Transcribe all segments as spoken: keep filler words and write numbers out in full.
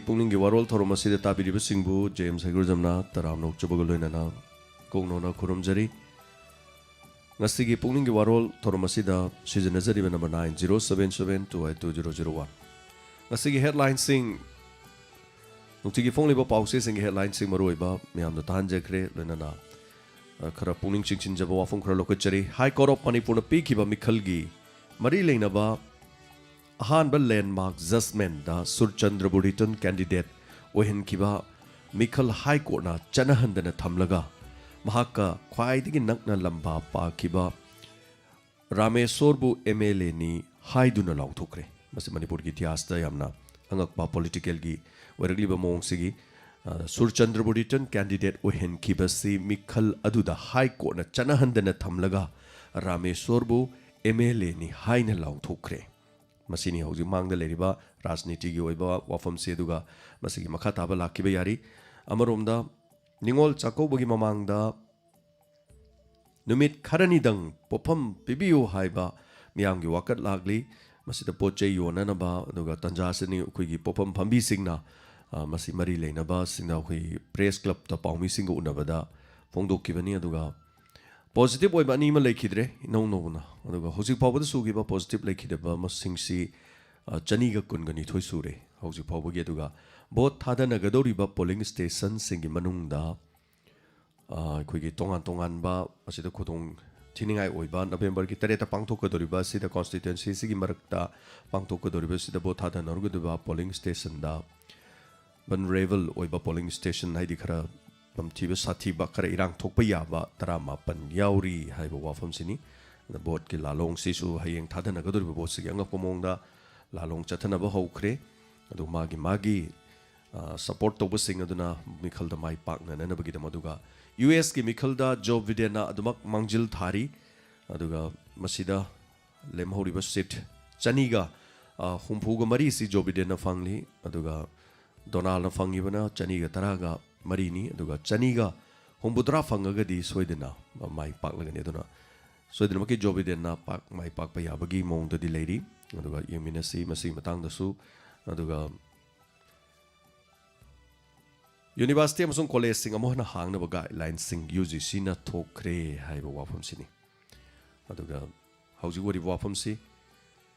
ꯄꯨꯛꯅꯤꯡꯒꯤ ꯋꯥꯔꯣꯜ ꯊꯧꯔꯝ ꯑꯁꯤꯗ ꯇꯥꯕꯤꯔꯤꯕꯁꯤꯡꯕꯨ ꯖꯦꯝꯁ ꯍꯩꯒ꯭ꯔꯨꯖꯝꯅ ꯇꯔꯥꯝꯅ ꯑꯣꯛꯆꯕꯒ ꯂꯣꯏꯅꯅ ꯀꯣꯛꯅꯣꯅ ꯈꯨꯔꯨꯝꯖꯔꯤ꯫ ꯉꯁꯤꯒꯤ ꯄꯨꯛꯅꯤꯡꯒꯤ ꯋꯥꯔꯣꯜ ꯊꯧꯔꯝ ꯑꯁꯤꯗ ꯁꯤꯖꯤꯟꯅꯖꯔꯤꯕ number nine zero seven seven two eight two zero zero one꯫ ꯉꯁꯤꯒꯤ ꯍꯦꯗꯂꯥꯏꯟꯁꯤꯡ, ꯅꯨꯡꯇꯤꯒꯤ ꯐꯣꯡꯂꯤꯕ ꯄꯥꯎꯆꯦꯁꯤꯡꯒꯤ ꯍꯦꯗꯂꯥꯏꯟꯁꯤꯡ ꯃꯔꯨꯑꯣꯏꯕ ꯃꯌꯥꯝꯗ ꯇꯥꯍꯟꯖꯈ꯭ꯔꯦ꯫ ꯂꯣꯏꯅꯅ ꯑ, ꯈꯔ ꯄꯨꯛꯅꯤꯡ ꯆꯤꯡꯁꯤꯟꯖꯕ ꯋꯥꯐꯝ ꯈꯔ ꯂꯧꯈꯠꯆꯔꯤ꯫ ꯍꯥꯏ ꯀꯣꯔꯠ ꯑꯣꯐ ꯃꯅꯤꯄꯨꯔꯅ ꯄꯤꯈꯤꯕ ꯃꯤꯈꯜꯒꯤ ꯃꯔꯤ ꯂꯩꯅꯕ ꯑꯍꯥꯟꯕ ꯂꯦꯟꯃꯥꯔꯛ ꯖꯁꯃꯦꯟꯗ ꯁꯨꯔꯆꯟꯗ꯭ꯔꯕꯨ ꯔꯤꯇꯟ ꯀꯦꯟꯗꯤꯗꯦꯠ ꯑꯣꯏꯍꯟꯈꯤꯕ ꯃꯤꯈꯜ ꯍꯥꯏ ꯀꯣꯔꯠꯅ ꯆꯠꯅꯍꯟꯗꯅ ꯊꯝꯂꯒ, ꯃꯍꯥꯛꯀ ꯈ꯭ꯋꯥꯏꯗꯒꯤ ꯅꯛꯅ ꯂꯝꯕꯥ ꯄꯥꯈꯤꯕ ꯔꯥꯃꯦꯁꯣꯔꯕꯨ ꯑꯦꯝ ꯑꯦꯜ ꯑꯦꯅꯤ ꯍꯥꯏꯗꯨꯅ ꯂꯥꯎꯊꯣꯛꯈ꯭ꯔꯦ꯫ ꯃꯁꯤ ꯃꯅꯤꯄꯨꯔꯒꯤ ꯏꯇꯤꯍꯥꯁꯇ ꯌꯥꯝꯅ ꯑꯉꯛꯄ ꯄꯣꯂꯤꯇꯤꯀꯦꯜꯒꯤ ꯑꯣꯏꯔꯛꯂꯤꯕ ꯃꯑꯣꯡꯁꯤꯒꯤ, ꯑ, ꯁꯨꯔꯆꯟꯗ꯭ꯔꯕꯨ ꯔꯤꯇꯟ ꯀꯦꯟꯗꯤꯗꯦꯠ ꯑꯣꯏꯍꯟꯈꯤꯕꯁꯤ ꯃꯤꯈꯜ ꯑꯗꯨꯗ ꯍꯥꯏ ꯀꯣꯔꯠꯅ ꯆꯠꯅꯍꯟꯗꯅ ꯊꯝꯂꯒ ꯔꯥꯃꯦꯁꯣꯔꯕꯨ ꯑꯦꯝ ꯑꯦꯜ ꯑꯦꯅꯤ ꯍꯥꯏꯅ ꯂꯥꯎꯊꯣꯛꯈ꯭ꯔꯦ꯫ ꯃꯁꯤꯅꯤ ꯍꯧꯖꯤꯛ ꯃꯥꯡꯗ ꯂꯩꯔꯤꯕ ꯔꯥꯖꯅꯤꯇꯤꯒꯤ ꯑꯣꯏꯕ ꯋꯥꯐꯝꯁꯤ꯫ ꯑꯗꯨꯒ ꯃꯁꯤꯒꯤ ꯃꯈꯥ ꯇꯥꯕ ꯂꯥꯛꯈꯤꯕ ꯌꯥꯔꯤ꯫ ꯑꯃꯔꯣꯝꯗ, ꯅꯤꯉꯣꯜ ꯆꯥꯛꯀꯧꯕꯒꯤ ꯃꯃꯥꯡꯗ ꯅꯨꯃꯤꯠ ꯈꯔꯅꯤꯗꯪ ꯄꯣꯠꯐꯝ ꯄꯤꯕꯤꯌꯨ ꯍꯥꯏꯕ ꯃꯤꯌꯥꯝꯒꯤ ꯋꯥꯀꯠ ꯂꯥꯛꯂꯤ꯫ ꯃꯁꯤꯗ ꯄꯣꯠ ꯆꯩ ꯌꯣꯟꯅꯅꯕ, ꯑꯗꯨꯒ ꯇꯟꯖꯥ ꯑꯁꯤꯅꯤ ꯑꯩꯈꯣꯏꯒꯤ ꯄꯣꯠꯐꯝ ꯐꯝꯕꯤꯁꯤꯡꯅ, ꯑ, ꯃꯁꯤ ꯃꯔꯤ ꯂꯩꯅꯕꯁꯤꯡꯅ ꯑꯩꯈꯣꯏꯒꯤ ꯄ꯭ꯔꯦꯁ ꯀ꯭ꯂꯕꯇ ꯄꯥꯎꯃꯤꯁꯤꯡꯒ ꯎꯅꯕꯗ ꯐꯣꯡꯗꯣꯛꯈꯤꯕꯅꯤ꯫ ꯑꯗꯨꯒ ꯄꯣꯖꯤꯇꯤꯚ ꯑꯣꯏꯕ ꯑꯅꯤ ꯑꯃ ꯂꯩꯈꯤꯗ꯭ꯔꯦ, ꯏꯅꯧ ꯅꯧꯅ꯫ ꯑꯗꯨꯒ ꯍꯧꯖꯤꯛ ꯐꯥꯎꯕꯗ ꯁꯨꯈꯤꯕ ꯄꯣꯖꯤꯇꯤꯚ ꯂꯩꯈꯤꯗꯕ ꯃꯁꯤꯡꯁꯤ, ꯑ, ꯆꯅꯤꯒ ꯀꯨꯟꯒ ꯅꯤꯊꯣꯏ ꯁꯨꯔꯦ ꯍꯧꯖꯤꯛ ꯐꯥꯎꯕꯒꯤ꯫ ꯑꯗꯨꯒ ꯚꯣꯠ ꯊꯥꯗꯅꯒꯗꯧꯔꯤꯕ ꯄꯣꯂꯤꯡ ꯁ꯭ꯇꯦꯁꯟꯁꯤꯡꯒꯤ ꯃꯅꯨꯡꯗ, ꯑ, ꯑꯩꯈꯣꯏꯒꯤ ꯇꯣꯉꯥꯟ ꯇꯣꯉꯥꯟꯕ, ꯑꯁꯤꯗ ꯈꯨꯗꯣꯡ ꯊꯤꯅꯤꯡꯉꯥꯏ ꯑꯣꯏꯕ ꯅꯕꯦꯝꯕꯔꯒꯤ ꯇꯔꯦꯠꯇ ꯄꯥꯡꯊꯣꯛꯀꯗꯧꯔꯤꯕ ꯑꯁꯤꯗ, ꯀꯣꯟꯁꯇꯤꯇ꯭ꯋꯦꯟꯁꯤ ꯑꯁꯤꯒꯤ ꯃꯔꯛꯇ ꯄꯥꯡꯊꯣꯛꯀꯗꯧꯔꯤꯕ ꯑꯁꯤꯗ ꯚꯣꯠ ꯊꯥꯗꯅꯔꯨꯒꯗꯧꯔꯤꯕ ꯄꯣꯂꯤꯡ ꯁ꯭ꯇꯦꯁꯟꯗ, ꯚꯜꯅꯔꯦꯕꯜ ꯑꯣꯏꯕ ꯄꯣꯂꯤꯡ ꯁ꯭ꯇꯦꯁꯟ, ꯍꯥꯏꯗꯤ ꯈꯔ ꯇꯝꯊꯤꯕ ꯁꯥꯊꯤꯕ, ꯈꯔ ꯏꯔꯥꯡ ꯊꯣꯛꯄ ꯌꯥꯕ ꯇꯔꯥꯃꯥꯄꯟ ꯌꯥꯎꯔꯤ ꯍꯥꯏꯕ ꯋꯥꯐꯝꯁꯤꯅꯤ꯫ ꯑꯗ ꯚꯣꯠꯀꯤ ꯂꯥꯂꯣꯡꯁꯤꯁꯨ ꯍꯌꯦꯡ ꯊꯥꯗꯅꯒꯗꯧꯔꯤꯕ ꯚꯣꯠꯁꯤꯒꯤ ꯑꯉꯛꯄ ꯃꯑꯣꯡꯗ ꯂꯥꯂꯣꯡ ꯆꯠꯊꯅꯕ ꯍꯧꯈ꯭ꯔꯦ꯫ ꯑꯗꯨ ꯃꯥꯒꯤ ꯃꯥꯒꯤ, ꯑ, ꯁꯄꯣꯔꯠ ꯇꯧꯕꯁꯤꯡ ꯑꯗꯨꯅ ꯃꯤꯈꯜꯗ ꯃꯥꯏ ꯄꯥꯛꯅꯅꯕꯒꯤꯗꯃꯛ꯫ ꯑꯗꯨꯒ ꯌꯨ ꯑꯦꯁꯀꯤ ꯃꯤꯈꯜꯗ ꯖꯣ ꯕꯤꯗꯦꯟꯅ ꯑꯗꯨꯃꯛ ꯃꯥꯡꯖꯤꯜ ꯊꯥꯔꯤ꯫ ꯑꯗꯨꯒ ꯃꯁꯤꯗ ꯂꯦꯝꯍꯧꯔꯤꯕ ꯁꯤꯠ ꯆꯅꯤꯒ, ꯑ, ꯍꯨꯝꯐꯨꯒ ꯃꯔꯤꯁꯤ ꯖꯣ ꯕꯤꯗꯦꯟꯅ ꯐꯪꯂꯤ꯫ ꯑꯗꯨꯒ ꯗꯣꯅꯥꯜꯗꯅ ꯐꯪꯉꯤꯕꯅ ꯆꯅꯤꯒ ꯇꯔꯥꯒ ꯃꯔꯤꯅꯤ꯫ ꯑꯗꯨꯒ ꯆꯅꯤꯒ ꯍꯨꯝꯐꯨꯇꯔꯥ ꯐꯪꯉꯒꯗꯤ ꯁꯣꯏꯗꯅ ꯃꯥꯏ ꯄꯥꯛꯂꯒꯅꯤ꯫ ꯑꯗꯨꯅ ꯁꯣꯏꯗꯅꯃꯛꯀꯤ ꯖꯣ ꯕꯤꯗꯦꯟꯅ ꯄꯥꯛ-, ꯃꯥꯏ ꯄꯥꯛꯄ ꯌꯥꯕꯒꯤ ꯃꯑꯣꯡꯗꯗꯤ ꯂꯩꯔꯤ꯫ ꯑꯗꯨꯒ ꯌꯦꯡꯃꯤꯟꯅꯁꯤ ꯃꯁꯤꯒꯤ ꯃꯇꯥꯡꯗꯁꯨ꯫ ꯑꯗꯨꯒ ꯌꯨꯅꯤꯚꯔꯁꯤꯇꯤ ꯑꯃꯁꯨꯡ ꯀꯣꯂꯦꯖꯁꯤꯡ ꯑꯃꯨꯛ ꯍꯟꯅ ꯍꯥꯡꯅꯕ ꯒꯥꯏꯗꯂꯥꯏꯟꯁꯤꯡ ꯌꯨ ꯖꯤ ꯁꯤꯅ ꯊꯣꯛꯈ꯭ꯔꯦ ꯍꯥꯏꯕ ꯋꯥꯐꯝꯁꯤꯅꯤ꯫ ꯑꯗꯨꯒ ꯍꯧꯖꯤꯛ ꯑꯣꯏꯔꯤꯕ ꯋꯥꯐꯝꯁꯤ,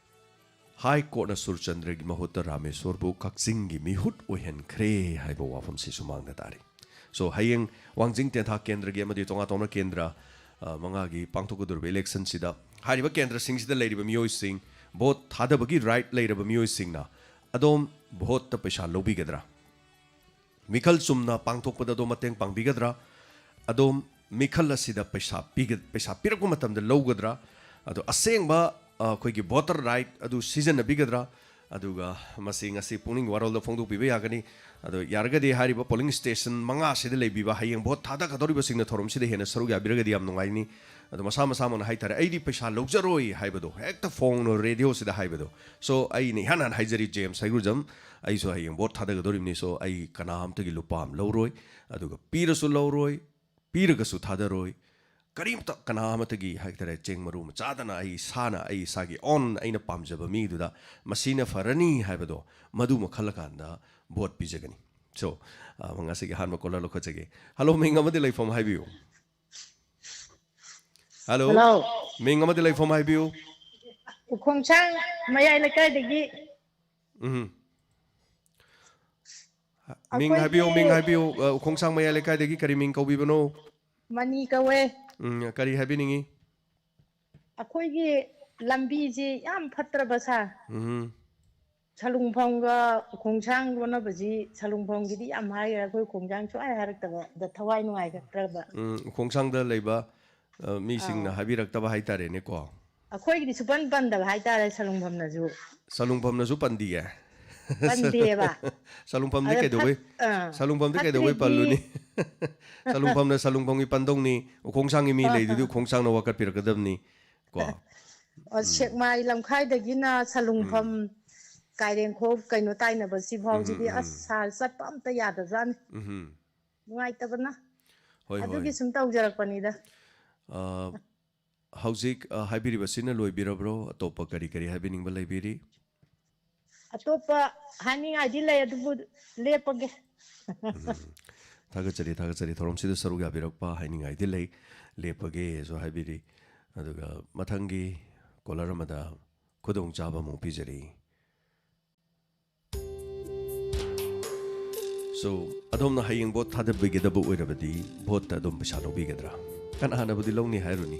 ꯍꯥꯏ ꯀꯣꯔꯠꯅ ꯁꯨꯔꯆꯟꯗ꯭ꯔꯒꯤ ꯃꯍꯨꯠꯇ ꯔꯥꯃꯦꯁꯣꯔꯕꯨ ꯀꯛꯆꯤꯡꯒꯤ ꯃꯤꯍꯨꯠ ꯑꯣꯏꯍꯟꯈ꯭ꯔꯦ ꯍꯥꯏꯕ ꯋꯥꯐꯝꯁꯤ ꯁꯨꯃꯥꯡꯗ ꯇꯥꯔꯤ꯫ So, ꯍꯌꯦꯡ ꯋꯥꯡꯖꯤꯡ ꯇꯦꯟꯊꯥ ꯀꯦꯟꯗ꯭ꯔꯒꯤ ꯑꯃꯗꯤ ꯇꯣꯉꯥꯟ ꯇꯣꯉꯥꯟꯕ ꯀꯦꯟꯗ꯭ꯔ, ꯑ, ꯃꯉꯥꯒꯤ ꯄꯥꯡꯊꯣꯛꯀꯗꯧꯔꯤꯕ ꯏꯂꯦꯛꯁꯟꯁꯤꯗ ꯍꯥꯏꯔꯤꯕ ꯀꯦꯟꯗ꯭ꯔꯁꯤꯡꯁꯤꯗ ꯂꯩꯔꯤꯕ ꯃꯤꯑꯣꯏꯁꯤꯡ, ꯚꯣꯠ ꯊꯥꯗꯕꯒꯤ ꯔꯥꯏꯠ ꯂꯩꯔꯕ ꯃꯤꯑꯣꯏꯁꯤꯡꯅ ꯑꯗꯣꯝ ꯚꯣꯠꯇ ꯄꯩꯁꯥ ꯂꯧꯕꯤꯒꯗ꯭ꯔꯥ? ꯃꯤꯈꯜ ꯆꯨꯝꯅ ꯄꯥꯡꯊꯣꯛꯄꯗ ꯑꯗꯣꯝ ꯃꯇꯦꯡ ꯄꯥꯡꯕꯤꯒꯗ꯭ꯔꯥ? ꯑꯗꯣꯝ ꯃꯤꯈꯜ ꯑꯁꯤꯗ ꯄꯩꯁꯥ ꯄꯤꯒ-, ꯄꯩꯁꯥ ꯄꯤꯔꯛꯄ ꯃꯇꯝꯗ ꯂꯧꯒꯗ꯭ꯔꯥ? ꯑꯗꯣ ꯑꯁꯦꯡꯕ, ꯑ, ꯑꯩꯈꯣꯏꯒꯤ ꯚꯣꯇꯔ ꯔꯥꯏꯠ ꯑꯗꯨ ꯁꯤꯖꯤꯟꯅꯕꯤꯒꯗ꯭ꯔꯥ? ꯑꯗꯨꯒ ꯃꯁꯤ ꯉꯁꯤ ꯄꯨꯛꯅꯤꯡꯒꯤ ꯋꯥꯔꯣꯜꯗ ꯐꯣꯡꯗꯣꯛꯄꯤꯕ ꯌꯥꯒꯅꯤ꯫ ꯑꯗꯣ ꯌꯥꯔꯒꯗꯤ ꯍꯥꯏꯔꯤꯕ ꯄꯣꯂꯤꯡ ꯁ꯭ꯇꯦꯁꯟ ꯃꯉꯥꯁꯤꯗ ꯂꯩꯕꯤꯕ ꯍꯌꯦꯡ ꯚꯣꯠ ꯊꯥꯗꯒꯗꯧꯔꯤꯕꯁꯤꯡꯅ ꯊꯧꯔꯝꯁꯤꯗ ꯍꯦꯟꯅ ꯁꯔꯨꯛ ꯌꯥꯕꯤꯔꯒꯗꯤ ꯌꯥꯝ ꯅꯨꯡꯉꯥꯏꯅꯤ꯫ ꯑꯗꯣ ꯃꯁꯥ ꯃꯁꯥꯃꯛꯅ ꯍꯥꯏꯇꯥꯔꯦ, "ꯑꯩꯗꯤ ꯄꯩꯁꯥ ꯂꯧꯖꯔꯣꯏ" ꯍꯥꯏꯕꯗꯣ, ꯍꯦꯛꯇ ꯐꯣꯡꯅ ꯔꯦꯗꯤꯑꯣꯁꯤꯗ ꯍꯥꯏꯕꯗꯣ꯫ So, ꯑꯩꯅ ꯏꯍꯥꯟ ꯍꯥꯟꯅ ꯍꯥꯏꯖꯔꯤ, ꯖꯦꯝꯁ ꯍꯩꯒ꯭ꯔꯨꯖꯝ, ꯑꯩꯁꯨ ꯍꯌꯦꯡ ꯚꯣꯠ ꯊꯥꯗꯒꯗꯧꯔꯤꯕꯅꯤ꯫ So, ꯑꯩ ꯀꯅꯥꯝꯇꯒꯤ ꯂꯨꯄꯥ ꯑꯃ ꯂꯧꯔꯣꯏ, ꯑꯗꯨꯒ ꯄꯤꯔꯁꯨ ꯂꯧꯔꯣꯏ, ꯄꯤꯔꯒꯁꯨ ꯊꯥꯗꯔꯣꯏ꯫ ꯀꯔꯤꯝꯇ, ꯀꯅꯥ ꯑꯃꯠꯇꯒꯤ ꯍꯥꯏꯇꯥꯔꯦ, ꯆꯦꯡ ꯃꯔꯨ ꯑꯃ ꯆꯥꯗꯅ ꯑꯩ ꯏꯁꯥꯅ, ꯑꯩ ꯏꯁꯥꯒꯤ ꯑꯣꯟ, ꯑꯩꯅ ꯄꯥꯝꯖꯕ ꯃꯤꯗꯨꯗ ꯃꯁꯤꯅ ꯐꯔꯅꯤ ꯍꯥꯏꯕꯗꯣ, ꯃꯗꯨꯃ ꯈꯜꯂꯀꯥꯟꯗ ꯚꯣꯠ ꯄꯤꯖꯒꯅꯤ꯫ So, ꯑ, ꯉꯁꯤꯒꯤ ꯑꯍꯥꯟꯕ ꯀꯣꯂꯔ ꯂꯧꯈꯠꯆꯒꯦ꯫ ꯍꯜꯂꯣ, ꯃꯤꯡ ꯑꯃꯗꯤ ꯂꯩꯐꯝ ꯍꯥꯏꯕꯤꯌꯨ꯫ ꯍꯜꯂꯣ꯫ ꯍꯜꯂꯣ꯫ ꯃꯤꯡ ꯑꯃꯗꯤ ꯂꯩꯐꯝ ꯍꯥꯏꯕꯤꯌꯨ꯫ ꯎꯈꯣꯡꯁꯥꯡ ꯃꯌꯥꯏ ꯂꯩꯀꯥꯏꯗꯒꯤ꯫ ꯎꯝ꯫ ꯃꯤꯡ ꯑꯩꯈꯣꯏꯒꯤ ꯍꯥꯏꯕꯤꯌꯨ, ꯃꯤꯡ ꯍꯥꯏꯕꯤꯌꯨ꯫ ꯑ, ꯎꯈꯣꯡꯁꯥꯡ ꯃꯌꯥꯏ ꯂꯩꯀꯥꯏꯗꯒꯤ ꯀꯔꯤ ꯃꯤꯡ ꯀꯧꯕꯤꯕꯅꯣ? ꯃꯅꯤ ꯀꯧꯋꯦ꯫ ꯎꯝ, ꯀꯔꯤ ꯍꯥꯏꯕꯤꯅꯤꯡꯉꯤ? ꯑꯩꯈꯣꯏꯒꯤ ꯂꯝꯕꯤꯁꯤ ꯌꯥꯝ ꯐꯠꯇ꯭ꯔꯕ, ꯁꯥꯔ꯫ ꯎꯝ꯫ ꯁꯂꯨꯡꯐꯝꯒ ꯎꯈꯣꯡꯁꯥꯡ ꯑꯣꯟꯅꯕꯁꯤ, ꯁꯂꯨꯡꯐꯝꯒꯤꯗꯤ ꯌꯥꯝ ꯍꯥꯏꯈ꯭ꯔꯦ, ꯑꯩꯈꯣꯏ ꯎꯈꯣꯡꯁꯥꯡ ꯁꯨꯡꯍꯥꯏ ꯍꯥꯏꯔꯛꯇꯕꯗ ꯊꯋꯥꯏ ꯅꯨꯡꯉꯥꯏꯔꯛꯇ꯭ꯔꯕ꯫ ꯎꯝ, ꯎꯈꯣꯡꯁꯥꯡꯗ ꯂꯩꯕ, ꯑ, ꯃꯤꯁꯤꯡꯅ ꯑꯥꯎ꯫ ꯍꯥꯏꯕꯤꯔꯛꯇꯕ ꯍꯥꯏꯇꯥꯔꯦꯅꯦꯀꯣ꯫ ꯑꯩꯈꯣꯏꯒꯤꯗꯤ ꯁꯨꯄꯟ ꯄꯟꯗꯕ ꯍꯥꯏꯇꯥꯔꯦ, ꯁꯂꯨꯡꯐꯝꯅꯁꯨ꯫ ꯁꯂꯨꯡꯐꯝꯅꯁꯨ ꯄꯟꯗꯤꯌꯦ? ꯄꯟꯗꯦꯕ꯫ ꯁꯂꯨꯡꯐꯝꯗꯤ ꯑꯗ ꯀꯩꯗꯧꯕꯩ, ꯐꯠ-, ꯑꯥ, ꯁꯂꯨꯡꯐꯝꯗꯤ ꯀꯩꯗꯧꯕꯩ ꯐꯠꯇ꯭ꯔꯤꯗꯤ ꯄꯜꯂꯨꯅꯤ? ꯁꯂꯨꯡꯐꯝꯅ ꯁꯂꯨꯡꯐꯝꯒꯤ ꯄꯟꯗꯧꯅꯤ, ꯎꯈꯣꯡꯁꯥꯡꯒꯤ ꯃꯤ ꯂꯩꯗꯨꯗꯤ ꯎꯈꯣꯡꯁꯥꯡꯅ ꯋꯥꯀꯠꯄꯤꯔꯛꯀꯗꯕꯅꯤ꯫ ꯀꯣ? ꯑꯣ, ꯎꯝ꯫ ꯁꯦꯛꯃꯥꯏ ꯂꯝꯈꯥꯏꯗꯒꯤꯅ ꯁꯂꯨꯡꯐꯝ, ꯎꯝ꯫ ꯀꯥꯏꯔꯦꯟꯈꯣꯛ ꯀꯩꯅꯣ ꯇꯥꯏꯅꯕ ꯁꯤ ꯎꯝ, ꯐꯥꯎꯁꯤꯗꯤ, ꯎꯝ꯫ ꯑꯁ, ꯁꯥꯔ, ꯆꯠꯄ ꯑꯝꯇ ꯌꯥꯗꯖꯥꯠꯅꯤ꯫ ꯎꯝ꯫ ꯅꯨꯡꯉꯥꯏꯇꯕꯅ꯫ ꯍꯣꯏ, ꯑꯗꯨꯒꯤ ꯍꯣꯏ꯫ ꯁꯨꯝ ꯇꯧꯖꯔꯛꯄꯅꯤꯗ꯫ ꯑ, ꯍꯧꯖꯤꯛ, ꯑ, ꯍꯥꯏꯕꯤꯔꯤꯕꯁꯤꯅ ꯂꯣꯏꯕꯤꯔꯕ꯭ꯔꯣ? ꯑꯇꯣꯞꯄ ꯀꯔꯤ ꯀꯔꯤ ꯍꯥꯏꯕꯤꯅꯤꯡꯕ ꯂꯩꯕꯤꯔꯤ? ꯑꯇꯣꯞꯄ ꯍꯥꯏꯅꯤꯡꯉꯥꯏꯗꯤ ꯂꯩ, ꯑꯗꯨꯕꯨ ꯂꯦꯞꯄꯒꯦ꯫ ꯊꯥꯒꯠꯆꯔꯤ, ꯊꯥꯒꯠꯆꯔꯤ꯫ ꯊꯧꯔꯝꯁꯤꯗ ꯁꯔꯨꯛ ꯌꯥꯕꯤꯔꯛꯄ ꯍꯥꯏꯅꯤꯡꯉꯥꯏꯗꯤ ꯂꯩ, ꯂꯦꯞꯄꯒꯦꯁꯨ ꯍꯥꯏꯕꯤꯔꯤ꯫ ꯑꯗꯨꯒ ꯃꯊꯪꯒꯤ ꯀꯣꯂꯔ ꯑꯃꯗ ꯈꯨꯗꯣꯡꯆꯥꯕ ꯑꯃꯨꯛ ꯄꯤꯖꯔꯤ꯫ So, ꯑꯗꯣꯝꯅ ꯍꯌꯦꯡ ꯚꯣꯠ ꯊꯥꯗꯕꯤꯒꯗꯕ ꯑꯣꯏꯔꯕꯗꯤ ꯚꯣꯠꯇ ꯑꯗꯨꯝ ꯄꯩꯁꯥ ꯂꯧꯕꯤꯒꯗ꯭ꯔꯥ? ꯀꯅꯥꯅꯕꯨꯗꯤ ꯂꯧꯅꯤ ꯍꯥꯏꯔꯨꯅꯤ?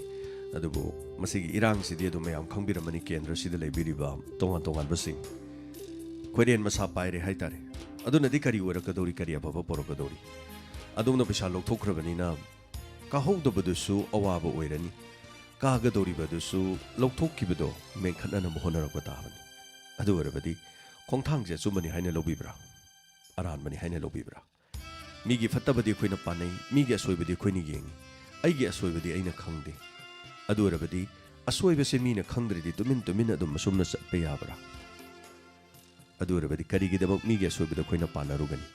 ꯑꯗꯨꯕꯨ ꯃꯁꯤꯒꯤ ꯏꯔꯥꯡꯁꯤꯗꯤ ꯑꯗꯨꯝ ꯃꯌꯥꯝ ꯈꯪꯕꯤꯔꯝꯃꯅꯤ, ꯀꯦꯟꯗ꯭ꯔꯁꯤꯗ ꯂꯩꯕꯤꯔꯤꯕ ꯇꯣꯉꯥꯟ ꯇꯣꯉꯥꯟꯕꯁꯤꯡ꯫ ꯈꯣꯏꯔꯦꯟ ꯃꯁꯥ ꯄꯥꯏꯔꯦ ꯍꯥꯏꯇꯥꯔꯦ꯫ ꯑꯗꯨꯅꯗꯤ ꯀꯔꯤ ꯑꯣꯏꯔꯛꯀꯗꯧꯔꯤ, ꯀꯔꯤ ꯑꯐꯕ ꯄꯨꯔꯛꯀꯗꯧꯔꯤ? ꯑꯗꯣꯝꯅ ꯄꯩꯁꯥ ꯂꯧꯊꯣꯛꯈ꯭ꯔꯕꯅꯤꯅ ꯀꯥꯍꯧꯗꯕꯗꯨꯁꯨ ꯑꯋꯥꯕ ꯑꯣꯏꯔꯅꯤ, ꯀꯥꯒꯗꯧꯔꯤꯕꯗꯨꯁꯨ ꯂꯧꯊꯣꯛꯈꯤꯕꯗꯣ ꯃꯦꯟꯈꯠꯅꯅꯕ ꯍꯣꯠꯅꯔꯛꯄ ꯇꯥꯕꯅꯤ꯫ ꯑꯗꯨ ꯑꯣꯏꯔꯕꯗꯤ ꯈꯣꯡꯊꯥꯡꯁꯦ ꯑꯆꯨꯝꯕꯅꯤ ꯍꯥꯏꯅ ꯂꯧꯕꯤꯕ꯭ꯔꯥ? ꯑꯔꯥꯟꯕꯅꯤ ꯍꯥꯏꯅ ꯂꯧꯕꯤꯕ꯭ꯔꯥ? ꯃꯤꯒꯤ ꯐꯠꯇꯕꯗꯤ ꯑꯩꯈꯣꯏꯅ ꯄꯥꯟꯅꯩ, ꯃꯤꯒꯤ ꯑꯁꯣꯏꯕꯗꯤ ꯑꯩꯈꯣꯏꯅ ꯌꯦꯡꯉꯤ꯫ ꯑꯩꯒꯤ ꯑꯁꯣꯏꯕꯗꯤ ꯑꯩꯅ ꯈꯪꯗꯦ꯫ ꯑꯗꯨ ꯑꯣꯏꯔꯕꯗꯤ ꯑꯁꯣꯏꯕꯁꯦ ꯃꯤꯅ ꯈꯪꯗ꯭ꯔꯗꯤ ꯇꯨꯃꯤꯟ ꯇꯨꯃꯤꯟ ꯑꯗꯨꯝ ꯑꯁꯨꯝꯅ ꯆꯠꯄ ꯌꯥꯕ꯭ꯔꯥ? ꯑꯗꯨ ꯑꯣꯏꯔꯕꯗꯤ ꯀꯔꯤꯒꯤꯗꯃꯛ ꯃꯤꯒꯤ ꯑꯁꯣꯏꯕꯗ ꯑꯩꯈꯣꯏꯅ ꯄꯥꯟꯅꯔꯨꯒꯅꯤ?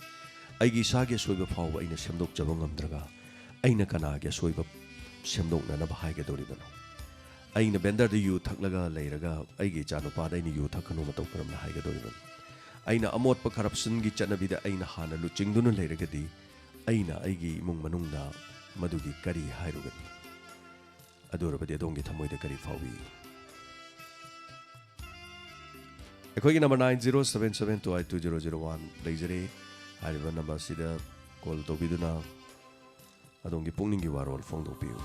ꯑꯩꯒꯤ ꯏꯁꯥꯒꯤ ꯑꯁꯣꯏꯕ ꯐꯥꯎꯕ ꯑꯩꯅ ꯁꯦꯝꯗꯣꯛꯆꯕ ꯉꯝꯗ꯭ꯔꯒ ꯑꯩꯅ ꯀꯅꯥꯒꯤ ꯑꯁꯣꯏꯕ ꯁꯦꯝꯗꯣꯛꯅꯅꯕ ꯍꯥꯏꯒꯗꯧꯔꯤꯕꯅꯣ? ꯑꯩꯅ ꯕꯦꯟꯗꯔꯗ ꯌꯨ ꯊꯛꯂꯒ ꯂꯩꯔꯒ ꯑꯩꯒꯤ ꯏꯆꯥꯅꯨꯄꯥꯗ ꯑꯩꯅ ꯌꯨ ꯊꯛꯀꯅꯨ ꯃꯇꯧ ꯀꯔꯝꯅ ꯍꯥꯏꯒꯗꯧꯔꯤꯕꯅꯣ? ꯑꯩꯅ ꯑꯃꯣꯠꯄ ꯀꯔꯞꯁꯟꯒꯤ ꯆꯠꯅꯕꯤꯗ ꯑꯩꯅ ꯍꯥꯟꯅ ꯂꯨꯆꯤꯡꯗꯨꯅ ꯂꯩꯔꯒꯗꯤ ꯑꯩꯅ ꯑꯩꯒꯤ ꯏꯃꯨꯡ ꯃꯅꯨꯡꯗ ꯃꯗꯨꯒꯤ ꯀꯔꯤ ꯍꯥꯏꯔꯨꯒꯅꯤ? ꯑꯗꯨ ꯑꯣꯏꯔꯕꯗꯤ ꯑꯗꯣꯝꯒꯤ ꯊꯃꯣꯏꯗ ꯀꯔꯤ ꯐꯥꯎꯏ? ꯑꯩꯈꯣꯏꯒꯤ number nine zero seven seven two eight two zero zero one ꯂꯩꯖꯔꯦ꯫ ꯍꯥꯏꯔꯤꯕ number ꯑꯁꯤꯗ call ꯇꯧꯕꯤꯗꯨꯅ ꯑꯗꯣꯝꯒꯤ ꯄꯨꯛꯅꯤꯡꯒꯤ ꯋꯥꯔꯣꯜ ꯐꯣꯡꯗꯣꯛꯄꯤꯌꯨ꯫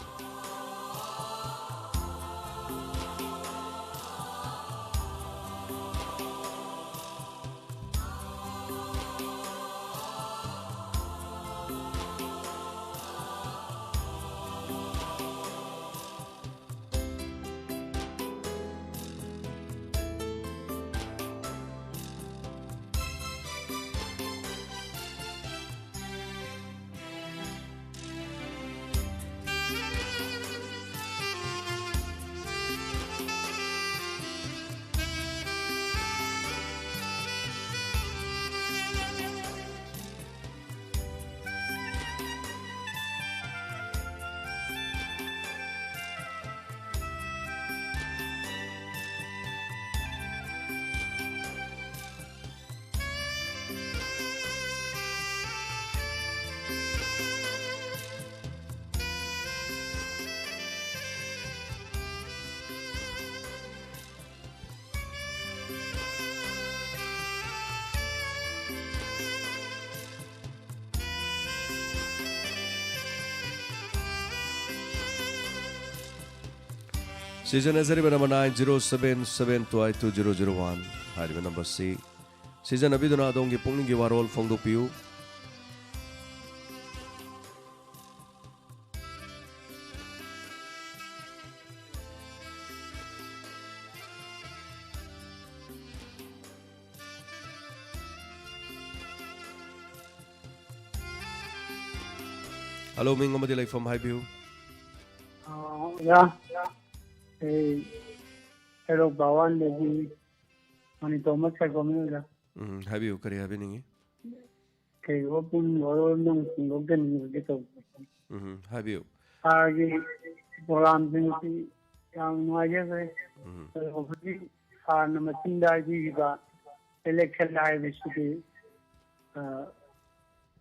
ꯁꯤꯖꯤꯟꯅꯖꯔꯤꯕ number nine zero seven seven two eight two zero zero one ꯍꯥꯏꯔꯤꯕ ꯅꯝꯕꯔꯁꯤ ꯁꯤꯖꯤꯟꯅꯕꯤꯗꯨꯅ ꯑꯗꯣꯝꯒꯤ ꯄꯨꯛꯅꯤꯡꯒꯤ ꯋꯥꯔꯣꯜ ꯐꯣꯡꯗꯣꯛꯄꯤꯌꯨ꯫ ꯍꯜꯂꯣ, ꯃꯤꯡ ꯑꯃꯗꯤ ꯂꯩꯐꯝ ꯍꯥꯏꯕꯤꯌꯨ꯫ ꯑꯣꯖꯥ, ꯑꯩ ꯍꯩꯔꯣꯛ ꯕꯥꯋꯥꯟꯗꯒꯤ ꯃꯅꯤ ꯇꯣꯝꯕ ꯁꯥꯏꯈꯣꯝꯅꯤ ꯑꯣꯖꯥ꯫ ꯎꯝ, ꯍꯥꯏꯕꯤꯌꯨ, ꯀꯔꯤ ꯍꯥꯏꯕꯤꯅꯤꯡꯉꯤ? ꯀꯩꯒꯨꯝꯕ ꯄꯨꯡ ꯕꯥꯔꯣ ꯅꯪ ꯐꯣꯡꯗꯣꯛꯆꯅꯤꯡꯕꯒꯤ ꯇꯧꯕ꯫ ꯎꯝ, ꯍꯥꯏꯕꯤꯌꯨ꯫ ꯁꯥꯔꯒꯤ ꯄ꯭ꯔꯣꯒ꯭ꯔꯥꯝꯁꯤꯡ ꯑꯁꯤ ꯌꯥꯝ ꯅꯨꯡꯉꯥꯏꯖꯈ꯭ꯔꯦ꯫ ꯎꯝ, ꯑꯗꯨꯒ ꯍꯧꯖꯤꯛ ꯁꯥꯔꯅ ꯃꯆꯤꯟꯗ ꯍꯥꯏꯕꯤꯈꯤꯕ ꯏꯂꯦꯛꯁꯟ ꯍꯥꯏꯕꯁꯤꯗꯤ, ꯑ,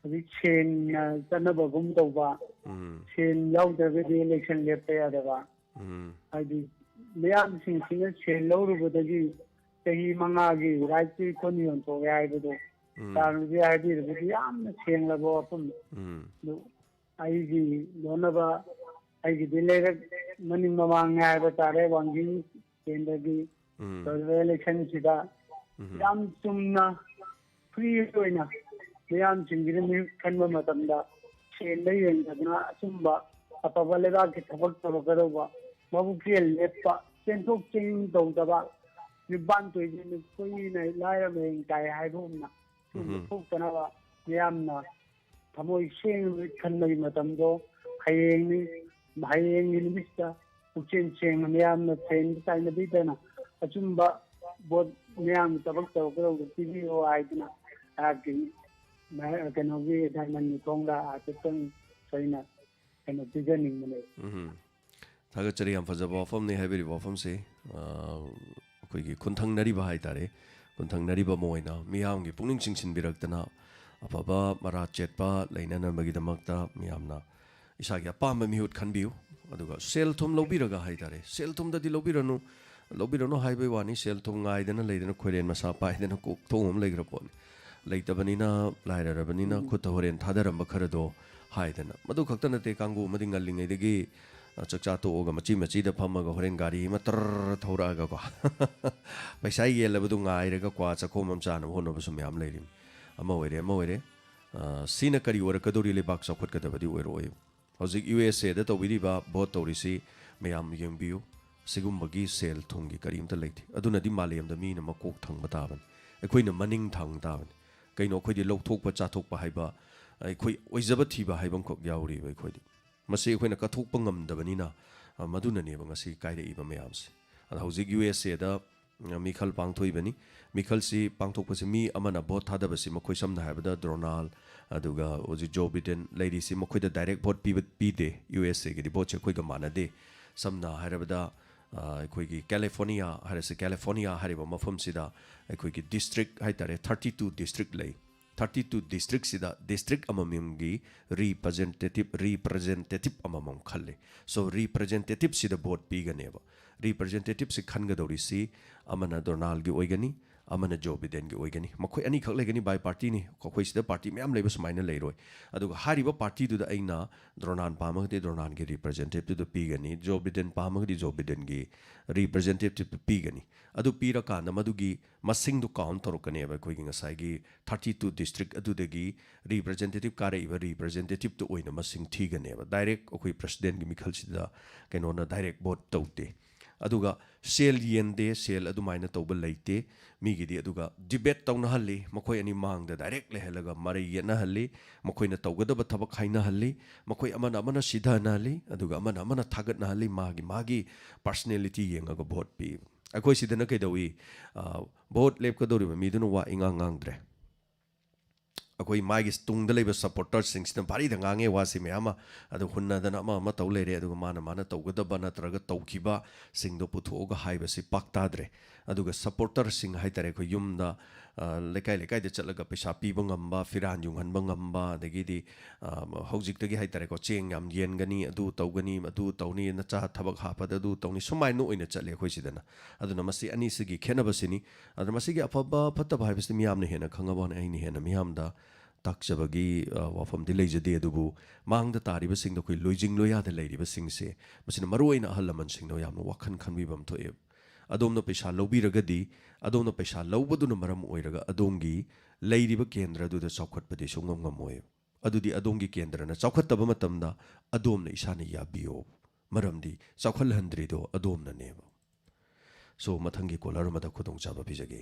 ꯍꯧꯖꯤꯛ ꯁꯦꯟꯅ ꯆꯠꯅꯕꯒꯨꯝ ꯇꯧꯕ, ꯎꯝ, ꯁꯦꯟ ꯌꯥꯎꯗ꯭ꯔꯒꯗꯤ ꯏꯂꯦꯛꯁꯟ ꯂꯦꯞꯄ ꯌꯥꯗꯕ, ꯎꯝ, ꯍꯥꯏꯗꯤ ꯃꯤꯌꯥꯝꯁꯤꯡꯁꯤꯅ ꯁꯦꯟ ꯂꯧꯔꯨꯕꯗꯒꯤ ꯆꯍꯤ ꯃꯉꯥꯒꯤ ꯔꯥꯏꯠꯁꯤ ꯑꯩꯈꯣꯏꯅ ꯌꯣꯟꯊꯣꯛꯑꯦ ꯍꯥꯏꯕꯗꯣ ꯎꯝ, ꯁꯥꯔꯅ ꯍꯧꯖꯤꯛ ꯍꯥꯏꯕꯤꯔꯕꯗꯤ ꯌꯥꯝꯅ ꯁꯦꯡꯂꯕ ꯋꯥꯐꯝꯅꯤ꯫ ꯎꯝ, ꯑꯗꯨ ꯑꯩꯒꯤ ꯂꯣꯟꯅꯕ ꯑꯩꯒꯤꯗꯤ ꯂꯩꯔꯛ ꯃꯅꯤꯡ ꯃꯃꯥꯡꯅꯦ ꯍꯥꯏꯕ ꯇꯥꯔꯦ, ꯋꯥꯡꯖꯤꯡ ꯀꯦꯟꯗ꯭ꯔꯒꯤ ꯎꯝ, ꯇꯧꯔꯤꯕ ꯏꯂꯦꯛꯁꯟꯁꯤꯗ ꯎꯝ, ꯌꯥꯝ ꯆꯨꯝꯅ ꯐ꯭ꯔꯤ ꯑꯣꯏꯅ ꯃꯤꯌꯥꯝꯁꯤꯡꯁꯤꯅ ꯃꯤꯍꯨꯠ ꯈꯟꯕ ꯃꯇꯝꯗ ꯁꯦꯟꯗ ꯌꯦꯡꯗꯗꯅ ꯑꯆꯨꯝꯕ ꯑꯐꯕ ꯂꯩꯕꯥꯛꯀꯤ ꯊꯕꯛ ꯇꯧꯔꯛꯀꯗꯧꯕ ꯃꯕꯨꯛ ꯆꯦꯜ ꯂꯦꯞꯄ ꯆꯦꯟꯊꯣꯛ ꯆꯦꯟꯁꯤꯟ ꯇꯧꯗꯕ ꯅꯤꯄꯥꯟ ꯇꯣꯏꯁꯤ ꯅꯈꯣꯏꯅ ꯂꯥꯏꯔꯕ ꯍꯌꯦꯡ ꯇꯥꯏ ꯍꯥꯏꯕꯒꯨꯝꯅ ꯁꯤꯒꯨꯝꯕ ꯎꯝ, ꯊꯣꯛꯇꯅꯕ ꯃꯤꯌꯥꯝꯅ ꯊꯃꯣꯏ ꯁꯦꯡꯅ ꯈꯟꯕꯒꯤ ꯃꯇꯝꯗꯣ ꯍꯌꯦꯡꯅꯤ꯫ ꯍꯌꯦꯡꯒꯤ ꯅꯨꯃꯤꯠꯁꯤꯗ ꯄꯨꯛꯆꯦꯜ ꯁꯦꯡꯅ ꯃꯤꯌꯥꯝꯅ ꯁꯦꯡꯕ ꯇꯥꯏꯅꯕꯤꯗꯅ ꯑꯆꯨꯝꯕ ꯚꯣꯠ ꯃꯤꯌꯥꯝꯒꯤ ꯊꯕꯛ ꯇꯧꯔꯛꯀꯗꯧꯕꯗ ꯄꯤꯕꯤꯌꯨ ꯍꯥꯏꯗꯅ ꯑꯩꯍꯥꯛꯀꯤ ꯃ-, ꯀꯩꯅꯣꯒꯤ ꯗꯥꯏꯃꯟꯒꯤ ꯈꯣꯡꯗ ꯍꯥꯏꯐꯦꯠꯇꯪ ꯑꯩꯅ ꯀꯩꯅꯣ ꯄꯤꯖꯅꯤꯡꯕꯅꯦ꯫ ꯎꯝ꯫ ꯊꯥꯒꯠꯆꯔꯤ, ꯌꯥꯝ ꯐꯖꯕ ꯋꯥꯐꯝꯅꯤ ꯍꯥꯏꯕꯤꯔꯤꯕ ꯋꯥꯐꯝꯁꯤ꯫ ꯑ, ꯑꯩꯈꯣꯏꯒꯤ ꯈꯨꯟꯊꯪꯅꯔꯤꯕ ꯍꯥꯏ ꯇꯥꯔꯦ, ꯈꯨꯟꯊꯪꯅꯔꯤꯕ ꯑꯃ ꯑꯣꯏꯅ ꯃꯤꯌꯥꯝꯒꯤ ꯄꯨꯛꯅꯤꯡ ꯆꯤꯡꯁꯤꯟꯕꯤꯔꯛꯇꯅ ꯑꯐꯕ ꯃꯔꯥ ꯆꯦꯠꯄ ꯂꯩꯅꯅꯕꯒꯤꯗꯃꯛꯇ ꯃꯤꯌꯥꯝꯅ ꯏꯁꯥꯒꯤ ꯑꯄꯥꯝꯕ ꯃꯤꯍꯨꯠ ꯈꯟꯕꯤꯌꯨ꯫ ꯑꯗꯨꯒ ꯁꯦꯜ ꯊꯨꯝ ꯂꯧꯕꯤꯔꯒ ꯍꯥꯏ ꯇꯥꯔꯦ, ꯁꯦꯜ ꯊꯨꯝꯗꯗꯤ ꯂꯧꯕꯤꯔꯅꯨ, ꯂꯧꯕꯤꯔꯅꯨ ꯍꯥꯏꯕꯒꯤ ꯋꯥꯅꯤ, ꯁꯦꯜ ꯊꯨꯝ ꯉꯥꯏꯗꯅ ꯂꯩꯗꯅ ꯈꯣꯏꯔꯦꯟ ꯃꯁꯥ ꯄꯥꯏꯗꯅ ꯀꯣꯛ ꯊꯣꯡ ꯑꯃ ꯂꯩꯈ꯭ꯔ ꯄꯣꯠꯅꯤ꯫ ꯂꯩꯇꯕꯅꯤꯅ, ꯂꯥꯏꯔꯔꯕꯅꯤꯅ ꯈꯨꯠꯇ ꯍꯣꯔꯦꯟ ꯊꯥꯗꯔꯝꯕ ꯈꯔꯗꯣ ꯍꯥꯏꯗꯅ꯫ ꯃꯗꯨ ꯈꯛꯇ ꯅꯠꯇꯦ, ꯀꯥꯡꯕꯨ ꯑꯃꯗꯤ ꯉꯜꯂꯤꯉꯩꯗꯒꯤ, ꯆꯥꯛꯆꯥ ꯇꯣꯛꯑꯒ ꯃꯆꯤ ꯃꯆꯤꯗ ꯐꯝꯃꯒ ꯍꯣꯔꯦꯟ ꯒꯥꯔꯤ ꯑꯃ ꯇꯔ ꯊꯧꯔꯛꯑꯒꯀꯣ, ꯄꯩꯁꯥ ꯌꯦꯜꯂꯕꯗꯨ ꯉꯥꯏꯔꯒ ꯀ꯭ꯋꯥ ꯆꯥꯛꯈꯣꯝ ꯑꯃ ꯆꯥꯅꯕ ꯍꯣꯠꯅꯕꯁꯨ ꯃꯌꯥꯝ ꯂꯩꯔꯤꯅꯤ꯫ ꯑꯃ ꯑꯣꯏꯔꯦ, ꯑꯃ ꯑꯣꯏꯔꯦ꯫ ꯑ, ꯁꯤꯅ ꯀꯔꯤ ꯑꯣꯏꯔꯛꯀꯗꯧꯔꯤ? ꯂꯩꯕꯥꯛ ꯆꯥꯎꯈꯠꯀꯗꯕꯗꯤ ꯑꯣꯏꯔꯛꯑꯣꯏ꯫ ꯍꯧꯖꯤꯛ ꯌꯨ ꯑꯦꯁ ꯑꯦꯗ ꯇꯧꯕꯤꯔꯤꯕ ꯚꯣꯠ ꯇꯧꯔꯤꯁꯤ ꯃꯌꯥꯝ ꯌꯦꯡꯕꯤꯌꯨ꯫ ꯁꯤꯒꯨꯝꯕꯒꯤ ꯁꯦꯜ ꯊꯨꯝꯒꯤ ꯀꯔꯤꯝꯇ ꯂꯩꯇꯦ꯫ ꯑꯗꯨꯅꯗꯤ ꯃꯥꯂꯦꯝꯗ ꯃꯤꯅ ꯃꯀꯣꯛ ꯊꯪꯕ ꯇꯥꯕꯅꯤ꯫ ꯑꯩꯈꯣꯏꯅ ꯃꯅꯤꯡ ꯊꯪ ꯇꯥꯕꯅꯤ꯫ ꯀꯩꯅꯣ, ꯑꯩꯈꯣꯏꯗꯤ ꯂꯧꯊꯣꯛꯄ ꯆꯥꯊꯣꯛꯄ ꯍꯥꯏꯕ, ꯑꯩꯈꯣꯏ ꯑꯣꯏꯖꯕ ꯊꯤꯕ ꯍꯥꯏꯕ ꯑꯃꯈꯛ ꯌꯥꯎꯔꯤꯕ ꯑꯩꯈꯣꯏꯗꯤ꯫ ꯃꯁꯤ ꯑꯩꯈꯣꯏꯅ ꯀꯠꯊꯣꯛꯄ ꯉꯝꯗꯕꯅꯤꯅ, ꯑ, ꯃꯗꯨꯅꯅꯦꯕ ꯉꯁꯤ ꯀꯥꯏꯔꯛꯏꯕ ꯃꯌꯥꯝꯁꯦ꯫ ꯑꯗ ꯍꯧꯖꯤꯛ ꯌꯨ ꯑꯦꯁ ꯑꯦꯗ, ꯑ, ꯃꯤꯈꯜ ꯄꯥꯡꯊꯣꯛꯏꯕꯅꯤ꯫ ꯃꯤꯈꯜꯁꯤ ꯄꯥꯡꯊꯣꯛꯄꯁꯤ ꯃꯤ ꯑꯃꯅ ꯚꯣꯠ ꯊꯥꯗꯕꯁꯤ, ꯃꯈꯣꯏ ꯁꯝꯅ ꯍꯥꯏꯔꯕꯗ ꯗꯣꯅꯥꯜ, ꯑꯗꯨꯒ ꯍꯧꯖꯤꯛ ꯖꯣ ꯕꯤꯗꯦꯟ ꯂꯩꯔꯤꯁꯤ, ꯃꯈꯣꯏꯗ ꯗꯥꯏꯔꯦꯛ ꯚꯣꯠ ꯄꯤꯕ, ꯄꯤꯗꯦ꯫ ꯌꯨ ꯑꯦꯁ ꯑꯦꯒꯤꯗꯤ ꯚꯣꯠꯁꯦ ꯑꯩꯈꯣꯏꯒ ꯃꯥꯟꯅꯗꯦ꯫ ꯁꯝꯅ ꯍꯥꯏꯔꯕꯗ, ꯑ, ꯑꯩꯈꯣꯏꯒꯤ ꯀꯦꯂꯤꯐꯣꯔꯅꯤꯌꯥ ꯍꯥꯏꯔꯁꯤ, ꯀꯦꯂꯤꯐꯣꯔꯅꯤꯌꯥ ꯍꯥꯏꯔꯤꯕ ꯃꯐꯝꯁꯤꯗ ꯑꯩꯈꯣꯏꯒꯤ ꯗꯤꯁꯇ꯭ꯔꯤꯛ ꯍꯥꯏꯇꯥꯔꯦ, ꯊꯥꯔꯇꯤ ꯇꯨ ꯗꯤꯁꯇ꯭ꯔꯤꯛ ꯂꯩ꯫ ꯊꯥꯔꯇꯤ ꯇꯨ ꯗꯤꯁꯇ꯭ꯔꯤꯛꯁꯤꯗ ꯗꯤꯁꯇ꯭ꯔꯤꯛ ꯑꯃꯃꯝꯒꯤ ꯔꯤꯄ꯭ꯔꯖꯦꯟꯇꯦꯇꯤꯞ, ꯔꯤꯄ꯭ꯔꯖꯦꯟꯇꯦꯇꯤꯞ ꯑꯃꯃꯝ ꯈꯜꯂꯤ꯫ ꯁꯣ, ꯔꯤꯄ꯭ꯔꯖꯦꯟꯇꯦꯇꯤꯞꯁꯤꯗ ꯚꯣꯠ ꯄꯤꯒꯅꯦꯕ꯫ ꯔꯤꯄ꯭ꯔꯖꯦꯟꯇꯦꯇꯤꯞꯁꯤ ꯈꯟꯒꯗꯧꯔꯤꯁꯤ ꯑꯃꯅ ꯗꯣꯅꯥꯜꯒꯤ ꯑꯣꯏꯒꯅꯤ, ꯑꯃꯅ ꯖꯣ ꯕꯤꯗꯦꯟꯒꯤ ꯑꯣꯏꯒꯅꯤ꯫ ꯃꯈꯣꯏ ꯑꯅꯤꯈꯛ ꯂꯩꯒꯅꯤ, ꯕꯥꯏ ꯄꯥꯔꯇꯤꯅꯤ꯫ ꯑꯩꯈꯣꯏ ꯁꯤꯗ ꯄꯥꯔꯇꯤ ꯃꯌꯥꯝ ꯂꯩꯕ ꯁꯨꯃꯥꯏꯅ ꯂꯩꯔꯣꯏ꯫ ꯑꯗꯨꯒ ꯍꯥꯏꯔꯤꯕ ꯄꯥꯔꯇꯤꯗꯨꯗ ꯑꯩꯅ ꯗꯣꯅꯥꯜ ꯄꯥꯝꯃꯒꯗꯤ ꯗꯣꯅꯥꯜꯒꯤ ꯔꯤꯄ꯭ꯔꯖꯦꯟꯇꯦꯇꯤꯞꯇꯨ ꯄꯤꯒꯅꯤ, ꯖꯣ ꯕꯤꯗꯦꯟ ꯄꯥꯝꯃꯒꯗꯤ ꯖꯣ ꯕꯤꯗꯦꯟꯒꯤ ꯔꯤꯄ꯭ꯔꯖꯦꯟꯇꯦꯇꯤꯞꯇꯨ ꯄꯤꯒꯅꯤ꯫ ꯑꯗꯨ ꯄꯤꯔꯀꯥꯟꯗ ꯃꯗꯨꯒꯤ ꯃꯁꯤꯡꯗꯨ ꯀꯥꯎꯟ ꯇꯧꯔꯛꯀꯅꯦꯕ꯫ ꯑꯩꯈꯣꯏꯒꯤ ꯉꯁꯥꯏꯒꯤ ꯊꯥꯔꯇꯤ ꯇꯨ ꯗꯤꯁꯇ꯭ꯔꯤꯛ ꯑꯗꯨꯗꯒꯤ ꯔꯤꯄ꯭ꯔꯖꯦꯟꯇꯦꯇꯤꯞ ꯀꯥꯔꯛꯏꯕ ꯔꯤꯄ꯭ꯔꯖꯦꯟꯇꯦꯇꯤꯞꯇꯨ ꯑꯣꯏꯅ ꯃꯁꯤꯡ ꯊꯤꯒꯅꯦꯕ꯫ ꯗꯥꯏꯔꯦꯛ ꯑꯩꯈꯣꯏ ꯄ꯭ꯔꯁꯤꯗꯦꯟꯒꯤ ꯃꯤꯈꯜꯁꯤꯗ ꯀꯩꯅꯣꯅ ꯗꯥꯏꯔꯦꯛ ꯚꯣꯠ ꯇꯧꯗꯦ꯫ ꯑꯗꯨꯒ ꯁꯦꯜ ꯌꯦꯟꯗꯦ, ꯁꯦꯜ ꯑꯗꯨꯃꯥꯏꯅ ꯇꯧꯕ ꯂꯩꯇꯦ ꯃꯤꯒꯤꯗꯤ꯫ ꯑꯗꯨꯒ ꯗꯤꯕꯦꯠ ꯇꯧꯅꯍꯜꯂꯤ, ꯃꯈꯣꯏ ꯑꯅꯤ ꯃꯥꯡꯗ ꯗꯥꯏꯔꯦꯛ ꯂꯩꯍꯜꯂꯒ ꯃꯔꯩ ꯌꯦꯠꯅꯍꯜꯂꯤ, ꯃꯈꯣꯏꯅ ꯇꯧꯒꯗꯕ ꯊꯕꯛ ꯍꯥꯏꯅꯍꯜꯂꯤ, ꯃꯈꯣꯏ ꯑꯃꯅ ꯑꯃꯅ ꯁꯤꯊꯅꯍꯜꯂꯤ, ꯑꯗꯨꯒ ꯑꯃꯅ ꯑꯃꯅ ꯊꯥꯒꯠꯅꯍꯜꯂꯤ, ꯃꯥꯒꯤ ꯃꯥꯒꯤ ꯄꯥꯔꯁꯅꯦꯂꯤꯇꯤ ꯌꯦꯡꯉꯒ ꯚꯣꯠ ꯄꯤ꯫ ꯑꯩꯈꯣꯏ ꯁꯤꯗꯅ ꯀꯩꯗꯧꯏ? ꯑ, ꯚꯣꯠ ꯂꯦꯞꯀꯗꯧꯔꯤꯕ ꯃꯤꯗꯨꯅ ꯋꯥ ꯏꯉꯥꯡ ꯉꯥꯡꯗ꯭ꯔꯦ꯫ ꯑꯩꯈꯣꯏ ꯃꯥꯒꯤ ꯇꯨꯡꯗ ꯂꯩꯕ ꯁꯞꯄꯣꯔꯇꯔꯁꯤꯡꯁꯤꯅ ꯚꯥꯔꯤꯗ ꯉꯥꯡꯉꯦ ꯋꯥꯁꯤ ꯃꯌꯥꯝ ꯑꯃ, ꯑꯗꯨ ꯍꯨꯟꯅꯗꯅ ꯑꯃ ꯑꯃ ꯇꯧ ꯂꯩꯔꯦ꯫ ꯑꯗꯨꯒ ꯃꯥꯅ ꯃꯥꯅ ꯇꯧꯒꯗꯕ ꯅꯠꯇ꯭ꯔꯒ ꯇꯧꯈꯤꯕꯁꯤꯡꯗꯣ ꯄꯨꯊꯣꯛꯑꯒ ꯍꯥꯏꯕꯁꯤ ꯄꯥꯛ ꯇꯥꯗ꯭ꯔꯦ꯫ ꯑꯗꯨꯒ ꯁꯞꯄꯣꯔꯇꯔꯁꯤꯡ ꯍꯥꯏꯇꯥꯔꯦ, ꯑꯩꯈꯣꯏ ꯌꯨꯝꯗ, ꯑ, ꯂꯩꯀꯥꯏ ꯂꯩꯀꯥꯏꯗ ꯆꯠꯂꯒ ꯄꯩꯁꯥ ꯄꯤꯕ ꯉꯝꯕ, ꯐꯤꯔꯥꯟ ꯌꯨꯡꯍꯟꯕ ꯉꯝꯕ, ꯑꯗꯒꯤꯗꯤ, ꯑ, ꯍꯧꯖꯤꯛꯇꯒꯤ ꯍꯥꯏꯇꯥꯔꯦꯀꯣ, ꯆꯦꯡ ꯌꯥꯝ ꯌꯦꯟꯒꯅꯤ, ꯑꯗꯨ ꯇꯧꯒꯅꯤ, ꯑꯗꯨ ꯇꯧꯅꯤ, ꯅꯆꯥ ꯊꯕꯛ ꯍꯥꯞꯄꯗ ꯑꯗꯨ ꯇꯧꯅꯤ, ꯁꯨꯃꯥꯏꯅ ꯑꯣꯏꯅ ꯆꯠꯂꯦ ꯑꯩꯈꯣꯏ ꯁꯤꯗꯅ꯫ ꯑꯗꯨꯅ ꯃꯁꯤ ꯑꯅꯤꯁꯤꯒꯤ ꯈꯦꯠꯅꯕꯁꯤꯅꯤ꯫ ꯑꯗꯨꯅ ꯃꯁꯤꯒꯤ ꯑꯐꯕ ꯐꯠꯇꯕ ꯍꯥꯏꯕꯁꯤꯗꯤ ꯃꯤꯌꯥꯝꯅ ꯍꯦꯟꯅ ꯈꯪꯉꯕꯅꯤ, ꯑꯩꯅ ꯍꯦꯟꯅ ꯃꯤꯌꯥꯝꯗ ꯂꯥꯛꯆꯕꯒꯤ, ꯑ, ꯋꯥꯐꯝꯗꯤ ꯂꯩꯖꯗꯦ, ꯑꯗꯨꯕꯨ ꯃꯥꯡꯗ ꯇꯥꯔꯤꯕꯁꯤꯡꯗꯣ, ꯑꯩꯈꯣꯏ ꯂꯣꯏꯖꯤꯡ ꯂꯣꯏꯌꯥꯗ ꯂꯩꯔꯤꯕꯁꯤꯡꯁꯦ, ꯃꯁꯤꯅ ꯃꯔꯨꯑꯣꯏꯅ ꯑꯍꯜ ꯂꯃꯟꯁꯤꯡꯗꯣ ꯌꯥꯝꯅ ꯋꯥꯈꯜ ꯈꯟꯕꯤꯕ ꯑꯃ ꯊꯣꯛꯑꯦ꯫ ꯑꯗꯣꯝꯅ ꯄꯩꯁꯥ ꯂꯧꯕꯤꯔꯒꯗꯤ, ꯑꯗꯣꯝꯅ ꯄꯩꯁꯥ ꯂꯧꯕꯗꯨꯅ ꯃꯔꯝ ꯑꯣꯏꯔꯒ ꯑꯗꯣꯝꯒꯤ ꯂꯩꯔꯤꯕ ꯀꯦꯟꯗ꯭ꯔ ꯑꯗꯨꯗ ꯆꯥꯎꯈꯠꯄꯗꯤ ꯁꯨꯡꯉꯝ ꯉꯝꯃꯣꯏ꯫ ꯑꯗꯨꯗꯤ ꯑꯗꯣꯝꯒꯤ ꯀꯦꯟꯗ꯭ꯔꯅ ꯆꯥꯎꯈꯠꯇꯕ ꯃꯇꯝꯗ ꯑꯗꯣꯝꯅ ꯏꯁꯥꯅ ꯌꯥꯕꯤꯌꯣ, ꯃꯔꯝꯗꯤ ꯆꯥꯎꯈꯠꯍꯟꯗ꯭ꯔꯤꯗꯣ ꯑꯗꯣꯝꯅꯅꯦꯕ꯫ ꯁꯣ, ꯃꯊꯪꯒꯤ ꯀꯣꯂꯔ ꯑꯃꯗ ꯈꯨꯗꯣꯡꯆꯥꯕ ꯄꯤꯖꯒꯦ꯫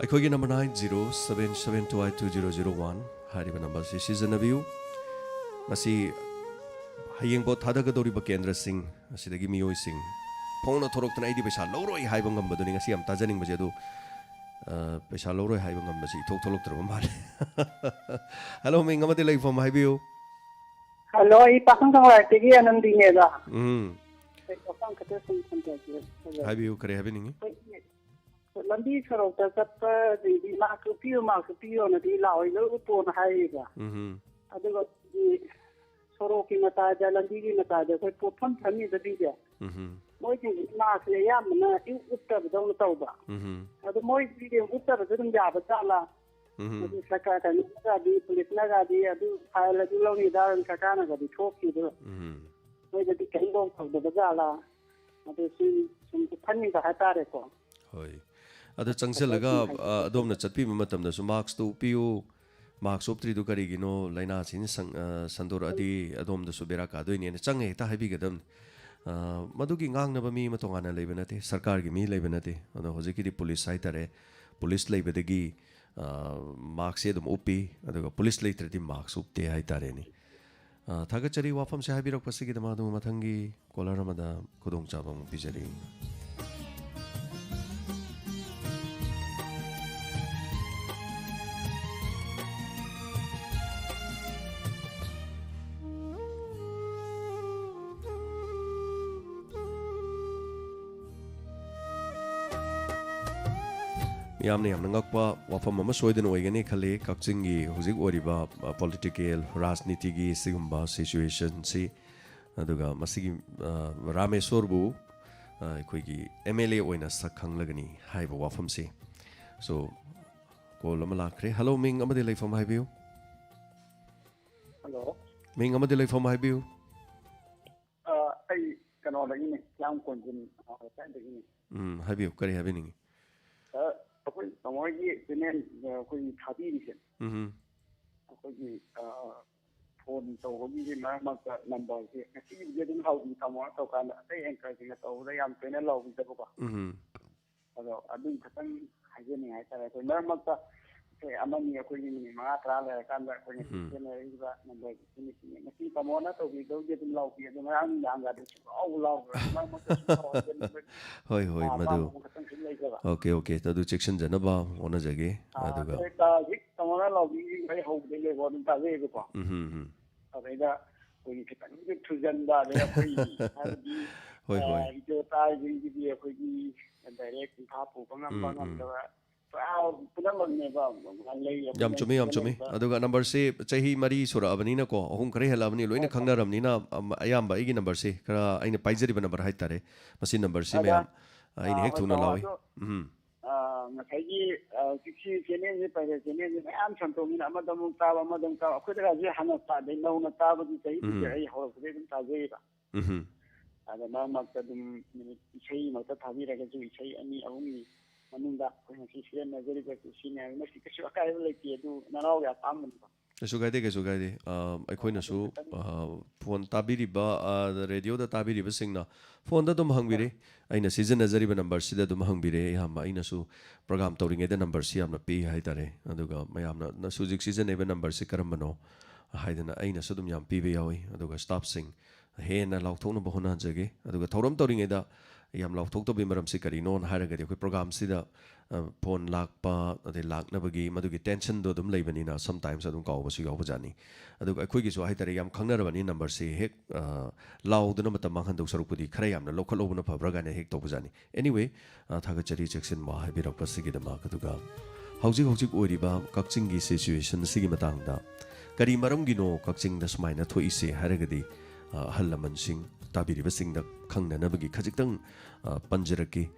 ꯑꯩꯈꯣꯏꯒꯤ number nine zero seven seven two eight two zero zero one ꯍꯥꯏꯔꯤꯕ number ꯑꯁꯤ ꯁꯤꯖꯤꯟꯅꯕꯤꯌꯨ꯫ ꯃꯁꯤ ꯍꯌꯦꯡ ꯚꯣꯠ ꯊꯥꯗꯒꯗꯧꯔꯤꯕ ꯀꯦꯟꯗ꯭ꯔꯁꯤꯡ ꯑꯁꯤꯗꯒꯤ ꯃꯤꯑꯣꯏꯁꯤꯡ ꯐꯣꯡꯅ ꯊꯣꯔꯛꯇꯅ "ꯑꯩꯗꯤ ꯄꯩꯁꯥ ꯂꯧꯔꯣꯏ" ꯍꯥꯏꯕ ꯉꯝꯕꯗꯨꯅꯤ ꯉꯁꯤ ꯌꯥꯝ ꯇꯥꯖꯅꯤꯡꯕꯁꯦ꯫ ꯑꯗꯨ, ꯑ, ꯄꯩꯁꯥ ꯂꯧꯔꯣꯏ ꯍꯥꯏꯕ ꯉꯝꯕꯁꯤ ꯏꯊꯣꯛ ꯊꯣꯛꯂꯛꯇ꯭ꯔꯕ ꯃꯥꯜꯂꯦ꯫ ꯍꯜꯂꯣ, ꯃꯤꯡ ꯑꯃꯗꯤ ꯂꯩꯐꯝ ꯍꯥꯏꯕꯤꯌꯨ꯫ ꯍꯜꯂꯣ, ꯑꯩ ꯄꯥꯈꯪ ꯀꯪꯂꯥꯁꯇꯒꯤ ꯑꯅꯟꯗꯤꯅꯦꯕ꯫ ꯎꯝ꯫ ꯑꯩ ꯋꯥꯐꯝ ꯈꯛꯇ ꯁꯨꯝ ꯊꯝꯖꯒꯦ꯫ ꯍꯥꯏꯕꯤꯌꯨ, ꯀꯔꯤ ꯍꯥꯏꯕꯤꯅꯤꯡꯉꯤ? ꯑꯩꯈꯣꯏꯒꯤ ꯂꯝꯕꯤ ꯁꯣꯔꯣꯛꯇ ꯆꯠꯄꯁꯤꯡꯗꯤ "ꯃꯥꯛꯁ ꯎꯞꯄꯤꯌꯨ, ꯃꯥꯛꯁ ꯎꯞꯄꯤꯌꯨꯅꯗꯤ ꯂꯥꯎꯏ, ꯂꯣꯏ ꯎꯞꯄꯣꯅ" ꯍꯥꯏꯌꯦꯕ꯫ ꯎꯝ꯫ ꯑꯗꯨꯒ ꯑꯩꯈꯣꯏꯒꯤ ꯁꯣꯔꯣꯛꯀꯤ ꯃꯇꯥꯏꯗ, ꯂꯝꯕꯤꯒꯤ ꯃꯇꯥꯏꯗ ꯑꯩꯈꯣꯏ ꯄꯣꯠꯐꯝ ꯐꯝꯃꯤꯕꯁꯤꯡꯁꯦ, ꯎꯝ꯫ ꯃꯣꯏꯁꯤꯡꯁꯤ ꯃꯥꯛꯁꯁꯦ ꯑꯌꯥꯝꯕꯅ ꯏꯎꯞ ꯎꯞꯇꯕꯗꯧꯅ ꯇꯧꯕ꯫ ꯎꯝ꯫ ꯑꯗꯣ ꯃꯣꯏꯁꯤꯗꯤ ꯎꯞꯇꯕꯁꯨ ꯑꯗꯨꯝ ꯌꯥꯕ ꯖꯥꯠꯂꯥ? ꯎꯝ꯫ ꯑꯗꯨ ꯁꯔꯀꯥꯔ ꯀꯩꯅꯣꯅꯒꯗꯤ, ꯄꯨꯂꯤꯁꯅꯒꯗꯤ ꯑꯗꯨ ꯐꯥꯏꯜ ꯑꯗꯨ ꯂꯧꯅꯤ ꯑꯗꯥ ꯁꯔꯀꯥꯔꯅꯒꯗꯤ ꯊꯣꯛꯈꯤ, ꯑꯗꯣ ꯎꯝ꯫ ꯃꯣꯏꯗꯗꯤ ꯀꯔꯤꯝꯐꯥꯎ ꯇꯧꯗꯕ ꯖꯥꯠꯂꯥ? ꯑꯗꯨ ꯁꯤ ꯁꯨꯝ ꯈꯟꯅꯤꯡꯕ ꯍꯥꯏꯇꯥꯔꯦꯀꯣ꯫ ꯍꯣꯏ꯫ ꯑꯗꯣ ꯆꯪꯁꯤꯜꯂꯒ, ꯁꯨꯝ ꯍꯥꯏ-, ꯑ, ꯑꯗꯣꯝꯅ ꯆꯠꯄꯤꯕ ꯃꯇꯝꯗꯁꯨ ꯃꯥꯛꯁꯇꯨ ꯎꯞꯄꯤꯌꯨ, ꯃꯥꯛꯁ ꯎꯞꯇ꯭ꯔꯤꯗꯨ ꯀꯔꯤꯒꯤꯅꯣ, ꯂꯥꯏꯅꯥꯁꯤꯅ ꯁꯪ-, ꯑ, ꯁꯟꯗꯣꯔꯛꯑꯗꯤ ꯑꯗꯣꯝꯗꯁꯨ ꯕꯦꯔꯥ ꯀꯥꯗꯣꯏꯅꯦꯅ ꯆꯪꯉ ꯍꯦꯛꯇ ꯍꯥꯏꯕꯤꯒꯗꯕꯅꯤ꯫ ꯑ, ꯃꯗꯨꯒꯤ ꯉꯥꯡꯅꯕ ꯃꯤ ꯑꯃ ꯇꯣꯉꯥꯟꯅ ꯂꯩꯕ ꯅꯠꯇꯦ, ꯁꯔꯀꯥꯔꯒꯤ ꯃꯤ ꯂꯩꯕ ꯅꯠꯇꯦ꯫ ꯑꯗꯣ ꯍꯧꯖꯤꯛꯀꯤꯗꯤ ꯄꯨꯂꯤꯁ ꯍꯥꯏꯇꯥꯔꯦ, ꯄꯨꯂꯤꯁ ꯂꯩꯕꯗꯒꯤ, ꯑ, ꯃꯥꯛꯁꯁꯦ ꯑꯗꯨꯝ ꯎꯞꯄꯤ, ꯑꯗꯨꯒ ꯄꯨꯂꯤꯁ ꯂꯩꯇ꯭ꯔꯗꯤ ꯃꯥꯛꯁ ꯎꯞꯇꯦ ꯍꯥꯏꯇꯥꯔꯦꯅꯦ꯫ ꯑ, ꯊꯥꯒꯠꯆꯔꯤ ꯋꯥꯐꯝꯁꯦ ꯍꯥꯏꯕꯤꯔꯛꯄꯁꯤꯒꯤꯗꯃꯛ꯫ ꯑꯗꯨ ꯃꯊꯪꯒꯤ ꯀꯣꯂꯔ ꯑꯃꯗ ꯈꯨꯗꯣꯡꯆꯥꯕ ꯑꯃꯨꯛ ꯄꯤꯖꯔꯤ꯫ ꯌꯥꯝꯅ ꯌꯥꯝꯅ ꯉꯛꯄ ꯋꯥꯐꯝ ꯑꯃ ꯁꯣꯏꯗꯅ ꯑꯣꯏꯒꯅꯤ ꯈꯜꯂꯤ꯫ ꯀꯛꯆꯤꯡꯒꯤ ꯍꯧꯖꯤꯛ ꯑꯣꯏꯔꯤꯕ, ꯑ, political, ꯔꯥꯖꯅꯤꯇꯤꯒꯤ ꯁꯤꯒꯨꯝꯕ situation-ꯁꯤ, ꯑꯗꯨꯒ ꯃꯁꯤꯒꯤ, ꯑ, ꯔꯥꯃꯦꯁꯣꯔꯕꯨ, ꯑ, ꯑꯩꯈꯣꯏꯒꯤ M L A ꯑꯣꯏꯅ ꯁꯛ ꯈꯪꯂꯒꯅꯤ ꯍꯥꯏꯕ ꯋꯥꯐꯝꯁꯤ꯫ So, call ꯑꯃ ꯂꯥꯛꯈ꯭ꯔꯦ꯫ Hello, ꯃꯤꯡ ꯑꯃꯗꯤ ꯂꯩꯐꯝ ꯍꯥꯏꯕꯤꯌꯨ꯫ Hello. ꯃꯤꯡ ꯑꯃꯗꯤ ꯂꯩꯐꯝ ꯍꯥꯏꯕꯤꯌꯨ꯫ ꯑ, ꯑꯩ ꯀꯩꯅꯣꯗꯒꯤꯅꯤ, ꯍꯤꯌꯥꯡ ꯀꯣꯟꯖꯤꯟ, ꯑ, ꯂꯩꯀꯥꯏꯗꯒꯤꯅꯤ꯫ ꯎꯝ, ꯍꯥꯏꯕꯤꯌꯨ, ꯀꯔꯤ ꯍꯥꯏꯕꯤꯅꯤꯡꯉꯤ? ꯁꯥꯔ, ꯑꯩꯈꯣꯏ ꯇꯥꯃꯣ ꯍꯣꯏꯒꯤ channel, ꯑ, ꯑꯩꯈꯣꯏꯒꯤ ꯊꯥꯕꯤꯔꯤꯁꯦ, ꯎꯝ꯫ ꯑꯩꯈꯣꯏꯒꯤ, ꯑ, phone ꯇꯧꯕꯒꯤꯗꯤ ꯃꯔꯛ ꯃꯔꯛꯇ number-ꯁꯦ ꯉꯁꯤꯒꯤꯗꯤ ꯑꯗꯨꯝ ꯍꯧꯕꯤ ꯇꯥꯃꯣꯅ ꯇꯧꯀꯥꯟꯗ, ꯑꯇꯩ anchor-ꯁꯤꯡꯅ ꯇꯧꯕꯗ ꯌꯥꯝ ꯇꯣꯏꯅ ꯂꯥꯎꯕꯤꯗꯕꯀꯣ꯫ ꯎꯝ꯫ ꯑꯗꯣ ꯑꯗꯨꯝ ꯈꯤꯇꯪ ꯍꯥꯏꯖꯅꯤꯡꯉꯦ ꯍꯥꯏꯇꯥꯔꯦ꯫ ꯑꯩꯈꯣꯏ ꯃꯔꯛ ꯃꯔꯛꯇ ꯑꯩꯈꯣꯏ ꯑꯃꯅꯤ, ꯑꯩꯈꯣꯏꯒꯤ minute ꯃꯉꯥ ꯇꯔꯥ ꯂꯩꯔꯀꯥꯟꯗ ꯑꯩꯈꯣꯏꯅ ꯎꯝ꯫ ꯁꯤꯖꯤꯟꯅꯔꯤꯕ number-ꯁꯤꯅꯤ꯫ ꯉꯁꯤ ꯇꯥꯃꯣꯅ ꯇꯧꯕꯤꯗꯧꯗꯤ ꯑꯗꯨꯝ ꯂꯥꯎꯕꯤ, ꯑꯗꯣ ꯉꯔꯥꯡ ꯅꯨꯡꯗꯥꯡꯒꯗꯤ ꯁꯨꯡꯂꯥꯎ ꯂꯥꯎꯗ꯭ꯔꯦ꯫ ꯃꯔꯛ ꯃꯔꯛꯇ ꯁꯨꯝ ꯇꯧꯍꯟꯖꯅꯤꯡꯕꯒꯤ, ꯍꯣꯏ, ꯍꯣꯏ, ꯑꯥ, ꯃꯗꯨ꯫ ꯑꯄꯥꯝꯕ ꯑꯃꯈꯛꯇꯪ ꯁꯨꯝ ꯂꯩꯖꯕ꯫ OK, OK, ꯑꯗꯨ ꯆꯦꯛꯁꯤꯟꯖꯅꯕ ꯍꯣꯠꯅꯖꯒꯦ꯫ ꯑꯥ, ꯑꯗꯨꯒ ꯑꯗꯩ ꯇꯥ-, ꯍꯧꯖꯤꯛ ꯇꯥꯃꯣꯅ ꯂꯥꯎꯕꯤꯔꯤꯁꯦ ꯑꯩ ꯍꯧꯕꯗꯩ ꯂꯣꯏꯕ ꯑꯗꯨꯝ ꯇꯥꯖꯩꯌꯦꯕꯀꯣ꯫ ꯎꯝ, ꯎꯝ, ꯎꯝ꯫ ꯑꯗꯩꯗ ꯑꯩꯈꯣꯏꯒꯤ ꯈꯤꯇꯪꯁꯨ ꯊꯨꯖꯟꯕ, ꯑꯗꯩ ꯑꯩꯈꯣꯏ ꯍꯥꯏꯕꯗꯤ, ꯍꯣꯏ, ꯍꯣꯏ꯫ ꯑ, ꯏꯆꯦ ꯇꯥꯔꯤꯁꯤꯡꯒꯤꯗꯤ ꯑꯩꯈꯣꯏꯒꯤ direct ꯏꯝꯐꯥꯜ ꯄꯨꯕ ꯉꯝꯕ ꯎꯝ, ꯎꯝ꯫ ꯉꯝꯗꯕ ꯄꯨꯔꯥ ꯄꯨꯝꯅꯃꯛꯅꯦꯕ꯫ ꯂꯩ, ꯌꯥꯝ ꯆꯨꯝꯃꯤ, ꯌꯥꯝ ꯆꯨꯝꯃꯤ꯫ ꯂꯩꯕ꯫ ꯑꯗꯨꯒ number-ꯁꯤ ꯆꯍꯤ ꯃꯔꯤ ꯁꯨꯔꯛꯑꯕꯅꯤꯅꯀꯣ, ꯑꯍꯨꯝ ꯈꯔ ꯍꯦꯜꯂꯛꯑꯕꯅꯤ, ꯂꯣꯏꯅ ꯍꯣꯏ, ꯍꯣꯏ꯫ ꯈꯪꯅꯔꯕꯅꯤꯅ, ꯑꯝ, ꯑꯌꯥꯝꯕ ꯑꯩꯒꯤ number-ꯁꯤ ꯈꯔ ꯑꯩꯅ ꯄꯥꯏꯖꯔꯤꯕ number ꯍꯥꯏꯇꯥꯔꯦ꯫ ꯃꯁꯤ number-ꯁꯤ ꯑꯗ, ꯃꯌꯥꯝ, ꯑ, ꯑꯩꯅ ꯑ, ꯍꯦꯛ ꯍꯣꯏ, ꯊꯨꯅ ꯇꯥꯃꯣ, ꯂꯥꯎꯏ꯫ ꯑꯗꯣ, ꯎꯝ꯫ ꯑ, ꯉꯁꯥꯏꯒꯤ, ꯑ, ꯍꯧꯖꯤꯛꯁꯤ channel-ꯁꯦ, private channel-ꯁꯦ ꯃꯌꯥꯝ ꯁꯟꯇꯣꯛꯅꯤꯅ ꯑꯃꯗ ꯑꯃꯨꯛ ꯇꯥꯕ, ꯑꯃꯗ ꯑꯃꯨꯛ ꯇꯥꯕ꯫ ꯑꯩꯈꯣꯏꯗꯒꯁꯦ ꯍꯥꯟꯅ ꯇꯥꯗꯦ, ꯅꯧꯅ ꯇꯥꯕꯗꯤ ꯆꯍꯤꯗꯨꯗꯤ ꯎꯝ꯫ ꯑꯩ ꯍꯧꯔꯛꯄꯗꯒꯤ ꯑꯗꯨꯝ ꯇꯥꯖꯩꯌꯦꯕ꯫ ꯎꯝ꯫ ꯑꯗ ꯃꯔꯛ ꯃꯔꯛꯇ ꯑꯗꯨꯝ ꯃꯤꯅꯤꯠ ꯏꯁꯩ ꯃꯛꯇ ꯊꯥꯕꯤꯔꯒꯁꯨ, ꯏꯁꯩ ꯑꯅꯤ ꯑꯍꯨꯝꯒꯤ ꯃꯅꯨꯡꯗ ꯑꯩꯈꯣꯏ ꯉꯁꯤ ꯁꯤꯖꯤꯟꯅꯖꯔꯤꯕꯁꯨ ꯁꯤꯅꯦ ꯍꯥꯏꯕ, ꯃꯁꯤ ꯀꯩꯁꯨ ꯑꯀꯥꯏꯕ ꯂꯩꯇꯦ꯫ ꯑꯗꯨ ꯅꯅꯥꯎꯒꯤ ꯑꯄꯥꯝꯕꯅꯤꯀꯣ꯫ ꯀꯩꯁꯨ ꯀꯥꯏꯗꯦ, ꯀꯩꯁꯨ ꯀꯥꯏꯗꯦ꯫ ꯑ, ꯑꯩꯈꯣꯏꯅꯁꯨ, ꯑꯗꯨ ꯈꯤꯇꯪ ꯑ, phone ꯇꯥꯕꯤꯔꯤꯕ, ꯑ, radio-ꯗ ꯇꯥꯕꯤꯔꯤꯕꯁꯤꯡꯅ phone-ꯗ ꯑꯗꯨꯝ ꯍꯪꯕꯤꯔꯦ꯫ ꯑꯥ꯫ ꯑꯩꯅ ꯁꯤꯖꯤꯟꯅꯖꯔꯤꯕ number-ꯁꯤꯗ ꯑꯗꯨꯝ ꯍꯪꯕꯤꯔꯦ꯫ ꯑꯌꯥꯝꯕ ꯑꯩꯅꯁꯨ program ꯇꯧꯔꯤꯉꯩꯗ number-ꯁꯤ ꯌꯥꯝꯅ ꯄꯤ ꯍꯥꯏꯇꯥꯔꯦ꯫ ꯑꯗꯨꯒ ꯃꯌꯥꯝꯅ "ꯅꯁꯨ ꯍꯧꯖꯤꯛ ꯁꯤꯖꯤꯟꯅꯔꯤꯕ number-ꯁꯤ ꯀꯔꯝꯕꯅꯣ?" ꯍꯥꯏꯗꯅ ꯑꯩꯅꯁꯨ ꯑꯗꯨꯝ ꯌꯥꯝ ꯄꯤꯕ ꯌꯥꯎꯏ꯫ ꯑꯗꯨꯒ staff-ꯁꯤꯡ ꯍꯦꯟꯅ ꯂꯥꯎꯊꯣꯛꯅꯕ ꯍꯣꯠꯅꯖꯒꯦ꯫ ꯑꯗꯨꯒ ꯊꯧꯔꯝ ꯇꯧꯔꯤꯉꯩꯗ ꯌꯥꯝ ꯂꯥꯎꯊꯣꯛꯇꯕꯒꯤ ꯃꯔꯝꯁꯤ ꯀꯔꯤꯅꯣꯅ ꯍꯥꯏꯔꯒꯗꯤ, ꯑꯩꯈꯣꯏ ꯄ꯭ꯔꯣꯒ꯭ꯔꯥꯝꯁꯤꯗ ꯐꯣꯟ ꯂꯥꯛꯄ, ꯑꯗꯩ ꯂꯥꯛꯅꯕꯒꯤ ꯃꯗꯨꯒꯤ ꯇꯦꯟꯁꯟꯗꯣ ꯑꯗꯨꯝ ꯂꯩꯕꯅꯤꯅ, ꯁꯝꯇꯥꯏꯝꯁ ꯑꯗꯨꯝ ꯀꯥꯎꯕꯁꯨ ꯌꯥꯎꯕꯖꯥꯠꯅꯤ꯫ ꯑꯗꯨꯒ ꯑꯩꯈꯣꯏꯒꯤꯁꯨ ꯍꯥꯏꯇꯥꯔꯦ, ꯌꯥꯝ ꯈꯪꯅꯔꯕꯅꯤ, ꯅꯝꯕꯔꯁꯤ ꯍꯦꯛ, ꯑ, ꯂꯥꯎꯗꯅ ꯃꯇꯝ ꯃꯥꯡꯍꯟꯗꯧ ꯁꯔꯨꯛꯄꯨꯗꯤ ꯈꯔ ꯌꯥꯝꯅ ꯂꯧꯈꯠꯍꯧꯕꯅ ꯐꯕ꯭ꯔꯥ ꯀꯥꯏꯅ ꯍꯦꯛ ꯇꯧꯕꯖꯥꯠꯅꯤ꯫ Anyway, ꯑ, ꯊꯥꯒꯠꯆꯔꯤ ꯆꯦꯛꯁꯤꯟ ꯋꯥ ꯍꯥꯏꯕꯤꯔꯛꯄꯁꯤꯒꯤꯗꯃꯛ꯫ ꯑꯗꯨꯒ ꯍꯧꯖꯤꯛ ꯍꯧꯖꯤꯛ ꯑꯣꯏꯔꯤꯕ ꯀꯛꯆꯤꯡꯒꯤ ꯁꯤꯆꯨꯋꯦꯁꯟ ꯑꯁꯤꯒꯤ ꯃꯇꯥꯡꯗ, ꯀꯔꯤ ꯃꯔꯝꯒꯤꯅꯣ ꯀꯛꯆꯤꯡꯗ ꯁꯨꯃꯥꯏꯅ ꯊꯣꯛꯏꯁꯦ ꯍꯥꯏꯔꯒꯗꯤ, ꯑ, ꯑꯍꯜ ꯂꯃꯟꯁꯤꯡ, ꯇꯥꯕꯤꯔꯤꯕꯁꯤꯡꯗ ꯈꯪꯅꯅꯕꯒꯤ ꯈꯖꯤꯛꯇꯪ, ꯑ, ꯄꯟꯖꯔꯛꯀꯦ꯫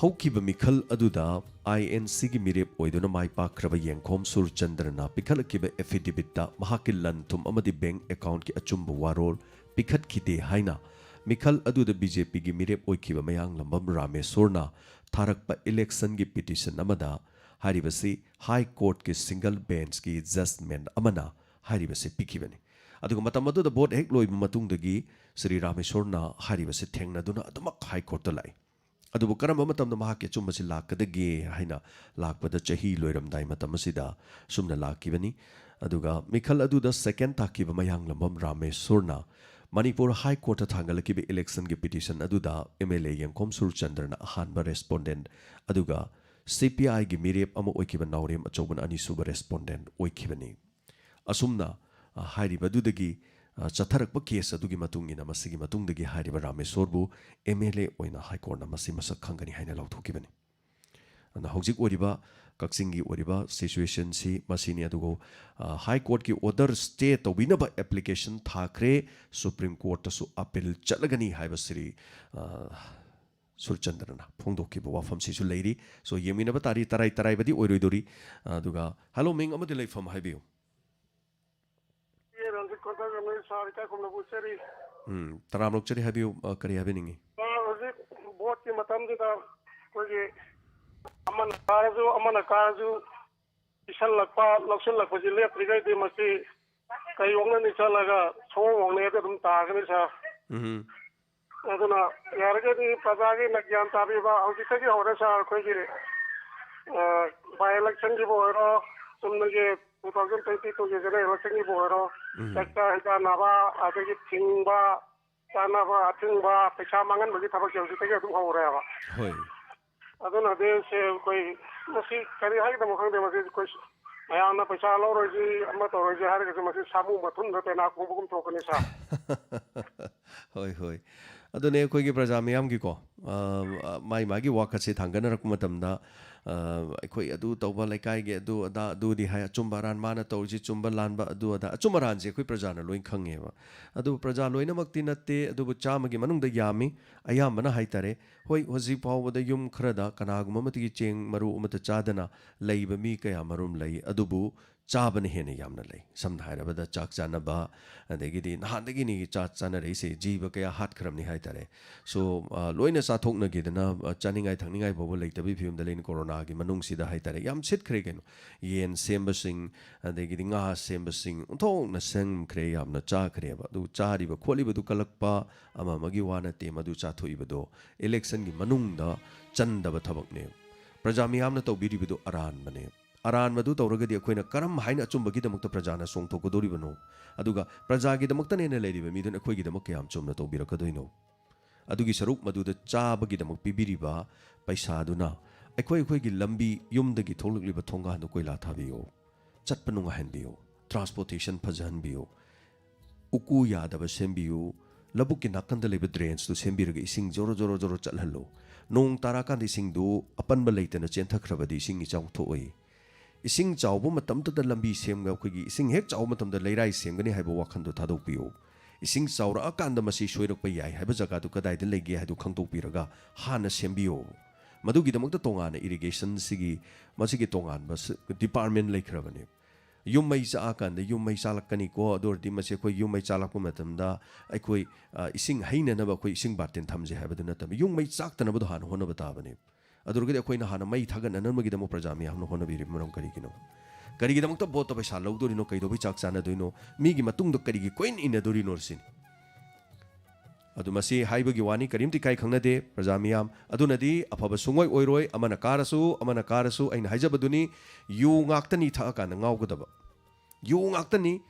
ꯍꯧꯈꯤꯕ ꯃꯤꯈꯜ ꯑꯗꯨꯗ INC ꯒꯤ ꯃꯤꯔꯦꯞ ꯑꯣꯏꯗꯨꯅ ꯃꯥꯏ ꯄꯥꯛꯈ꯭ꯔꯕ ꯌꯦꯡꯈꯣꯝ ꯁꯨꯔꯆꯟꯗ꯭ꯔꯅ ꯄꯤꯈꯠꯂꯛꯈꯤꯕ affidavit ꯇ ꯃꯍꯥꯛꯀꯤ ꯂꯟ ꯊꯨꯝ ꯑꯃꯗꯤ ꯕꯦꯡꯛ ꯑꯦꯀꯥꯎꯟꯠꯀꯤ ꯑꯆꯨꯝꯕ ꯋꯥꯔꯣꯜ ꯄꯤꯈꯠꯈꯤꯗꯦ ꯍꯥꯏꯅ ꯃꯤꯈꯜ ꯑꯗꯨꯗ BJP ꯒꯤ ꯃꯤꯔꯦꯞ ꯑꯣꯏꯈꯤꯕ ꯃꯌꯥꯡꯂꯝꯕꯝ ꯔꯥꯃꯦꯁꯣꯔꯅ ꯊꯥꯔꯛꯄ election ꯒꯤ petition ꯑꯃꯗ ꯍꯥꯏꯔꯤꯕꯁꯤ High Court ꯀꯤ single bench ꯀꯤ judgment ꯑꯃꯅ ꯍꯥꯏꯔꯤꯕꯁꯤ ꯄꯤꯈꯤꯕꯅꯤ꯫ ꯑꯗꯨꯒ ꯃꯇꯝ ꯑꯗꯨꯗ vote ꯍꯦꯛ ꯂꯣꯏꯕ ꯃꯇꯨꯡꯗꯒꯤ ꯁ꯭ꯔꯤ ꯔꯥꯃꯦꯁꯣꯔꯅ ꯍꯥꯏꯔꯤꯕꯁꯤ ꯊꯦꯡꯅꯗꯨꯅ ꯑꯗꯨꯃꯛ High Court ꯇ ꯂꯥꯛꯏ꯫ ꯑꯗꯨꯕꯨ ꯀꯔꯝꯕ ꯃꯇꯝꯗ ꯃꯍꯥꯛꯀꯤ ꯑꯆꯨꯝꯕꯁꯤ ꯂꯥꯛꯀꯗꯒꯦ ꯍꯥꯏꯅ ꯂꯥꯛꯄꯗ, ꯆꯍꯤ ꯂꯣꯏꯔꯝꯗꯥꯏ ꯃꯇꯝ ꯑꯁꯤꯗ ꯑꯁꯨꯝꯅ ꯂꯥꯛꯈꯤꯕꯅꯤ꯫ ꯑꯗꯨꯒ ꯃꯤꯈꯜ ꯑꯗꯨꯗ second ꯇꯥꯈꯤꯕ ꯃꯌꯥꯡꯂꯝꯕꯝ ꯔꯥꯃꯦꯁꯣꯔꯅ ꯃꯅꯤꯄꯨꯔ High Court ꯇ ꯊꯥꯡꯒꯠꯂꯛꯈꯤꯕ election ꯒꯤ petition ꯑꯗꯨꯗ MLA ꯌꯦꯡꯈꯣꯝ ꯁꯨꯔꯆꯟꯗ꯭ꯔꯅ ꯑꯍꯥꯟꯕ respondent, ꯑꯗꯨꯒ CPI ꯒꯤ ꯃꯤꯔꯦꯞ ꯑꯃ ꯑꯣꯏꯈꯤꯕ ꯅꯥꯎꯔꯦꯝ ꯑꯆꯧꯕꯅ ꯑꯅꯤꯁꯨꯕ respondent ꯑꯣꯏꯈꯤꯕꯅꯤ꯫ ꯑꯁꯨꯝꯅ, ꯑ, ꯍꯥꯏꯔꯤꯕꯗꯨꯗꯒꯤ, ꯑ, ꯆꯠꯊꯔꯛꯄ case ꯑꯗꯨꯒꯤ ꯃꯇꯨꯡ ꯏꯟꯅ ꯃꯁꯤꯒꯤ ꯃꯇꯨꯡꯗꯒꯤ ꯍꯥꯏꯔꯤꯕ ꯔꯥꯃꯦꯁꯣꯔꯕꯨ MLA ꯑꯣꯏꯅ High Court ꯅ ꯃꯁꯤ ꯃꯁꯛ ꯈꯪꯒꯅꯤ ꯍꯥꯏꯅ ꯂꯥꯎꯊꯣꯛꯈꯤꯕꯅꯤ꯫ ꯑꯗꯨꯅ ꯍꯧꯖꯤꯛ ꯑꯣꯏꯔꯤꯕ ꯀꯛꯆꯤꯡꯒꯤ ꯑꯣꯏꯔꯤꯕ situation ꯁꯤ ꯃꯁꯤꯅꯤ꯫ ꯑꯗꯨꯒ, ꯑ, High Court ꯀꯤ order stay ꯇꯧꯕꯤꯅꯕ application ꯊꯥꯈ꯭ꯔꯦ, Supreme Court ꯇꯁꯨ appeal ꯆꯠꯂꯒꯅꯤ ꯍꯥꯏꯕ ꯁ꯭ꯔꯤ, ꯑ, ꯁꯨꯔꯆꯟꯗ꯭ꯔꯅ ꯐꯣꯡꯗꯣꯛꯈꯤꯕ ꯋꯥꯐꯝꯁꯤꯁꯨ ꯂꯩꯔꯤ꯫ So, ꯌꯦꯡꯃꯤꯟꯅꯕ ꯇꯥꯔꯤ, ꯇꯔꯥꯏ ꯇꯔꯥꯏꯕꯗꯤ ꯑꯣꯏꯔꯣꯏꯗꯣꯔꯤ꯫ ꯑꯗꯨꯒ, hello, ꯃꯤꯡ ꯑꯃꯗꯤ ꯂꯩꯐꯝ ꯍꯥꯏꯕꯤꯌꯨ꯫ ꯑꯦ, ꯔꯟꯖꯤꯠ ꯀꯣꯟꯊꯧꯖꯝꯅꯤ, ꯁꯥꯔ ꯏꯀꯥꯏ ꯈꯨꯝꯅꯕ ꯎꯠꯆꯔꯤ꯫ ꯎꯝ, ꯇꯔꯥꯝꯅ ꯑꯣꯛꯆꯔꯤ, ꯍꯥꯏꯕꯤꯌꯨ, ꯑ, ꯀꯔꯤ ꯍꯥꯏꯕꯤꯅꯤꯡꯉꯤ? ꯁꯥꯔ, ꯍꯧꯖꯤꯛ vote ꯀꯤ ꯃꯇꯝꯁꯤꯗ ꯑꯩꯈꯣꯏꯒꯤ ꯑꯃꯅ ꯀꯥꯔꯁꯨ, ꯑꯃꯅ ꯀꯥꯔꯁꯨ ꯄꯤꯁꯜꯂꯛꯄ, ꯂꯧꯁꯤꯜꯂꯛꯄꯁꯤ ꯂꯦꯞꯇ꯭ꯔꯤꯉꯩꯗꯤ ꯃꯁꯤ ꯀꯩ ꯑꯣꯛꯅꯅꯤ ꯆꯠꯂꯒ ꯁꯑꯣꯡ ꯑꯣꯛꯅꯩꯗ ꯑꯗꯨꯝ ꯇꯥꯒꯅꯤ, ꯁꯥꯔ꯫ ꯎꯝ꯫ ꯑꯗꯨꯅ ꯌꯥꯔꯒꯗꯤ ꯄ꯭ꯔꯖꯥꯒꯤꯅ ꯒ꯭ꯌꯥꯟ ꯇꯥꯕꯤꯕ, ꯍꯧꯖꯤꯛꯇꯒꯤ ꯍꯧꯔꯦ, ꯁꯥꯔ, ꯑꯩꯈꯣꯏꯒꯤ, ꯑ, by election ꯒꯤꯕꯨ ꯑꯣꯏꯔꯣ, ꯆꯨꯝꯅꯒꯤ two thousand twenty two ꯒꯤ general election ꯒꯤꯕꯨ ꯑꯣꯏꯔꯣ, ꯎꯝ꯫ ꯆꯥꯛꯆꯥ ꯍꯩꯖꯥꯟꯅꯕ, ꯑꯗꯒꯤ ꯊꯤꯡꯕ, ꯆꯥꯅꯕ ꯑꯊꯤꯡꯕ, ꯄꯩꯁꯥ ꯃꯥꯡꯍꯟꯕꯒꯤ ꯊꯕꯛꯁꯦ ꯍꯧꯖꯤꯛꯇꯒꯤ ꯑꯗꯨꯝ ꯍꯧꯔꯦꯕ꯫ ꯍꯣꯏ꯫ ꯑꯗꯨꯅꯗꯤ ꯁꯦ ꯑꯩꯈꯣꯏ ꯃꯁꯤ ꯀꯔꯤ ꯍꯥꯏꯒꯗꯕꯅꯣ ꯈꯪꯗꯦ꯫ ꯃꯁꯤ ꯑꯩꯈꯣꯏ ꯃꯌꯥꯝꯅ ꯄꯩꯁꯥ ꯂꯧꯔꯣꯏꯁꯤ, ꯑꯃ ꯇꯧꯔꯣꯏꯁꯤ ꯍꯥꯏꯔꯒꯁꯨ ꯃꯁꯤ ꯁꯥꯃꯨ ꯃꯊꯨꯟꯗ ꯄꯦꯅꯥ ꯈꯣꯡꯕꯒꯨꯝ ꯊꯣꯛꯀꯅꯤ, ꯁꯥꯔ꯫ ꯍꯣꯏ, ꯍꯣꯏ꯫ ꯑꯗꯨꯅꯦ ꯑꯩꯈꯣꯏꯒꯤ ꯄ꯭ꯔꯖꯥ ꯃꯤꯌꯥꯝꯒꯤꯀꯣ, ꯑ, ꯑ, ꯃꯥꯏ ꯃꯥꯒꯤ ꯋꯥꯈꯜꯁꯦ ꯊꯥꯡꯒꯠꯅꯔꯛꯄ ꯃꯇꯝꯗ, ꯑ, ꯑꯩꯈꯣꯏ ꯑꯗꯨ ꯇꯧꯕ, ꯂꯩꯀꯥꯏꯒꯤ ꯑꯗꯨ ꯑꯗꯥ, ꯑꯗꯨꯗꯤ ꯍꯥꯏ, ꯑꯆꯨꯝꯕ ꯑꯔꯥꯟ ꯃꯥꯅ ꯇꯧꯔꯤꯁꯤ ꯆꯨꯝꯕ ꯂꯥꯟꯕ ꯑꯗꯨ ꯑꯗꯥ, ꯑꯆꯨꯝ ꯑꯔꯥꯟꯁꯦ ꯑꯩꯈꯣꯏ ꯄ꯭ꯔꯖꯥꯅ ꯂꯣꯏ ꯈꯪꯉꯦꯕ꯫ ꯑꯗꯨ ꯄ꯭ꯔꯖꯥ ꯂꯣꯏꯅꯃꯛꯇꯤ ꯅꯠꯇꯦ, ꯑꯗꯨꯕꯨ ꯆꯥꯝꯃꯒꯤ ꯃꯅꯨꯡꯗ ꯌꯥꯝꯃꯤ, ꯑꯌꯥꯝꯕꯅ ꯍꯥꯏꯇꯥꯔꯦ꯫ ꯍꯣꯏ, ꯍꯧꯖꯤꯛ ꯐꯥꯎꯕꯗ ꯌꯨꯝ ꯈꯔꯗ ꯀꯅꯥꯒꯨꯝꯕ ꯑꯃꯠꯇꯒꯤ ꯆꯦꯡ ꯃꯔꯨ ꯑꯃꯠꯇ ꯆꯥꯗꯅ ꯂꯩꯕ ꯃꯤ ꯀꯌꯥ ꯃꯔꯨꯝ ꯂꯩ, ꯑꯗꯨꯕꯨ ꯆꯥꯕꯅ ꯍꯦꯟꯅ ꯌꯥꯝꯅ ꯂꯩ꯫ ꯁꯝꯅ ꯍꯥꯏꯔꯕꯗ ꯆꯥꯛ ꯆꯥꯅꯕ, ꯑꯗꯒꯤꯗꯤ ꯅꯍꯥꯟꯗꯒꯤꯅꯤ ꯆꯥ ꯆꯥꯅꯔꯛꯏꯁꯦ, ꯖꯤꯕ ꯀꯌꯥ ꯍꯥꯠꯈ꯭ꯔꯕꯅꯤ ꯍꯥꯏꯇꯥꯔꯦ꯫ So, ꯑ, ꯂꯣꯏꯅ ꯆꯥꯊꯣꯛꯅꯈꯤꯗꯅ, ꯑ, ꯆꯥꯅꯤꯡꯉꯥꯏ ꯊꯛꯅꯤꯡꯉꯥꯏ ꯐꯥꯎꯕ ꯂꯩꯇꯕꯒꯤ ꯐꯤꯕꯝꯗ ꯂꯩꯅ ꯀꯣꯔꯣꯅꯥꯒꯤ ꯃꯅꯨꯡꯁꯤꯗ ꯍꯥꯏꯇꯥꯔꯦ꯫ ꯌꯥꯝ ꯁꯤꯠꯈ꯭ꯔꯦ ꯀꯩꯅꯣ꯫ ꯌꯦꯟ ꯁꯦꯝꯕꯁꯤꯡ, ꯑꯗꯒꯤꯗꯤ ꯉꯥ ꯁꯦꯝꯕꯁꯤꯡ ꯑꯣꯟꯊꯣꯛꯅ ꯁꯦꯝꯈ꯭ꯔꯦ, ꯌꯥꯝꯅ ꯆꯥꯈ꯭ꯔꯦꯕ꯫ ꯑꯗꯨ ꯆꯥꯔꯤꯕ ꯈꯣꯠꯂꯤꯕꯗꯨ ꯀꯜꯂꯛꯄ ꯑꯃ ꯑꯃꯒꯤ ꯋꯥ ꯅꯠꯇꯦ, ꯃꯗꯨ ꯆꯥꯊꯣꯛꯏꯕꯗꯣ ꯏꯂꯦꯛꯁꯟꯒꯤ ꯃꯅꯨꯡꯗ ꯆꯟꯗꯕ ꯊꯕꯛꯅꯦ꯫ ꯄ꯭ꯔꯖꯥ ꯃꯤꯌꯥꯝꯅ ꯇꯧꯕꯤꯔꯤꯕꯗꯨ ꯑꯔꯥꯟꯕꯅꯦ꯫ ꯑꯔꯥꯟꯕꯗꯨ ꯇꯧꯔꯒꯗꯤ ꯑꯩꯈꯣꯏꯅ ꯀꯔꯝ ꯍꯥꯏꯅ ꯑꯆꯨꯝꯕꯒꯤꯗꯃꯛꯇ ꯄ꯭ꯔꯖꯥꯅ ꯆꯣꯡꯊꯣꯛꯀꯗꯧꯔꯤꯕꯅꯣ? ꯑꯗꯨꯒ ꯄ꯭ꯔꯖꯥꯒꯤꯗꯃꯛꯇꯅꯦꯅ ꯂꯩꯔꯤꯕ ꯃꯤꯗꯨꯅ ꯑꯩꯈꯣꯏꯒꯤꯗꯃꯛ ꯀꯌꯥꯝ ꯆꯨꯝꯅ ꯇꯧꯕꯤꯔꯛꯀꯗꯣꯏꯅꯣ? ꯑꯗꯨꯒꯤ ꯁꯔꯨꯛ ꯃꯗꯨꯗ ꯆꯥꯕꯒꯤꯗꯃꯛ ꯄꯤꯕꯤꯔꯤꯕ ꯄꯩꯁꯥꯗꯨꯅ ꯑꯩꯈꯣꯏ ꯑꯩꯈꯣꯏꯒꯤ ꯂꯝꯕꯤ, ꯌꯨꯝꯗꯒꯤ ꯊꯣꯛꯂꯛꯂꯤꯕ ꯊꯣꯡꯒꯥꯟꯗ ꯀꯣꯏꯂꯥ ꯊꯥꯕꯤꯌꯨ, ꯆꯠꯄ ꯅꯨꯡꯉꯥꯏꯍꯟꯕꯤꯌꯨ, ꯇ꯭ꯔꯥꯟꯁꯄꯣꯔꯇꯦꯁꯟ ꯐꯖꯍꯟꯕꯤꯌꯨ, ꯎꯀꯨ ꯌꯥꯗꯕ ꯁꯦꯝꯕꯤꯌꯨ, ꯂꯧꯕꯨꯛꯀꯤ ꯅꯥꯀꯟꯗ ꯂꯩꯕ ꯗ꯭ꯔꯦꯟꯁꯇꯨ ꯁꯦꯝꯕꯤꯔꯒ ꯏꯁꯤꯡ ꯖꯣꯔꯣ ꯖꯣꯔꯣ ꯖꯣꯔꯣ ꯆꯠꯍꯜꯂꯨ꯫ ꯅꯣꯡ ꯇꯥꯔꯀꯥꯟꯗ ꯏꯁꯤꯡꯗꯨ ꯑꯄꯟꯕ ꯂꯩꯇꯅ ꯆꯦꯟꯊꯈ꯭ꯔꯕꯗꯤ ꯏꯁꯤꯡ ꯏꯆꯥꯎ ꯊꯣꯛꯑꯣꯏ꯫ ꯏꯁꯤꯡ ꯆꯥꯎꯕ ꯃꯇꯝꯗꯨꯗ ꯂꯝꯕꯤ ꯁꯦꯝꯒ-, ꯑꯩꯈꯣꯏꯒꯤ ꯏꯁꯤꯡ ꯍꯦꯛ ꯆꯥꯎꯕ ꯃꯇꯝꯗ ꯂꯩꯔꯥꯏ ꯁꯦꯝꯒꯅꯤ ꯍꯥꯏꯕ ꯋꯥꯈꯜꯗꯣ ꯊꯥꯗꯣꯛꯄꯤꯌꯨ꯫ ꯏꯁꯤꯡ ꯆꯥꯎꯔꯛꯑꯀꯥꯟꯗ ꯃꯁꯤ ꯁꯣꯏꯔꯛꯄ ꯌꯥꯏ ꯍꯥꯏꯕ ꯖꯒꯥꯗꯨ ꯀꯗꯥꯏꯗ ꯂꯩꯒꯦ ꯍꯥꯏꯗꯨ ꯈꯪꯗꯣꯛꯄꯤꯔꯒ ꯍꯥꯟꯅ ꯁꯦꯝꯕꯤꯌꯨ꯫ ꯃꯗꯨꯒꯤꯗꯃꯛꯇ ꯇꯣꯉꯥꯟꯅ ꯏꯔꯤꯒꯦꯁꯟꯁꯤꯒꯤ, ꯃꯁꯤꯒꯤ ꯇꯣꯉꯥꯟꯕ ꯁ-, ꯗꯤꯄꯥꯔꯠꯃꯦꯟ ꯂꯩꯈ꯭ꯔꯕꯅꯦ꯫ ꯌꯨꯝ ꯃꯩ ꯆꯥꯛꯑꯀꯥꯟꯗ ꯌꯨꯝ ꯃꯩ ꯆꯥꯛꯂꯛꯀꯅꯤꯀꯣ, ꯑꯗꯨ ꯑꯣꯏꯔꯗꯤ ꯃꯁꯤ ꯑꯩꯈꯣꯏ ꯌꯨꯝ ꯃꯩ ꯆꯥꯛꯂꯛꯄ ꯃꯇꯝꯗ ꯑꯩꯈꯣꯏ, ꯑ, ꯏꯁꯤꯡ ꯍꯩꯅꯅꯕ ꯑꯩꯈꯣꯏ ꯏꯁꯤꯡ ꯕꯥꯔꯇꯤꯟ ꯊꯝꯁꯦ ꯍꯥꯏꯕꯗꯨ ꯅꯠꯇꯕ, ꯌꯨꯝ ꯃꯩ ꯆꯥꯛꯇꯅꯕꯗꯣ ꯍꯥꯟꯅ ꯍꯣꯠꯅꯕ ꯇꯥꯕꯅꯦ꯫ ꯑꯗꯨ ꯑꯣꯏꯔꯒꯗꯤ ꯑꯩꯈꯣꯏꯅ ꯍꯥꯟꯅ ꯃꯩ ꯊꯥꯒꯠꯅꯅꯕꯒꯤꯗꯃꯛ ꯄ꯭ꯔꯖꯥ ꯃꯤꯌꯥꯝꯅ ꯍꯣꯠꯅꯕꯤꯔꯤꯕ ꯃꯔꯝ ꯀꯔꯤꯒꯤꯅꯣ? ꯀꯔꯤꯒꯤꯗꯃꯛꯇ ꯚꯣꯠꯇ ꯄꯩꯁꯥ ꯂꯧꯗꯣꯔꯤꯅꯣ? ꯀꯩꯗꯧꯕꯩ ꯆꯥꯛ ꯆꯥꯅꯗꯣꯏꯅꯣ? ꯃꯤꯒꯤ ꯃꯇꯨꯡꯗ ꯀꯔꯤꯒꯤ ꯀꯣꯏꯟ ꯏꯟꯅꯗꯣꯔꯤꯅꯣ ꯁꯤꯅꯤ꯫ ꯑꯗꯨ ꯃꯁꯤ ꯍꯥꯏꯕꯒꯤ ꯋꯥꯅꯤ, ꯀꯔꯤꯝꯇ ꯏꯀꯥꯏ ꯈꯪꯅꯗꯦ ꯄ꯭ꯔꯖꯥ ꯃꯤꯌꯥꯝ꯫ ꯑꯗꯨꯅꯗꯤ ꯑꯐꯕ ꯁꯨꯡꯑꯣꯏ ꯑꯣꯏꯔꯣꯏ꯫ ꯑꯃꯅ ꯀꯥꯔꯁꯨ, ꯑꯃꯅ ꯀꯥꯔꯁꯨ, ꯑꯩꯅ ꯍꯥꯏꯖꯕꯗꯨꯅꯤ, ꯌꯨ ꯉꯥꯛꯇꯅꯤ ꯊꯛꯑꯀꯥꯟꯗ ꯉꯥꯎꯒꯗꯕ꯫ ꯌꯨ ꯉꯥꯛꯇꯅꯤ꯫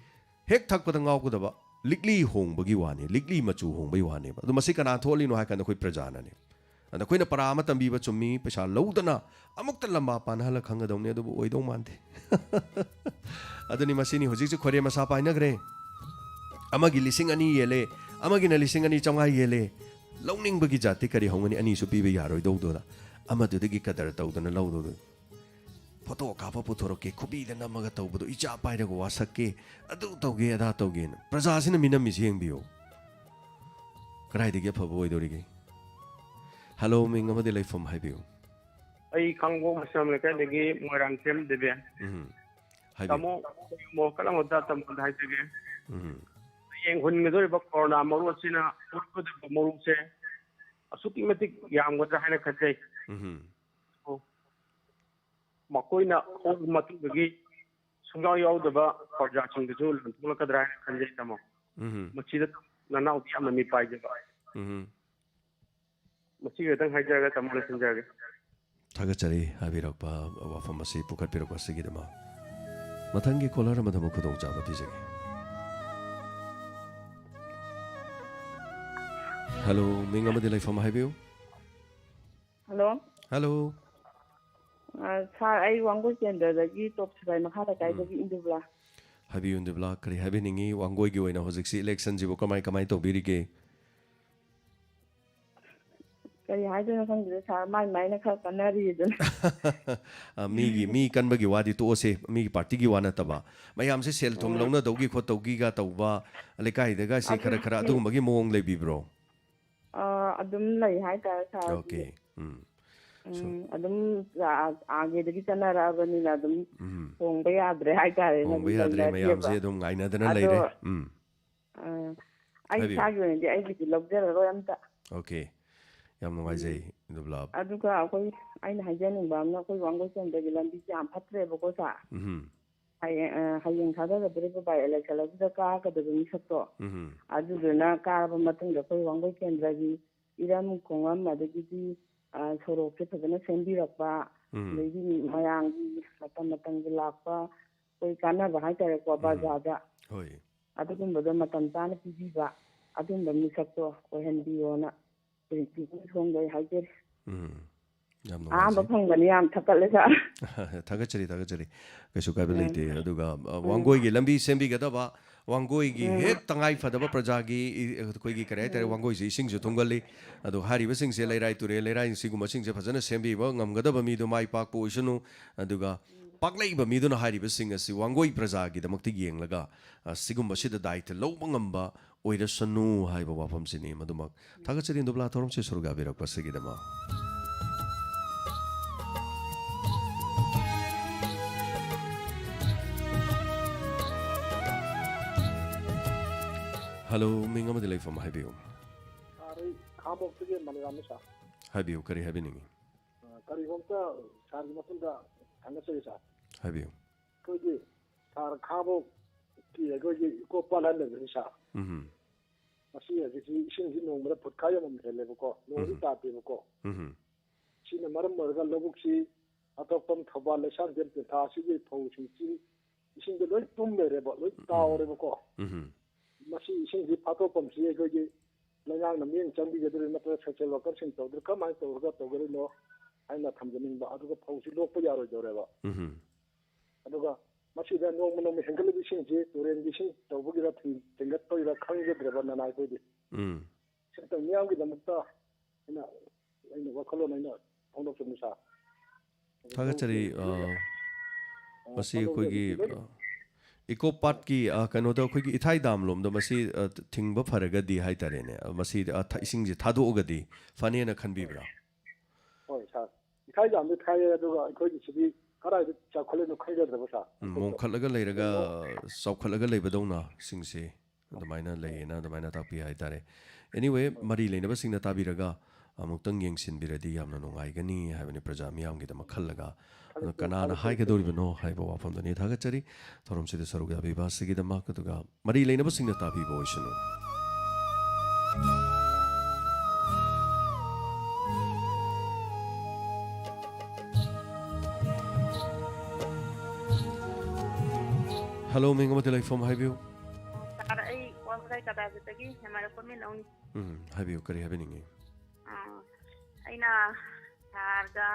ꯍꯦꯛ ꯊꯛꯄꯗ ꯉꯥꯎꯒꯗꯕ꯫ ꯂꯤꯛꯂꯤ ꯍꯣꯡꯕꯒꯤ ꯋꯥꯅꯤ, ꯂꯤꯛꯂꯤ ꯃꯆꯨ ꯍꯣꯡꯕꯒꯤ ꯋꯥꯅꯦꯕ꯫ ꯑꯗꯣ ꯃꯁꯤ ꯀꯅꯥ ꯊꯣꯛꯍꯜꯂꯤꯅꯣ ꯍꯥꯏ ꯀꯥꯟꯗ ꯑꯩꯈꯣꯏ ꯄ꯭ꯔꯖꯥꯅꯅꯦ꯫ ꯑꯗ ꯑꯩꯈꯣꯏꯅ ꯄꯔꯥ ꯑꯃ ꯇꯝꯕꯤꯕ ꯆꯨꯝꯃꯤ, ꯄꯩꯁꯥ ꯂꯧꯗꯅ ꯑꯃꯨꯛꯇ ꯂꯝꯕꯥ ꯄꯥꯟꯅꯍꯜꯂ ꯈꯪꯒꯗꯧꯅꯤ, ꯑꯗꯨꯕꯨ ꯑꯣꯏꯗꯧ ꯃꯥꯟꯗꯦ꯫ ꯑꯗꯨꯅꯤ ꯃꯁꯤꯅꯤ ꯍꯧꯖꯤꯛꯁꯦ ꯈꯣꯏꯔꯦꯝ ꯃꯁꯥ ꯄꯥꯏꯅꯈ꯭ꯔꯦ꯫ ꯑꯃꯒꯤ ꯂꯤꯁꯤꯡ ꯑꯅꯤ ꯌꯦꯜꯂꯦ, ꯑꯃꯒꯤꯅ ꯂꯤꯁꯤꯡ ꯑꯅꯤ ꯆꯥꯝꯃꯉꯥ ꯌꯦꯜꯂꯦ꯫ ꯂꯧꯅꯤꯡꯕꯒꯤ ꯖꯥꯠꯇꯤ ꯀꯔꯤ ꯍꯧꯒꯅꯤ? ꯑꯅꯤꯁꯨ ꯄꯤꯕ ꯌꯥꯔꯣꯏꯗꯧꯗꯨꯗ ꯑꯃꯗꯨꯗꯒꯤ ꯀꯗꯔ ꯇꯧꯗꯅ ꯂꯧꯗꯧꯗꯨ꯫ ꯐꯣꯇꯣ ꯀꯥꯞꯄ ꯄꯨꯊꯣꯔꯛꯀꯦ, ꯈꯨꯕꯤꯗ ꯅꯝꯃꯒ ꯇꯧꯕꯗꯣ, ꯏꯆꯥ ꯄꯥꯏꯔꯒ ꯋꯥꯁꯛꯀꯦ, ꯑꯗꯨ ꯇꯧꯒꯦ, ꯑꯗꯥ ꯇꯧꯒꯦꯅ꯫ ꯄ꯭ꯔꯖꯥꯁꯤꯅ ꯃꯤꯅꯝꯃꯤꯁꯤ ꯌꯦꯡꯕꯤꯌꯨ꯫ ꯀꯗꯥꯏꯗꯒꯤ ꯑꯐꯕ ꯑꯣꯏꯗꯧꯔꯤꯒꯦ? ꯍꯜꯂꯣ, ꯃꯤꯡ ꯑꯃꯗꯤ ꯂꯩꯐꯝ ꯍꯥꯏꯕꯤꯌꯨ꯫ ꯑꯩ ꯈꯥꯡꯉꯕꯣꯛ ꯃꯁꯂꯝ ꯂꯩꯀꯥꯏꯗꯒꯤ ꯃꯣꯏꯔꯥꯡꯊꯦꯝ ꯗꯦꯕꯦꯟ꯫ ꯎꯝ꯫ ꯍꯥꯏꯕꯤꯌꯨ꯫ ꯇꯥꯃꯣ, ꯃꯣ ꯀꯔꯝꯕ ꯇꯥ ꯇꯥꯃꯣꯗ ꯍꯥꯏꯖꯒꯦ꯫ ꯎꯝ꯫ ꯍꯌꯦꯡ ꯍꯨꯟꯒꯗꯧꯔꯤꯕ ꯀꯣꯔꯣꯅꯥ ꯃꯔꯨ ꯑꯁꯤꯅ ꯍꯨꯟꯒꯗꯧꯔꯤꯕ ꯃꯔꯨꯁꯦ ꯑꯁꯨꯛꯀꯤ ꯃꯇꯤꯛ ꯌꯥꯝꯒꯗ꯭ꯔꯥ ꯍꯥꯏꯅ ꯈꯟꯖꯩ꯫ ꯎꯝ꯫ ꯑꯣ꯫ ꯃꯈꯣꯏꯅ ꯍꯧꯔꯕ ꯃꯇꯨꯡꯗꯒꯤ ꯁꯨꯡꯌꯥꯎ ꯌꯥꯎꯗꯕ ꯄ꯭ꯔꯖꯥꯁꯤꯡꯗꯨꯁꯨ ꯂꯥꯟꯊꯣꯛꯂꯛꯀꯗ꯭ꯔꯥ ꯍꯥꯏꯅ ꯈꯟꯖꯩ, ꯇꯥꯃꯣ꯫ ꯎꯝ꯫ ꯃꯁꯤꯗ ꯅꯅꯥꯎꯗꯤ ꯌꯥꯝꯅ ꯃꯤꯄꯥꯏꯖꯕ꯫ ꯎꯝ꯫ ꯃꯁꯤ ꯈꯛꯇꯪ ꯍꯥꯏꯖꯔꯒ ꯇꯥꯃꯣ ꯂꯣꯏꯁꯤꯟꯖꯔꯒꯦ꯫ ꯊꯥꯒꯠꯆꯔꯤ ꯍꯥꯏꯕꯤꯔꯛꯄ, ꯋꯥꯐꯝ ꯑꯁꯤ ꯄꯨꯈꯠꯄꯤꯔꯛꯄ ꯑꯁꯤꯒꯤꯗꯃꯛ꯫ ꯃꯊꯪꯒꯤ ꯀꯣꯂꯔ ꯑꯃꯗ ꯑꯃꯨꯛ ꯈꯨꯗꯣꯡꯆꯥꯕ ꯄꯤꯖꯒꯦ꯫ ꯍꯜꯂꯣ, ꯃꯤꯡ ꯑꯃꯗꯤ ꯂꯩꯐꯝ ꯍꯥꯏꯕꯤꯌꯨ꯫ ꯍꯜꯂꯣ꯫ ꯍꯜꯂꯣ꯫ ꯑ, ꯁꯥꯔ, ꯑꯩ ꯋꯥꯡꯒꯣꯏ ꯀꯦꯟꯗ꯭ꯔꯗꯒꯤ ꯇꯣꯞ ꯁꯤꯐꯥꯏ ꯃꯈꯥ ꯂꯩꯀꯥꯏꯗꯒꯤ ꯎꯝ꯫ ꯏꯟꯗꯨꯕ꯭ꯂꯥ꯫ ꯍꯥꯏꯕꯤꯌꯨ, ꯏꯟꯗꯨꯕ꯭ꯂꯥ, ꯀꯔꯤ ꯍꯥꯏꯕꯤꯅꯤꯡꯉꯤ? ꯋꯥꯡꯒꯣꯏꯒꯤ ꯑꯣꯏꯅ ꯍꯧꯖꯤꯛꯁꯤ ꯏꯂꯦꯛꯁꯟꯁꯤꯕꯨ ꯀꯃꯥꯏ, ꯀꯃꯥꯏ ꯇꯧꯕꯤꯔꯤꯒꯦ? ꯀꯔꯤ ꯍꯥꯏꯗꯣꯏꯅꯣ ꯈꯪꯗꯦ, ꯁꯥꯔ, ꯃꯥꯏ ꯃꯥꯏꯅ ꯈꯔ ꯀꯟꯅꯔꯤ ꯑꯗꯨꯅ꯫ ꯑ, ꯃꯤꯒꯤ, ꯃꯤ ꯀꯟꯕꯒꯤ ꯋꯥꯗꯤ ꯇꯣꯛꯑꯁꯦ, ꯃꯤꯒꯤ ꯄꯥꯔꯇꯤꯒꯤ ꯋꯥ ꯅꯠꯇꯕ꯫ ꯃꯌꯥꯝꯁꯦ ꯁꯦꯜ ꯊꯨꯝ ꯎꯝ꯫ ꯂꯧꯅꯗꯧꯒꯤ ꯈꯣꯠꯇꯧꯒꯤꯒ ꯇꯧꯕ, ꯂꯩꯀꯥꯏꯗꯒꯁꯦ ꯈꯔ, ꯈꯔ ꯑꯗꯨ ꯑꯗꯨꯒꯨꯝꯕꯒꯤ ꯃꯑꯣꯡ ꯂꯩꯕꯤꯕ꯭ꯔꯣ? ꯑ, ꯑꯗꯨꯝ ꯂꯩ ꯍꯥꯏꯇꯥꯔꯦ, ꯁꯥꯔ, ꯑꯣꯀꯦ꯫ ꯑꯗꯨꯗꯤ꯫ ꯎꯝ꯫ ꯁꯣ- ꯎꯝ, ꯑꯗꯨꯝ ꯑ-, ꯑꯥꯒꯤꯗꯒꯤ ꯆꯠꯅꯔꯛꯑꯕꯅꯤꯅ ꯑꯗꯨꯝ ꯎꯝ꯫ ꯍꯣꯡꯕ ꯌꯥꯗ꯭ꯔꯦ ꯍꯥꯏꯇꯥꯔꯦꯅꯦ, ꯍꯣꯡꯕ ꯑꯗꯨꯝ ꯌꯥꯗ꯭ꯔꯦ, ꯂꯩꯅꯔꯤꯑꯕ꯫ ꯃꯌꯥꯝꯁꯦ ꯑꯗꯨꯝ ꯉꯥꯏꯅꯗꯅ ꯑꯗꯣ ꯂꯩꯔꯦ꯫ ꯎꯝ꯫ ꯑ, ꯑꯩ ꯍꯥꯏꯕꯤꯌꯨ꯫ ꯏꯁꯥꯒꯤ ꯑꯣꯏꯅꯗꯤ ꯑꯩꯒꯤꯗꯤ ꯂꯧꯖꯔꯔꯣꯏ ꯑꯝꯇ꯫ ꯑꯣꯀꯦ꯫ ꯌꯥꯝ ꯅꯨꯡꯉꯥꯏꯖꯩ, ꯎꯝ꯫ ꯏꯟꯗꯨꯕ꯭ꯂꯥ꯫ ꯑꯗꯨꯒ ꯑꯩꯈꯣꯏ, ꯑꯩꯅ ꯍꯥꯏꯖꯅꯤꯡꯕ ꯑꯃꯅ, ꯑꯩꯈꯣꯏ ꯋꯥꯡꯒꯣꯏ ꯆꯟꯗ꯭ꯔꯒꯤ ꯂꯝꯕꯤꯁꯦ ꯌꯥꯝ ꯐꯠꯇ꯭ꯔꯦꯕꯀꯣ, ꯁꯥꯔ꯫ ꯎꯝ꯫ ꯍꯌꯦꯡ, ꯑ, ꯍꯌꯦꯡ ꯊꯥꯗꯒꯗꯧꯔꯤꯕ by election ꯑꯗꯨꯗ ꯀꯥꯒꯗꯕ ꯃꯤꯁꯛꯇꯣ, ꯎꯝ꯫ ꯑꯗꯨꯗꯨꯅ ꯀꯥꯔꯕ ꯃꯇꯨꯡꯗ ꯑꯩꯈꯣꯏ ꯋꯥꯡꯒꯣꯏ ꯀꯦꯟꯗ꯭ꯔꯒꯤ ꯏꯔꯝ ꯈꯣꯡꯂꯝ, ꯑꯗꯒꯤꯗꯤ, ꯑ, ꯁꯣꯔꯣꯛꯁꯦ ꯐꯖꯅ ꯁꯦꯝꯕꯤꯔꯛꯄ, ꯎꯝ꯫ ꯑꯗꯩꯗꯤ ꯃꯌꯥꯝꯒꯤ ꯃꯇꯝ ꯃꯇꯝꯒꯤ ꯂꯥꯛꯄ ꯑꯩꯈꯣꯏ ꯀꯥꯟꯅꯕ ꯍꯥꯏꯇꯥꯔꯦꯀꯣ, ꯎꯝ꯫ ꯕꯖꯥꯔꯗ꯫ ꯍꯣꯏ꯫ ꯑꯗꯨꯒꯨꯝꯕꯗꯣ ꯃꯇꯝ ꯆꯥꯅ ꯄꯤꯕꯤꯕ, ꯑꯗꯨꯝꯕ ꯃꯤꯁꯛꯇꯣ ꯑꯣꯏꯍꯟꯕꯤꯌꯣꯅ ꯍꯧꯖꯤꯛꯇꯤ ꯁꯣꯝꯗ ꯑꯩ ꯍꯥꯏꯖꯔꯤ꯫ ꯎꯝ꯫ ꯌꯥꯝ ꯑꯍꯥꯟꯕ ꯅꯨꯡꯉꯥꯏꯖꯩ꯫ ꯐꯪꯕꯅꯤ, ꯌꯥꯝ ꯊꯥꯒꯠꯂꯦ ꯁꯥꯔ꯫ ꯊꯥꯒꯠꯆꯔꯤ, ꯊꯥꯒꯠꯆꯔꯤ꯫ ꯀꯩꯁꯨ ꯀꯥꯏꯕ ꯎꯝ꯫ ꯂꯩꯇꯦ꯫ ꯑꯗꯨꯒ ꯑ, ꯎꯝ꯫ ꯋꯥꯡꯒꯣꯏꯒꯤ ꯂꯝꯕꯤ ꯁꯦꯝꯕꯤꯒꯗꯕ, ꯋꯥꯡꯒꯣꯏꯒꯤ ꯎꯝ꯫ ꯍꯦꯛ ꯇꯉꯥꯏ ꯐꯗꯕ ꯄ꯭ꯔꯖꯥꯒꯤ ꯏ-, ꯑꯩꯈꯣꯏꯒꯤ ꯀꯔꯤ ꯍꯥꯏꯇꯥꯔꯦ, ꯎꯝ꯫ ꯋꯥꯡꯒꯣꯏꯁꯦ ꯏꯁꯤꯡꯁꯨ ꯊꯨꯝꯒꯜꯂꯤ꯫ ꯑꯗꯣ ꯍꯥꯏꯔꯤꯕꯁꯤꯡꯁꯦ, ꯂꯩꯔꯥꯏ ꯇꯨꯔꯦꯜ, ꯂꯩꯔꯥꯏ ꯁꯤꯒꯨꯝꯕꯁꯤꯡꯁꯦ ꯐꯖꯅ ꯁꯦꯝꯕꯤꯕ ꯉꯝꯒꯗꯕ ꯃꯤꯗꯣ ꯃꯥꯏ ꯄꯥꯛꯄ ꯑꯣꯏꯁꯅꯨ꯫ ꯑꯗꯨꯒ ꯄꯥꯛꯂꯛꯏꯕ ꯃꯤꯗꯨꯅ ꯍꯥꯏꯔꯤꯕꯁꯤꯡ ꯑꯁꯤ ꯋꯥꯡꯒꯣꯏ ꯄ꯭ꯔꯖꯥꯒꯤꯗꯃꯛꯇ ꯌꯦꯡꯂꯒ, ꯑ, ꯁꯤꯒꯨꯝꯕꯁꯤꯗ ꯗꯥꯏꯇ ꯂꯧꯕ ꯉꯝꯕ ꯑꯣꯏꯔꯁꯅꯨ ꯍꯥꯏꯕ ꯋꯥꯐꯝꯁꯤꯅꯤ꯫ ꯃꯗꯨꯃꯛ ꯊꯥꯒꯠꯆꯔꯤ, ꯏꯟꯗꯨꯕꯂꯥ, ꯊꯧꯔꯝꯁꯤ ꯁꯔꯨꯛ ꯌꯥꯕꯤꯔꯛꯄꯁꯤꯒꯤꯗꯃꯛ꯫ ꯍꯜꯂꯣ, ꯃꯤꯡ ꯑꯃꯗꯤ ꯂꯩꯐꯝ ꯍꯥꯏꯕꯤꯌꯨ꯫ ꯁꯥꯔ, ꯑꯩ ꯈꯥꯉꯕꯣꯛꯇꯒꯤ ꯃꯅꯤꯔꯥꯝꯅꯤ ꯁꯥꯔ꯫ ꯍꯥꯏꯕꯤꯌꯨ, ꯀꯔꯤ ꯍꯥꯏꯕꯤꯅꯤꯡꯉꯤ? ꯑ, ꯀꯔꯤꯒꯨꯝꯇ ꯁꯥꯔꯒꯤ ꯃꯐꯝꯗ ꯊꯥꯒꯠꯆꯔꯤ ꯁꯥꯔ꯫ ꯍꯥꯏꯕꯤꯌꯨ꯫ ꯑꯩꯈꯣꯏꯒꯤ ꯁꯥꯔ, ꯈꯥꯉꯕꯣꯛꯀꯤ ꯑꯩꯈꯣꯏꯒꯤ ꯏꯀꯣ ꯄꯥꯠ ꯍꯥꯏꯅ ꯂꯩꯕꯅꯤ ꯁꯥꯔ꯫ ꯎꯝ꯫ ꯃꯁꯤ ꯍꯧꯖꯤꯛꯁꯤ ꯏꯁꯤꯡꯁꯤ ꯅꯣꯡꯃꯗ ꯐꯨꯠ ꯈꯥꯏ ꯑꯃꯃꯝ ꯍꯦꯜꯂꯦꯕꯀꯣ, ꯅꯣꯡꯗꯤ ꯎꯝ꯫ ꯇꯥꯗꯦꯕꯀꯣ꯫ ꯎꯝ꯫ ꯁꯤꯅ ꯃꯔꯝ ꯑꯣꯏꯔꯒ ꯂꯧꯕꯨꯛꯁꯤ ꯑꯇꯣꯞꯄ ꯊꯧꯕꯥꯜ, ꯂꯩꯁꯥꯡꯊꯦꯝ ꯇꯦꯟꯊꯥ ꯑꯁꯤꯒꯤ ꯐꯧꯁꯤꯡꯁꯤ ꯏꯁꯤꯡꯗ ꯂꯣꯏ ꯇꯨꯝ ꯂꯩꯔꯦꯕ, ꯂꯣꯏ ꯇꯥꯎꯔꯦꯕꯀꯣ꯫ ꯎꯝ꯫ ꯃꯁꯤ ꯏꯁꯤꯡꯁꯤ ꯐꯥꯠꯇꯣꯛꯐꯝꯁꯤ ꯑꯩꯈꯣꯏꯒꯤ ꯂꯩꯉꯥꯛꯅ ꯃꯤꯠꯌꯦꯡ ꯆꯪꯕꯤꯒꯗꯧꯔꯤ ꯅꯠꯇ꯭ꯔꯒ ꯁꯣꯁꯤꯌꯦꯜ ꯋꯥꯀꯔꯁꯤꯡ ꯇꯧꯗ꯭ꯔꯥ ꯀꯃꯥꯏꯅ ꯇꯧꯔꯒ ꯇꯧꯒꯗꯣꯏꯅꯣ ꯍꯥꯏꯅ ꯊꯝꯖꯅꯤꯡꯕ꯫ ꯑꯗꯨꯒ ꯐꯧꯁꯤ ꯂꯣꯛꯄ ꯌꯥꯔꯣꯏꯗꯧꯔꯦꯕ꯫ ꯎꯝ꯫ ꯑꯗꯨꯒ ꯃꯁꯤꯗ ꯅꯣꯡꯃ ꯅꯣꯡꯃ ꯍꯦꯟꯒꯠꯂꯤꯕ ꯏꯁꯤꯡꯁꯤ ꯇꯨꯔꯦꯟꯒꯤ ꯏꯁꯤꯡ ꯇꯧꯕꯒꯤꯔ ꯊꯤꯡ-, ꯊꯤꯡꯒꯠꯄꯒꯤꯔ ꯈꯪꯖꯗ꯭ꯔꯦꯕ ꯅꯅꯥꯏ ꯑꯩꯈꯣꯏꯗꯤ꯫ ꯎꯝ꯫ ꯁꯤꯇꯪ ꯃꯤꯌꯥꯝꯒꯤꯗꯃꯛꯇ ꯑꯩꯅ, ꯑꯩꯅ ꯋꯥꯈꯜꯂꯣꯟ ꯑꯩꯅ ꯐꯣꯡꯗꯣꯛꯆꯕꯅꯤ ꯁꯥꯔ꯫ ꯊꯥꯒꯠꯆꯔꯤ꯫ ꯑ, ꯑ, ꯃꯁꯤ ꯐꯣꯡꯗꯣꯛꯆꯕꯅꯤ꯫ ꯑꯩꯈꯣꯏꯒꯤ, ꯑ, ꯏꯀꯣ ꯄꯥꯠꯀꯤ, ꯑ, ꯀꯩꯅꯣꯗ ꯑꯩꯈꯣꯏꯒꯤ ꯏꯊꯥꯏ ꯗꯥꯝ ꯂꯣꯝꯗ ꯃꯁꯤ, ꯑ, ꯊꯤꯡꯕ ꯐꯔꯒꯗꯤ ꯍꯥꯏꯇꯥꯔꯦꯅꯦ, ꯑ, ꯃꯁꯤ, ꯑ, ꯊ-, ꯏꯁꯤꯡꯁꯦ ꯊꯥꯗꯣꯛꯑꯒꯗꯤ ꯐꯅꯦꯅ ꯈꯟꯕꯤꯕ꯭ꯔꯥ? ꯍꯣꯏ ꯁꯥꯔ, ꯏꯊꯥꯏ ꯗꯥꯝꯗꯤ ꯊꯥꯏꯌꯦ, ꯑꯗꯨꯒ ꯑꯩꯈꯣꯏꯒꯤ ꯁꯤꯗꯤ ꯀꯗꯥꯏꯗ ꯆꯥꯎꯈꯠꯂꯤꯅꯣ ꯈꯪꯖꯗ꯭ꯔꯕ ꯁꯥꯔ꯫ ꯎꯝ, ꯃꯣꯡꯈꯠꯂꯒ ꯂꯩꯔꯒ, ꯆꯥꯎꯈꯠꯂꯒ ꯂꯩꯕꯗꯧꯅ ꯏꯁꯤꯡꯁꯦ ꯑꯗꯨꯃꯥꯏꯅ ꯂꯩꯌꯦꯅ ꯑꯗꯨꯃꯥꯏꯅ ꯇꯥꯛꯄꯤ ꯍꯥꯏꯇꯥꯔꯦ꯫ Anyway, ꯃꯔꯤ ꯂꯩꯅꯕꯁꯤꯡꯅ ꯇꯥꯕꯤꯔꯒ ꯑꯃꯨꯛꯇꯪ ꯌꯦꯡꯁꯤꯟꯕꯤꯔꯗꯤ ꯌꯥꯝꯅ ꯅꯨꯡꯉꯥꯏꯒꯅꯤ ꯍꯥꯏꯕꯅꯤ, ꯄ꯭ꯔꯖꯥ ꯃꯤꯌꯥꯝꯒꯤꯗꯃꯛ ꯈꯜꯂꯒ꯫ ꯑꯗꯣ ꯀꯅꯥꯅ ꯍꯥꯏꯒꯗꯧꯔꯤꯕꯅꯣ ꯍꯥꯏꯕ ꯋꯥꯐꯝꯗꯨꯅꯤ꯫ ꯊꯥꯒꯠꯆꯔꯤ ꯊꯧꯔꯝꯁꯤꯗ ꯁꯔꯨꯛ ꯌꯥꯕꯤꯕ ꯑꯁꯤꯒꯤꯗꯃꯛ꯫ ꯑꯗꯨꯒ ꯃꯔꯤ ꯂꯩꯅꯕꯁꯤꯡꯅ ꯇꯥꯕꯤꯕ ꯑꯣꯏꯁꯅꯨ꯫ ꯍꯜꯂꯣ, ꯃꯤꯡ ꯑꯃꯗꯤ ꯂꯩꯐꯝ ꯍꯥꯏꯕꯤꯌꯨ꯫ ꯀꯗꯥꯏ ꯀꯗꯥꯏꯗꯒꯤ ꯌꯥꯝꯃꯔꯛꯄ ꯃꯤ ꯂꯧꯅꯤ꯫ ꯎꯝ, ꯍꯥꯏꯕꯤꯌꯨ, ꯀꯔꯤ ꯍꯥꯏꯕꯤꯅꯤꯡꯉꯤ? ꯑꯥ, ꯑꯩꯅ ꯁꯥꯔꯗ,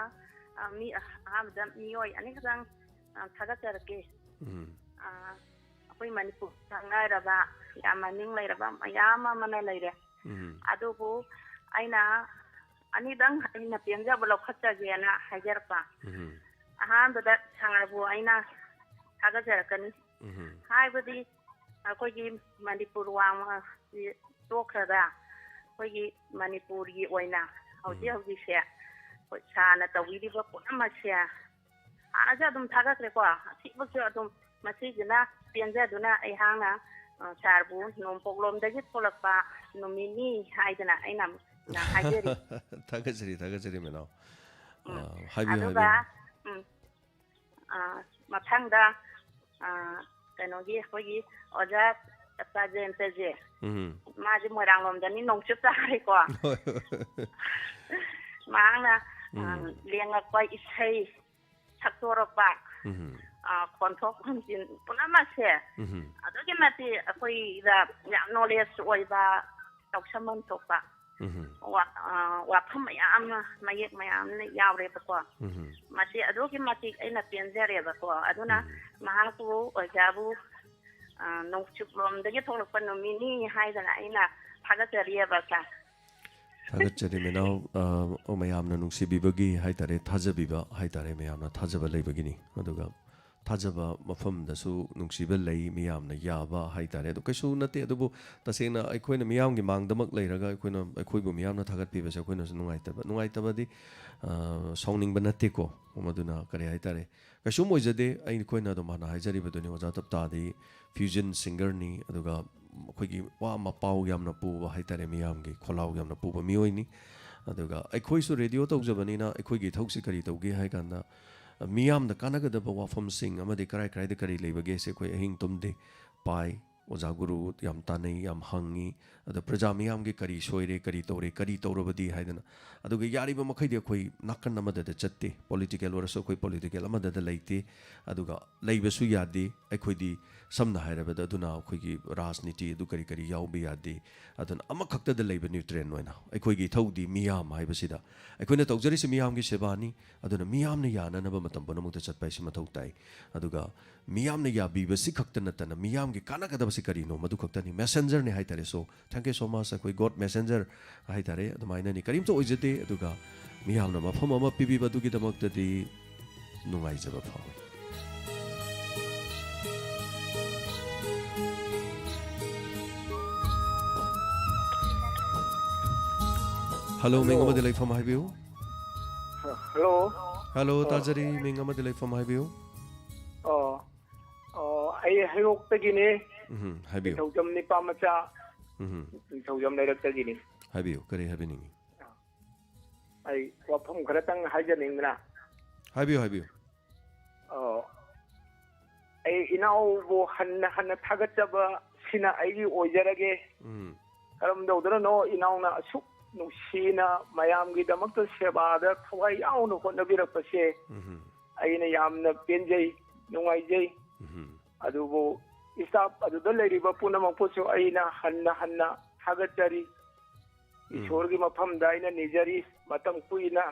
ꯑꯥ, ꯃꯤ ꯑꯍꯥꯟꯕꯗ ꯃꯤꯑꯣꯏ ꯑꯅꯤꯈꯛꯇꯪ, ꯑꯥ, ꯊꯥꯒꯠꯆꯔꯛꯀꯦ꯫ ꯎꯝ, ꯑꯥ, ꯑꯩꯈꯣꯏ ꯃꯅꯤꯄꯨꯔ ꯁꯛꯅꯥꯏꯔꯕ, ꯌꯥꯝ ꯃꯃꯤꯡ ꯂꯩꯔꯕ ꯃꯌꯥꯝ ꯑꯃꯅ ꯂꯩꯔꯦ꯫ ꯎꯝ, ꯑꯗꯨꯕꯨ ꯑꯩꯅ ꯑꯅꯤꯗꯪ ꯑꯩꯅ ꯄꯦꯟꯖꯕ ꯂꯧꯈꯠꯆꯒꯦꯅ ꯍꯥꯏꯖꯔꯛꯄ꯫ ꯎꯝ, ꯑꯍꯥꯟꯕꯗ ꯁꯥꯔꯕꯨ ꯑꯩꯅ ꯊꯥꯒꯠꯆꯔꯛꯀꯅꯤ꯫ ꯎꯝ, ꯍꯥꯏꯕꯗꯤ ꯑꯩꯈꯣꯏꯒꯤ ꯃꯅꯤꯄꯨꯔ ꯋꯥꯡꯃꯁꯤ ꯇꯣꯛꯈ꯭ꯔꯒ ꯑꯩꯈꯣꯏꯒꯤ ꯃꯅꯤꯄꯨꯔꯒꯤ ꯑꯣꯏꯅ ꯍꯧꯖꯤꯛ ꯎꯝ꯫ ꯍꯧꯖꯤꯛꯁꯦ ꯑꯩꯈꯣꯏ ꯁꯥꯔꯅ ꯇꯧꯕꯤꯔꯤꯕ ꯄꯨꯝꯅꯃꯛꯁꯦ ꯍꯥꯟꯅꯁꯨ ꯑꯗꯨꯝ ꯊꯥꯒꯠꯈ꯭ꯔꯦꯀꯣ, ꯑꯁꯤꯃꯛꯁꯨ ꯑꯗꯨꯝ ꯃꯁꯤꯁꯤꯅ ꯄꯦꯟꯖꯗꯨꯅ ꯑꯩꯍꯥꯛꯅ, ꯑ, ꯁꯥꯔꯕꯨ ꯅꯣꯡꯄꯣꯛꯂꯣꯝꯗꯒꯤ ꯊꯣꯛꯂꯛꯄ ꯅꯨꯃꯤꯠꯅꯤ ꯍꯥꯏꯗꯅ ꯑꯩꯅ ꯍꯥꯏꯖꯔꯤ꯫ ꯊꯥꯒꯠꯆꯔꯤ, ꯊꯥꯒꯠꯆꯔꯤ, ꯃꯦꯅꯥꯎ꯫ ꯎꯝ꯫ ꯑ, ꯍꯥꯏꯕꯤꯌꯨ, ꯑꯗꯨꯒ, ꯍꯥꯏꯕꯤꯌꯨ꯫ ꯎꯝ, ꯑ, ꯃꯊꯪꯗ, ꯑ, ꯀꯩꯅꯣꯒꯤ ꯑꯩꯈꯣꯏꯒꯤ ꯑꯣꯖꯥ ꯇꯥꯖꯦꯟꯇꯁꯦ, ꯎꯝ꯫ ꯃꯥꯁꯦ ꯃꯣꯏꯔꯥꯡꯂꯣꯝꯗꯒꯤ ꯅꯣꯡꯆꯨꯞ ꯇꯥꯔꯦꯀꯣ꯫ ꯍꯣꯏ, ꯍꯣꯏ, ꯍꯣꯏ꯫ ꯃꯍꯥꯛꯅ, ꯑ, ꯎꯝ꯫ ꯂꯦꯡꯉꯛꯄ ꯏꯁꯩ ꯁꯛꯇꯣꯔꯛꯄ, ꯎꯝ꯫ ꯑ, ꯈꯣꯟꯊꯣꯛ ꯈꯣꯟꯖꯤꯟ ꯄꯨꯝꯅꯃꯛꯁꯦ ꯎꯝ꯫ ꯑꯗꯨꯛꯀꯤ ꯃꯇꯤꯛ ꯑꯩꯈꯣꯏꯗ ꯌꯥꯝ ꯅꯣꯂꯦꯖ ꯑꯣꯏꯕ, ꯂꯧꯁꯤꯟꯐꯝ ꯊꯣꯛꯄ ꯎꯝ꯫ ꯋꯥ-, ꯑ, ꯋꯥꯐꯝ ꯃꯌꯥꯝ ꯑꯃ, ꯃꯌꯦꯛ ꯃꯌꯥꯝ ꯑꯃ ꯌꯥꯎꯔꯦꯕꯀꯣ꯫ ꯎꯝ꯫ ꯃꯁꯤ ꯑꯗꯨꯛꯀꯤ ꯃꯇꯤꯛ ꯑꯩꯅ ꯄꯦꯟꯖꯔꯦꯕꯀꯣ꯫ ꯑꯗꯨꯅ ꯎꯝ꯫ ꯃꯍꯥꯛꯄꯨ, ꯑꯣꯖꯥꯕꯨ, ꯑ, ꯅꯣꯡꯆꯨꯞꯂꯣꯝꯗꯒꯤ ꯊꯣꯛꯂꯛꯄ ꯅꯨꯃꯤꯠꯅꯤ ꯍꯥꯏꯗꯅ ꯑꯩꯅ ꯊꯥꯒꯠꯆꯔꯤꯑꯕ, ꯁꯥꯔ꯫ ꯊꯥꯒꯠꯆꯔꯤ, ꯃꯦꯅꯥꯎ꯫ ꯑ, ꯃꯌꯥꯝꯅ ꯅꯨꯡꯁꯤꯕꯤꯕꯒꯤ ꯍꯥꯏ ꯇꯥꯔꯦ, ꯊꯥꯖꯕꯤꯕ ꯍꯥꯏ ꯇꯥꯔꯦ, ꯃꯌꯥꯝꯅ ꯊꯥꯖꯕ ꯂꯩꯕꯒꯤꯅꯤ꯫ ꯑꯗꯨꯒ ꯊꯥꯖꯕ ꯃꯐꯝꯗꯁꯨ ꯅꯨꯡꯁꯤꯕ ꯂꯩ, ꯃꯤꯌꯥꯝꯅ ꯌꯥꯕ ꯍꯥꯏ ꯇꯥꯔꯦ꯫ ꯑꯗꯨ ꯀꯩꯁꯨ ꯅꯠꯇꯦ, ꯑꯗꯨꯕꯨ ꯇꯁꯦꯡꯅ ꯑꯩꯈꯣꯏꯅ ꯃꯤꯌꯥꯝꯒꯤ ꯃꯥꯡꯗꯃꯛ ꯂꯩꯔꯒ ꯑꯩꯈꯣꯏꯅ, ꯑꯩꯈꯣꯏꯕꯨ ꯃꯤꯌꯥꯝꯅ ꯊꯥꯒꯠꯄꯤꯕꯁꯦ ꯑꯩꯈꯣꯏꯅꯁꯨ ꯅꯨꯡꯉꯥꯏꯇꯕ, ꯅꯨꯡꯉꯥꯏꯇꯕꯗꯤ, ꯑ, ꯁꯥꯎꯅꯤꯡꯕ ꯅꯠꯇꯦꯀꯣ꯫ ꯃꯗꯨꯅ ꯀꯔꯤ ꯍꯥꯏ ꯇꯥꯔꯦ, ꯀꯩꯁꯨꯝ ꯑꯣꯏꯖꯗꯦ꯫ ꯑꯩꯈꯣꯏꯅ ꯑꯗꯨꯝ ꯍꯥꯟꯅ ꯍꯥꯏꯖꯔꯤꯕꯗꯨꯅꯤ, ꯑꯣꯖꯥ ꯇꯞꯇꯥꯗꯤ ꯐ꯭ꯌꯨꯖꯟ ꯁꯤꯡꯒꯔꯅꯤ, ꯑꯗꯨꯒ ꯑꯩꯈꯣꯏꯒꯤ ꯋꯥ ꯃꯄꯥꯎ ꯌꯥꯝꯅ ꯄꯨꯕ ꯍꯥꯏ ꯇꯥꯔꯦ, ꯃꯤꯌꯥꯝꯒꯤ ꯈꯣꯜꯂꯥꯎ ꯌꯥꯝꯅ ꯄꯨꯕ ꯃꯤꯑꯣꯏꯅꯤ꯫ ꯑꯗꯨꯒ ꯑꯩꯈꯣꯏꯁꯨ ꯔꯦꯗꯤꯑꯣ ꯇꯧꯖꯕꯅꯤꯅ ꯑꯩꯈꯣꯏꯒꯤ ꯏꯊꯧꯁꯤ ꯀꯔꯤ ꯇꯧꯒꯦ ꯍꯥꯏ ꯀꯥꯟꯗ, ꯃꯤꯌꯥꯝꯗ ꯀꯥꯟꯅꯒꯗꯕ ꯋꯥꯐꯝꯁꯤꯡ ꯑꯃꯗꯤ ꯀꯔꯥꯏ ꯀꯔꯥꯏꯗ ꯀꯔꯤ ꯂꯩꯕꯒꯦꯁꯦ ꯑꯩꯈꯣꯏ ꯑꯍꯤꯡ ꯇꯨꯝꯗꯦ ꯄꯥꯏ, ꯑꯣꯖꯥ ꯒꯨꯔꯨ ꯌꯥꯝ ꯇꯥꯟꯅꯩ, ꯌꯥꯝ ꯍꯪꯉꯤ꯫ ꯑꯗ ꯄ꯭ꯔꯖꯥ ꯃꯤꯌꯥꯝꯒꯤ ꯀꯔꯤ ꯁꯣꯏꯔꯦ, ꯀꯔꯤ ꯇꯧꯔꯦ, ꯀꯔꯤ ꯇꯧꯔꯕꯗꯤ ꯍꯥꯏꯗꯅ꯫ ꯑꯗꯨꯒ ꯌꯥꯔꯤꯕ ꯃꯈꯩꯗꯤ ꯑꯩꯈꯣꯏ ꯅꯥꯀꯟ ꯑꯃꯗꯗ ꯆꯠꯇꯦ꯫ ꯄꯣꯂꯤꯇꯤꯀꯦꯜ ꯑꯣꯏꯔꯁꯨ ꯑꯩꯈꯣꯏ ꯄꯣꯂꯤꯇꯤꯀꯦꯜ ꯑꯃꯗꯗ ꯂꯩꯇꯦ꯫ ꯑꯗꯨꯒ ꯂꯩꯕꯁꯨ ꯌꯥꯗꯦ꯫ ꯑꯩꯈꯣꯏꯗꯤ ꯁꯝꯅ ꯍꯥꯏꯔꯕꯗ ꯑꯗꯨꯅ ꯑꯩꯈꯣꯏꯒꯤ ꯔꯥꯖꯅꯤꯇꯤ ꯑꯗꯨ ꯀꯔꯤ ꯀꯔꯤ ꯌꯥꯎꯕ ꯌꯥꯗꯦ꯫ ꯑꯗꯨꯅ ꯑꯃꯈꯛꯇꯗ ꯂꯩꯕ ꯅ꯭ꯌꯨꯇ꯭ꯔꯦꯟ ꯑꯣꯏꯅ ꯑꯩꯈꯣꯏꯒꯤ ꯏꯊꯧꯗꯤ ꯃꯤꯌꯥꯝ ꯍꯥꯏꯕꯁꯤꯗ꯫ ꯑꯩꯈꯣꯏꯅ ꯇꯧꯖꯔꯤꯁꯤ ꯃꯤꯌꯥꯝꯒꯤ ꯁꯦꯕꯥꯅꯤ꯫ ꯑꯗꯨꯅ ꯃꯤꯌꯥꯝꯅ ꯌꯥꯅꯅꯕ ꯃꯇꯝ ꯄꯨꯝꯅꯃꯛꯇ ꯆꯠꯄ ꯍꯥꯏꯁꯤ ꯃꯊꯧ ꯇꯥꯏ꯫ ꯑꯗꯨꯒ ꯃꯤꯌꯥꯝꯅ ꯌꯥꯕꯤꯕꯁꯤ ꯈꯛꯇ ꯅꯠꯇꯅ ꯃꯤꯌꯥꯝꯒꯤ ꯀꯥꯟꯅꯒꯗꯕꯁꯤ ꯀꯔꯤꯅꯣ, ꯃꯗꯨ ꯈꯛꯇꯅꯤ꯫ ꯃꯦꯁꯦꯟꯖꯔꯅꯤ ꯍꯥꯏꯇꯥꯔꯦ꯫ So, thank you so much꯫ ꯑꯩꯈꯣꯏ God messenger ꯍꯥꯏꯇꯥꯔꯦ, ꯑꯗꯨꯃꯥꯏꯅꯅꯤ꯫ ꯀꯔꯤꯝꯇ ꯑꯣꯏꯖꯗꯦ꯫ ꯑꯗꯨꯒ ꯃꯤꯌꯥꯝꯅ ꯃꯐꯝ ꯑꯃ ꯄꯤꯕꯤꯕ ꯑꯗꯨꯒꯤꯗꯃꯛꯇꯗꯤ ꯅꯨꯡꯉꯥꯏꯖꯕ ꯐꯥꯎꯏ꯫ ꯍꯜꯂꯣ, ꯃꯤꯡ ꯍꯜꯂꯣ꯫ ꯑꯃꯗꯤ ꯂꯩꯐꯝ ꯍꯥꯏꯕꯤꯌꯨ꯫ ꯍ-, ꯍꯜꯂꯣ꯫ ꯍꯜꯂꯣ, ꯑ꯫ ꯇꯥꯖꯔꯤ꯫ ꯃꯤꯡ ꯑꯃꯗꯤ ꯂꯩꯐꯝ ꯍꯥꯏꯕꯤꯌꯨ꯫ ꯑ, ꯑ, ꯑꯩ ꯍꯩꯔꯣꯛꯇꯒꯤꯅꯦ꯫ ꯎꯝ, ꯍꯥꯏꯕꯤꯌꯨ꯫ ꯅꯤꯡꯊꯧꯖꯝ ꯅꯤꯄꯥ ꯃꯆꯥ꯫ ꯎꯝ꯫ ꯅꯤꯡꯊꯧꯖꯝ ꯂꯩꯔꯛꯇꯒꯤꯅꯤ꯫ ꯍꯥꯏꯕꯤꯌꯨ, ꯀꯔꯤ ꯍꯥꯏꯕꯤꯅꯤꯡꯉꯤ? ꯑꯩ ꯋꯥꯐꯝ ꯈꯔꯇꯪ ꯍꯥꯏꯖꯅꯤꯡꯗꯅ꯫ ꯍꯥꯏꯕꯤꯌꯨ, ꯍꯥꯏꯕꯤꯌꯨ꯫ ꯑꯣ, ꯑꯩ ꯏꯅꯥꯎꯕꯨ ꯍꯟꯅ ꯍꯟꯅ ꯊꯥꯒꯠꯆꯕ ꯁꯤꯅ ꯑꯩꯒꯤ ꯑꯣꯏꯖꯔꯒꯦ꯫ ꯎꯝ꯫ ꯀꯔꯝ ꯇꯧꯗꯅꯅꯣ ꯏꯅꯥꯎꯅ ꯑꯁꯨꯛ ꯅꯨꯡꯁꯤꯅ ꯃꯌꯥꯝꯒꯤꯗꯃꯛꯇ ꯁꯦꯕꯥꯗ ꯊꯋꯥꯏ ꯌꯥꯎꯅ ꯍꯣꯠꯅꯕꯤꯔꯛꯄꯁꯦ ꯎꯝ꯫ ꯑꯩꯅ ꯌꯥꯝꯅ ꯄꯦꯟꯖꯩ, ꯅꯨꯡꯉꯥꯏꯖꯩ꯫ ꯎꯝ꯫ ꯑꯗꯨꯕꯨ staff ꯑꯗꯨꯗ ꯂꯩꯔꯤꯕ ꯄꯨꯝꯅꯃꯛꯄꯨꯁꯨ ꯑꯩꯅ ꯍꯟꯅ ꯍꯟꯅ ꯊꯥꯒꯠꯆꯔꯤ꯫ ꯎꯝ꯫ ꯏꯁꯣꯔꯒꯤ ꯃꯐꯝꯗ ꯑꯩꯅ ꯅꯤꯖꯔꯤ, ꯃꯇꯝ ꯀꯨꯏꯅ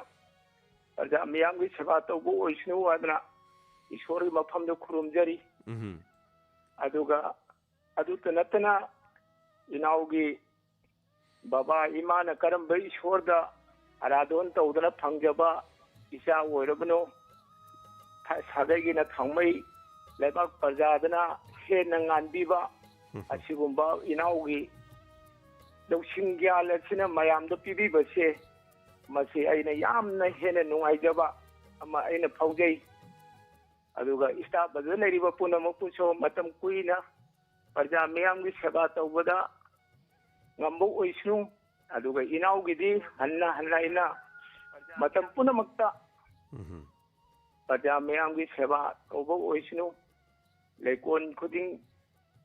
ꯄ꯭ꯔꯖꯥ ꯃꯤꯌꯥꯝꯒꯤ ꯁꯦꯕꯥ ꯇꯧꯕ ꯑꯣꯏꯁꯅꯨ ꯍꯥꯏꯗꯅ ꯏꯁꯣꯔꯒꯤ ꯃꯐꯝꯗ ꯈꯨꯔꯨꯝꯖꯔꯤ꯫ ꯎꯝ꯫ ꯑꯗꯨꯒ ꯑꯗꯨꯇ ꯅꯠꯇꯅ ꯏꯅꯥꯎꯒꯤ ꯕꯕꯥ ꯏꯃꯥꯅ ꯀꯔꯝꯕ ꯏꯁꯣꯔꯗ ꯑꯔꯥꯙꯣꯟ ꯇꯧꯗꯅ ꯐꯪꯖꯕ ꯏꯆꯥ ꯑꯣꯏꯔꯕꯅꯣ? ꯊ-, ꯁꯥꯒꯩꯒꯤꯅ ꯊꯥꯡꯃꯩ, ꯂꯩꯕꯥꯛ ꯄ꯭ꯔꯖꯥꯗꯅ ꯍꯦꯟꯅ ꯉꯥꯟꯕꯤꯕ, ꯎꯝ꯫ ꯑꯁꯤꯒꯨꯝꯕ ꯏꯅꯥꯎꯒꯤ ꯂꯧꯁꯤꯡ ꯒ꯭ꯌꯥꯟ ꯑꯁꯤꯅ ꯃꯌꯥꯝꯗ ꯄꯤꯕꯤꯕꯁꯦ, ꯃꯁꯤ ꯑꯩꯅ ꯌꯥꯝꯅ ꯍꯦꯟꯅ ꯅꯨꯡꯉꯥꯏꯖꯕ ꯑꯃ ꯑꯩꯅ ꯐꯥꯎꯖꯩ꯫ ꯑꯗꯨꯒ staff ꯑꯗꯨꯗ ꯂꯩꯔꯤꯕ ꯄꯨꯝꯅꯃꯛꯄꯨꯁꯨ ꯃꯇꯝ ꯀꯨꯏꯅ ꯄ꯭ꯔꯖꯥ ꯃꯤꯌꯥꯝꯒꯤ ꯁꯦꯕꯥ ꯇꯧꯕꯗ ꯉꯝꯕ ꯑꯣꯏꯁꯅꯨ꯫ ꯑꯗꯨꯒ ꯏꯅꯥꯎꯒꯤꯗꯤ ꯍꯟꯅ ꯍꯟꯅ ꯑꯩꯅ ꯃꯇꯝ ꯄꯨꯝꯅꯃꯛꯇ ꯎꯝ꯫ ꯄ꯭ꯔꯖꯥ ꯃꯤꯌꯥꯝꯒꯤ ꯁꯦꯕꯥ ꯇꯧꯕ ꯑꯣꯏꯁꯅꯨ꯫ ꯂꯩꯀꯣꯟ ꯈꯨꯗꯤꯡ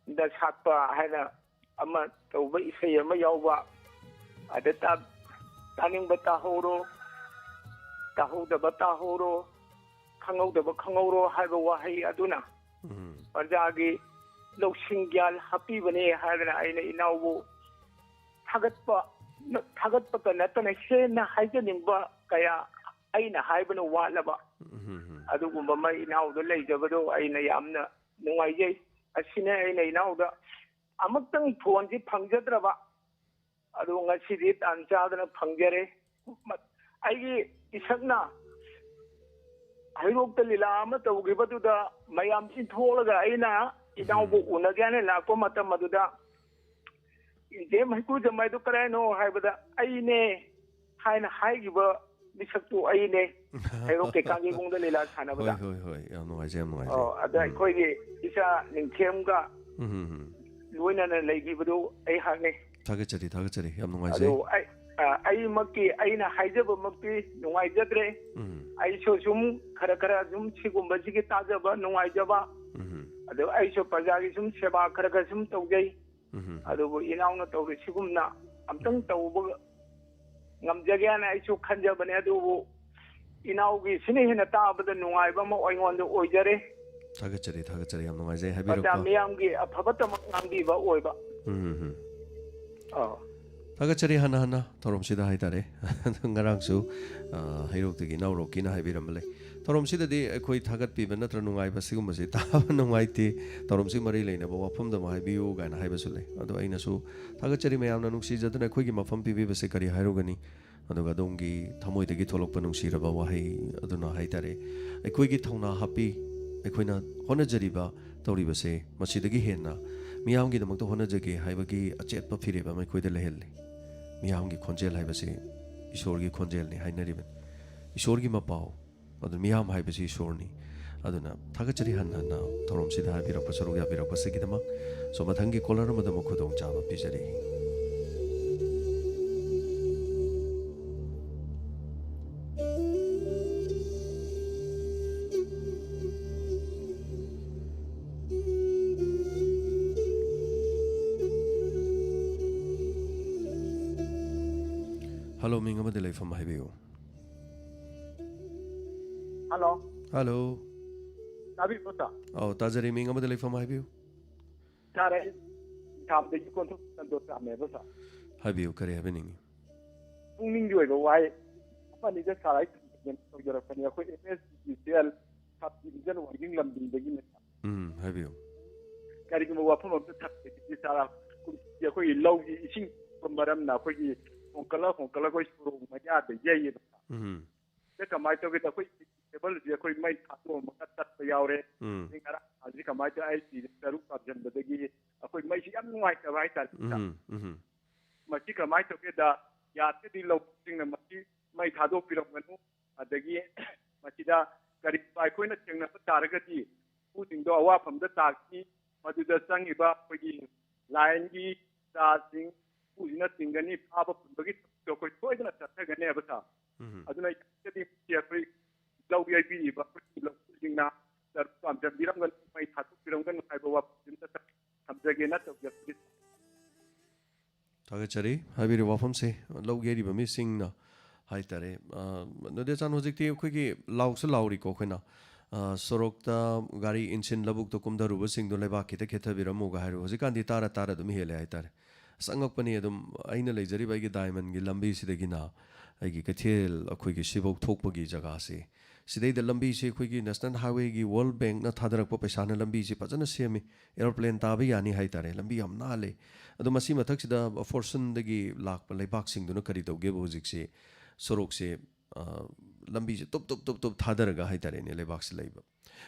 ꯗ ꯁꯥꯠꯄ ꯍꯥꯏꯅ ꯑꯃ ꯇꯧꯕ ꯏꯁꯩ ꯑꯃ ꯌꯥꯎꯕ, ꯑꯗ ꯇꯥ-, ꯇꯥꯅꯤꯡꯕ ꯇꯥꯍꯧꯔꯣ, ꯇꯥꯍꯧꯗꯕ ꯇꯥꯍꯧꯔꯣ, ꯈꯪꯍꯧꯗꯕ ꯈꯪꯍꯧꯔꯣ ꯍꯥꯏꯕ ꯋꯥꯍꯩ ꯑꯗꯨꯅ ꯎꯝ꯫ ꯄ꯭ꯔꯖꯥꯒꯤ ꯂꯧꯁꯤꯡ ꯒ꯭ꯌꯥꯟ ꯍꯥꯞꯄꯤꯕꯅꯦ ꯍꯥꯏꯗꯅ ꯑꯩꯅ ꯏꯅꯥꯎꯕꯨ ꯊꯥꯒꯠꯄ, ꯊꯥꯒꯠꯄꯇ ꯅꯠꯇꯅ ꯍꯦꯟꯅ ꯍꯥꯏꯖꯅꯤꯡꯕ ꯀꯌꯥ ꯑꯩꯅ ꯍꯥꯏꯕꯅ ꯋꯥꯠꯂꯕ ꯎꯝ, ꯎꯝ, ꯎꯝ꯫ ꯑꯗꯨꯒꯨꯝꯕ ꯑꯃ ꯏꯅꯥꯎꯗ ꯂꯩꯖꯕꯗꯣ ꯑꯩꯅ ꯌꯥꯝꯅ ꯅꯨꯡꯉꯥꯏꯖꯩ꯫ ꯑꯁꯤꯅꯦ ꯑꯩꯅ ꯏꯅꯥꯎꯗ ꯑꯃꯨꯛꯇꯪ ꯐꯣꯟꯁꯤ ꯐꯪꯖꯗ꯭ꯔꯕ, ꯑꯗꯣ ꯉꯁꯤꯗꯤ ꯇꯥꯟ ꯆꯥꯗꯅ ꯐꯪꯖꯔꯦ꯫ ꯑꯩꯒꯤ ꯏꯁꯛꯅ ꯍꯩꯔꯣꯛꯇ ꯂꯤꯂꯥ ꯑꯃ ꯇꯧꯈꯤꯕꯗꯨꯗ ꯃꯌꯥꯝ ꯏꯟꯊꯣꯛꯂꯒ ꯑꯩꯅ ꯏꯅꯥꯎꯕꯨ ꯎꯝ꯫ ꯎꯅꯒꯦ ꯍꯥꯏꯅ ꯂꯥꯛꯄ ꯃꯇꯝ ꯑꯗꯨꯗ, "ꯏꯟꯗꯦꯝ ꯍꯩꯀ꯭ꯔꯨꯖꯝ ꯍꯥꯏꯗꯨ ꯀꯗꯥꯏꯅꯣ?" ꯍꯥꯏꯕꯗ, "ꯑꯩꯅꯦ" ꯍꯥꯏꯅ ꯍꯥꯏꯈꯤꯕ ꯃꯤꯁꯛꯇꯨ ꯑꯩꯅꯦ, ꯍꯩꯔꯣꯛꯀꯤ ꯀꯥꯡꯖꯩꯕꯨꯡꯗ ꯂꯤꯂꯥ ꯁꯥꯟꯅꯕꯗ꯫ ꯍꯣꯏ, ꯍꯣꯏ, ꯍꯣꯏ, ꯌꯥꯝ ꯅꯨꯡꯉꯥꯏꯖꯩ, ꯌꯥꯝ ꯅꯨꯡꯉꯥꯏꯖꯩ꯫ ꯑꯣ, ꯑꯗ ꯎꯝ꯫ ꯑꯩꯈꯣꯏꯒꯤ ꯏꯆꯥ ꯅꯤꯡꯊꯦꯝꯒ ꯎꯝ, ꯎꯝ, ꯎꯝ꯫ ꯂꯣꯏꯅꯅ ꯂꯩꯈꯤꯕꯗꯨ ꯑꯩꯍꯥꯛꯅꯤ꯫ ꯊꯥꯒꯠꯆꯔꯤ, ꯊꯥꯒꯠꯆꯔꯤ, ꯌꯥꯝ ꯅꯨꯡꯉꯥꯏꯖꯩ꯫ ꯑꯗꯨ ꯑꯩ, ꯑ, ꯑꯩꯃꯛꯀꯤ, ꯑꯩꯅ ꯍꯥꯏꯖꯕꯃꯛꯇꯤ ꯅꯨꯡꯉꯥꯏꯖꯗ꯭ꯔꯦ꯫ ꯎꯝ꯫ ꯑꯩꯁꯨ ꯁꯨꯝ ꯈꯔ ꯈꯔ ꯁꯨꯝ ꯁꯤꯒꯨꯝꯕꯁꯤꯒꯤ ꯇꯥꯖꯕ ꯅꯨꯡꯉꯥꯏꯖꯕ, ꯎꯝ꯫ ꯑꯗꯨ ꯑꯩꯁꯨ ꯄ꯭ꯔꯖꯥꯒꯤ ꯁꯨꯝ ꯁꯦꯕꯥ ꯈꯔ ꯈꯔ ꯁꯨꯝ ꯇꯧꯖꯩ꯫ ꯎꯝ꯫ ꯑꯗꯨꯕꯨ ꯏꯅꯥꯎꯅ ꯇꯧꯔꯤꯁꯤꯒꯨꯝꯅ ꯑꯝꯇꯪ ꯇꯧꯕ ꯉꯝꯖꯒꯦ ꯍꯥꯏꯅ ꯑꯩꯁꯨ ꯈꯟꯖꯕꯅꯦ, ꯑꯗꯨꯕꯨ ꯏꯅꯥꯎꯒꯤꯁꯤꯅ ꯍꯦꯟꯅ ꯇꯥꯕꯗ ꯅꯨꯡꯉꯥꯏꯕ ꯑꯃ ꯑꯩꯉꯣꯟꯗ ꯑꯣꯏꯖꯔꯦ꯫ ꯊꯥꯒꯠꯆꯔꯤ, ꯊꯥꯒꯠꯆꯔꯤ, ꯌꯥꯝ ꯅꯨꯡꯉꯥꯏꯖꯩ, ꯄ꯭ꯔꯖꯥ ꯍꯥꯏꯕꯤꯔꯛꯄ꯫ ꯃꯤꯌꯥꯝꯒꯤ ꯑꯐꯕꯇꯃꯛ ꯉꯥꯡꯕꯤꯕ ꯑꯣꯏꯕ꯫ ꯎꯝ, ꯎꯝ, ꯎꯝ꯫ ꯑꯥ꯫ ꯊꯥꯒꯠꯆꯔꯤ ꯍꯟꯅ ꯍꯟꯅ ꯊꯧꯔꯝꯁꯤꯗ ꯍꯥꯏꯇꯥꯔꯦ꯫ ꯑꯗꯨ ꯉꯔꯥꯡꯁꯨ, ꯑ, ꯍꯩꯔꯣꯛꯇꯒꯤ ꯏꯅꯥꯎ ꯔꯣꯛꯀꯤꯅ ꯍꯥꯏꯕꯤꯔꯝꯕ ꯂꯩ꯫ ꯊꯧꯔꯝꯁꯤꯗꯗꯤ ꯑꯩꯈꯣꯏ ꯊꯥꯒꯠꯄꯤꯕ ꯅꯠꯇ꯭ꯔ ꯅꯨꯡꯉꯥꯏꯕ ꯁꯤꯒꯨꯝꯕꯁꯤ ꯇꯥꯕ ꯅꯨꯡꯉꯥꯏꯇꯦ꯫ ꯊꯧꯔꯝꯁꯤ ꯃꯔꯤ ꯂꯩꯅꯕ ꯋꯥꯐꯝꯗ ꯑꯃ ꯍꯥꯏꯕꯤꯌꯨ ꯀꯥꯏꯅ ꯍꯥꯏꯕꯁꯨ ꯂꯩ꯫ ꯑꯗꯣ ꯑꯩꯅꯁꯨ ꯊꯥꯒꯠꯆꯔꯤ ꯃꯌꯥꯝꯅ ꯅꯨꯡꯁꯤꯖꯗꯅ ꯑꯩꯈꯣꯏꯒꯤ ꯃꯐꯝ ꯄꯤꯕꯤꯕꯁꯦ ꯀꯔꯤ ꯍꯥꯏꯔꯨꯒꯅꯤ? ꯑꯗꯨꯒ ꯑꯗꯣꯝꯒꯤ ꯊꯃꯣꯏꯗꯒꯤ ꯊꯣꯛꯂꯛꯄ ꯅꯨꯡꯁꯤꯔꯕ ꯋꯥꯍꯩ ꯑꯗꯨꯅ ꯍꯥꯏꯇꯥꯔꯦ, ꯑꯩꯈꯣꯏꯒꯤ ꯊꯧꯅꯥ ꯍꯥꯞꯄꯤ, ꯑꯩꯈꯣꯏꯅ ꯍꯣꯠꯅꯖꯔꯤꯕ ꯇꯧꯔꯤꯕꯁꯦ ꯃꯁꯤꯗꯒꯤ ꯍꯦꯟꯅ ꯃꯤꯌꯥꯝꯒꯤꯗꯃꯛꯇ ꯍꯣꯠꯅꯖꯒꯦ ꯍꯥꯏꯕꯒꯤ ꯑꯆꯦꯠꯄ ꯐꯤꯔꯦꯞ ꯑꯃ ꯑꯩꯈꯣꯏꯗ ꯂꯩꯍꯜꯂꯤ꯫ ꯃꯤꯌꯥꯝꯒꯤ ꯈꯣꯟꯖꯦꯜ ꯍꯥꯏꯕꯁꯤ ꯏꯁꯣꯔꯒꯤ ꯈꯣꯟꯖꯦꯜꯅꯤ ꯍꯥꯏꯅꯔꯤꯕꯅꯤ꯫ ꯏꯁꯣꯔꯒꯤ ꯃꯄꯥꯎ ꯑꯗꯨ ꯃꯤꯌꯥꯝ ꯍꯥꯏꯕꯁꯤ ꯏꯁꯣꯔꯅꯤ꯫ ꯑꯗꯨꯅ ꯊꯥꯒꯠꯆꯔꯤ ꯍꯟꯅ ꯍꯟꯅ ꯊꯧꯔꯝꯁꯤꯗ ꯍꯥꯏꯕꯤꯔꯛꯄ, ꯁꯔꯨꯛ ꯌꯥꯕꯤꯔꯛꯄꯁꯤꯒꯤꯗꯃꯛ꯫ So, ꯃꯊꯪꯒꯤ caller ꯑꯃꯗ ꯑꯃꯨꯛ ꯈꯨꯗꯣꯡꯆꯥꯕ ꯄꯤꯖꯔꯤ꯫ ꯍꯜꯂꯣ, ꯃꯤꯡ ꯑꯃꯗꯤ ꯂꯩꯐꯝ ꯍꯥꯏꯕꯤꯌꯨ꯫ ꯍꯜꯂꯣ꯫ ꯍꯜꯂꯣ꯫ ꯇꯥꯕꯤꯕ꯭ꯔꯣ ꯁꯥꯔ? ꯑꯧ, ꯇꯥꯖꯔꯤ꯫ ꯃꯤꯡ ꯑꯃꯗꯤ ꯂꯩꯐꯝ ꯍꯥꯏꯕꯤꯌꯨ꯫ ꯁꯥꯔ, ꯑꯩ ꯏꯝꯐꯥꯜꯗꯒꯤ ꯀꯣꯟꯊꯣꯛ ꯁꯟꯗꯣꯁ ꯔꯥꯝꯅꯦꯕ ꯁꯥꯔ꯫ ꯍꯥꯏꯕꯤꯌꯨ, ꯀꯔꯤ ꯍꯥꯏꯕꯤꯅꯤꯡꯉꯤ? ꯄꯨꯛꯅꯤꯡꯒꯤ ꯑꯣꯏꯕ ꯋꯥꯍꯩ ꯑꯃꯅꯤꯗ ꯁꯥꯔ ꯑꯩ ꯊꯝꯖꯒꯦꯅ ꯇꯧꯖꯔꯛꯄꯅꯤ꯫ ꯑꯩꯈꯣꯏ M S G C L sub division ꯋꯥꯡꯖꯤꯡ ꯂꯝꯗꯤꯡꯗꯒꯤꯅꯦ ꯁꯥꯔ꯫ ꯎꯝ, ꯍꯥꯏꯕꯤꯌꯨ꯫ ꯀꯔꯤꯒꯨꯝꯕ ꯋꯥꯐꯝ ꯑꯝꯇ ꯊꯝꯖꯒꯦ ꯁꯥꯔ꯫ ꯀꯨꯝꯁꯤꯗꯤ ꯑꯩꯈꯣꯏꯒꯤ ꯂꯧꯒꯤ ꯏꯁꯤꯡ ꯃꯔꯝꯅ ꯑꯩꯈꯣꯏꯒꯤ ꯍꯣꯡꯀꯠꯂ ꯍꯣꯡꯀꯠꯂ ꯑꯩꯈꯣꯏ ꯁꯣꯔꯣꯛ ꯃꯌꯥꯗ ꯌꯩꯌꯦꯕ ꯁꯥꯔ꯫ ꯎꯝ꯫ ꯁꯤꯗ ꯀꯃꯥꯏꯅ ꯇꯧꯒꯦꯗ ꯑꯩꯈꯣꯏ ꯇꯦꯕꯜꯁꯦ ꯑꯩꯈꯣꯏ ꯃꯩ ꯊꯥꯗꯣꯛꯑꯝꯃꯒ ꯇꯠꯄ ꯌꯥꯎꯔꯦ꯫ ꯎꯝ꯫ ꯑꯗꯩ ꯉꯔꯥꯡ ꯅꯍꯥꯟꯁꯦ ꯀꯃꯥꯏꯅ ꯇꯧꯋꯦ, ꯑꯩ ꯐꯤꯁꯦ ꯆꯔꯨ ꯀꯥꯝꯁꯤꯟꯕꯗꯒꯤ ꯑꯩꯈꯣꯏ ꯃꯩꯁꯤ ꯌꯥꯝ ꯅꯨꯡꯉꯥꯏꯇꯕ ꯍꯥꯏꯇꯥꯔꯦ ꯁꯥꯔ꯫ ꯎꯝ, ꯎꯝ꯫ ꯃꯁꯤ ꯀꯃꯥꯏꯅ ꯇꯧꯒꯦꯗ, ꯌꯥꯔꯒꯗꯤ ꯂꯧꯁꯤꯡꯅ ꯃꯁꯤ ꯃꯩ ꯊꯥꯗꯣꯛꯄꯤꯔꯝꯒꯅꯨ꯫ ꯑꯗꯒꯤ ꯃꯁꯤꯗ ꯀꯔꯤꯒꯨꯝꯕ ꯑꯩꯈꯣꯏꯅ ꯊꯦꯡꯅꯕ ꯇꯥꯔꯒꯗꯤ ꯎꯁꯤꯡꯗꯣ ꯑꯋꯥꯐꯝꯗ ꯇꯥꯈꯤ꯫ ꯃꯗꯨꯗ ꯆꯪꯉꯤꯕ ꯑꯩꯈꯣꯏꯒꯤ ꯂꯥꯏꯟꯒꯤ ꯆꯥꯁꯤꯡ ꯎꯁꯤꯅ ꯆꯤꯡꯒꯅꯤ, ꯐꯥꯕ ꯄꯨꯟꯕꯒꯤ ꯊꯕꯛꯇꯣ ꯑꯩꯈꯣꯏ ꯁꯣꯏꯗꯅ ꯆꯠꯊꯒꯅꯦꯕ ꯁꯥꯔ꯫ ꯎꯝ꯫ ꯑꯗꯨꯅ ꯌꯥꯔꯒꯗꯤ ꯃꯁꯤ ꯑꯩꯈꯣꯏ ꯂꯧ ꯌꯩꯕꯤꯔꯤꯕ ꯑꯩꯈꯣꯏꯒꯤ ꯂꯧꯃꯤꯁꯤꯡꯅ ꯆꯔꯨ ꯄꯥꯝꯖꯟꯕꯤꯔꯝꯒꯅꯨ, ꯃꯩ ꯊꯥꯗꯣꯛꯄꯤꯔꯝꯒꯅꯨ ꯍꯥꯏꯕ ꯋꯥꯐꯝꯁꯤꯃꯇ ꯊꯝꯖꯒꯦꯅ ꯇꯧꯖꯔꯛꯄꯅꯤ꯫ ꯊꯥꯒꯠꯆꯔꯤ꯫ ꯍꯥꯏꯕꯤꯔꯤꯕ ꯋꯥꯐꯝꯁꯦ ꯂꯧ ꯌꯩꯔꯤꯕ ꯃꯤꯁꯤꯡꯅ ꯍꯥꯏꯇꯥꯔꯦ꯫ ꯑ, ꯅꯣꯗꯦꯆꯥꯟ, ꯍꯧꯖꯤꯛꯇꯤ ꯑꯩꯈꯣꯏꯒꯤ ꯂꯥꯎꯁꯨ ꯂꯥꯎꯔꯤꯀꯣ ꯑꯩꯈꯣꯏꯅ꯫ ꯑ, ꯁꯣꯔꯣꯛꯇ ꯒꯥꯔꯤ ꯏꯟꯁꯤꯟ ꯂꯧꯕꯨꯛꯇ ꯀꯨꯝꯊꯔꯨꯕꯁꯤꯡꯗꯣ ꯂꯩꯕꯥꯛ ꯈꯤꯇ ꯈꯦꯠꯊꯕꯤꯔꯝꯃꯨꯒ ꯍꯥꯏꯔꯨ꯫ ꯍꯧꯖꯤꯛꯀꯥꯟꯗꯤ ꯇꯥꯔ ꯇꯥꯔ ꯑꯗꯨꯝ ꯍꯦꯜꯂꯦ ꯍꯥꯏꯇꯥꯔꯦ꯫ ꯑꯁ, ꯑꯉꯛꯄꯅꯤ꯫ ꯑꯗꯨꯝ ꯑꯩꯅ ꯂꯩꯖꯔꯤꯕ ꯑꯩꯒꯤ ꯗꯥꯏꯃꯟꯒꯤ ꯂꯝꯕꯤꯁꯤꯗꯒꯤꯅ ꯑꯩꯒꯤ ꯀꯩꯊꯦꯜ ꯑꯩꯈꯣꯏꯒꯤ ꯁꯤꯐꯧ ꯊꯣꯛꯄꯒꯤ ꯖꯒꯥꯁꯦ, ꯁꯤꯗꯩꯗ ꯂꯝꯕꯤꯁꯦ ꯑꯩꯈꯣꯏꯒꯤ ꯅꯦꯁꯅꯦꯜ ꯍꯥꯏꯋꯦꯒꯤ ꯋꯥꯔꯜ ꯕꯦꯡꯛꯅ ꯊꯥꯗꯔꯛꯄ ꯄꯩꯁꯥꯅ ꯂꯝꯕꯤꯁꯦ ꯐꯖꯅ ꯁꯦꯝꯃꯤ꯫ ꯑꯦꯔꯣꯄ꯭ꯂꯦꯟ ꯇꯥꯕ ꯌꯥꯅꯤ ꯍꯥꯏꯇꯥꯔꯦ꯫ ꯂꯝꯕꯤ ꯌꯥꯝ ꯅꯥꯜꯂꯦ꯫ ꯑꯗꯣ ꯃꯁꯤ ꯃꯊꯛꯁꯤꯗ ꯐꯣꯔꯁꯟꯗꯒꯤ ꯂꯥꯛꯄ ꯂꯩꯕꯥꯛꯁꯤꯡꯗꯨꯅ ꯀꯔꯤ ꯇꯧꯒꯦꯕꯨ ꯍꯧꯖꯤꯛꯁꯦ ꯁꯣꯔꯣꯛꯁꯦ, ꯑ, ꯂꯝꯕꯤꯁꯦ ꯇꯨꯞ ꯇꯨꯞ ꯇꯨꯞ ꯇꯨꯞ ꯊꯥꯗꯔꯒ ꯍꯥꯏꯇꯥꯔꯦꯅꯦ, ꯂꯩꯕꯥꯛꯁꯦ ꯂꯩꯕ꯫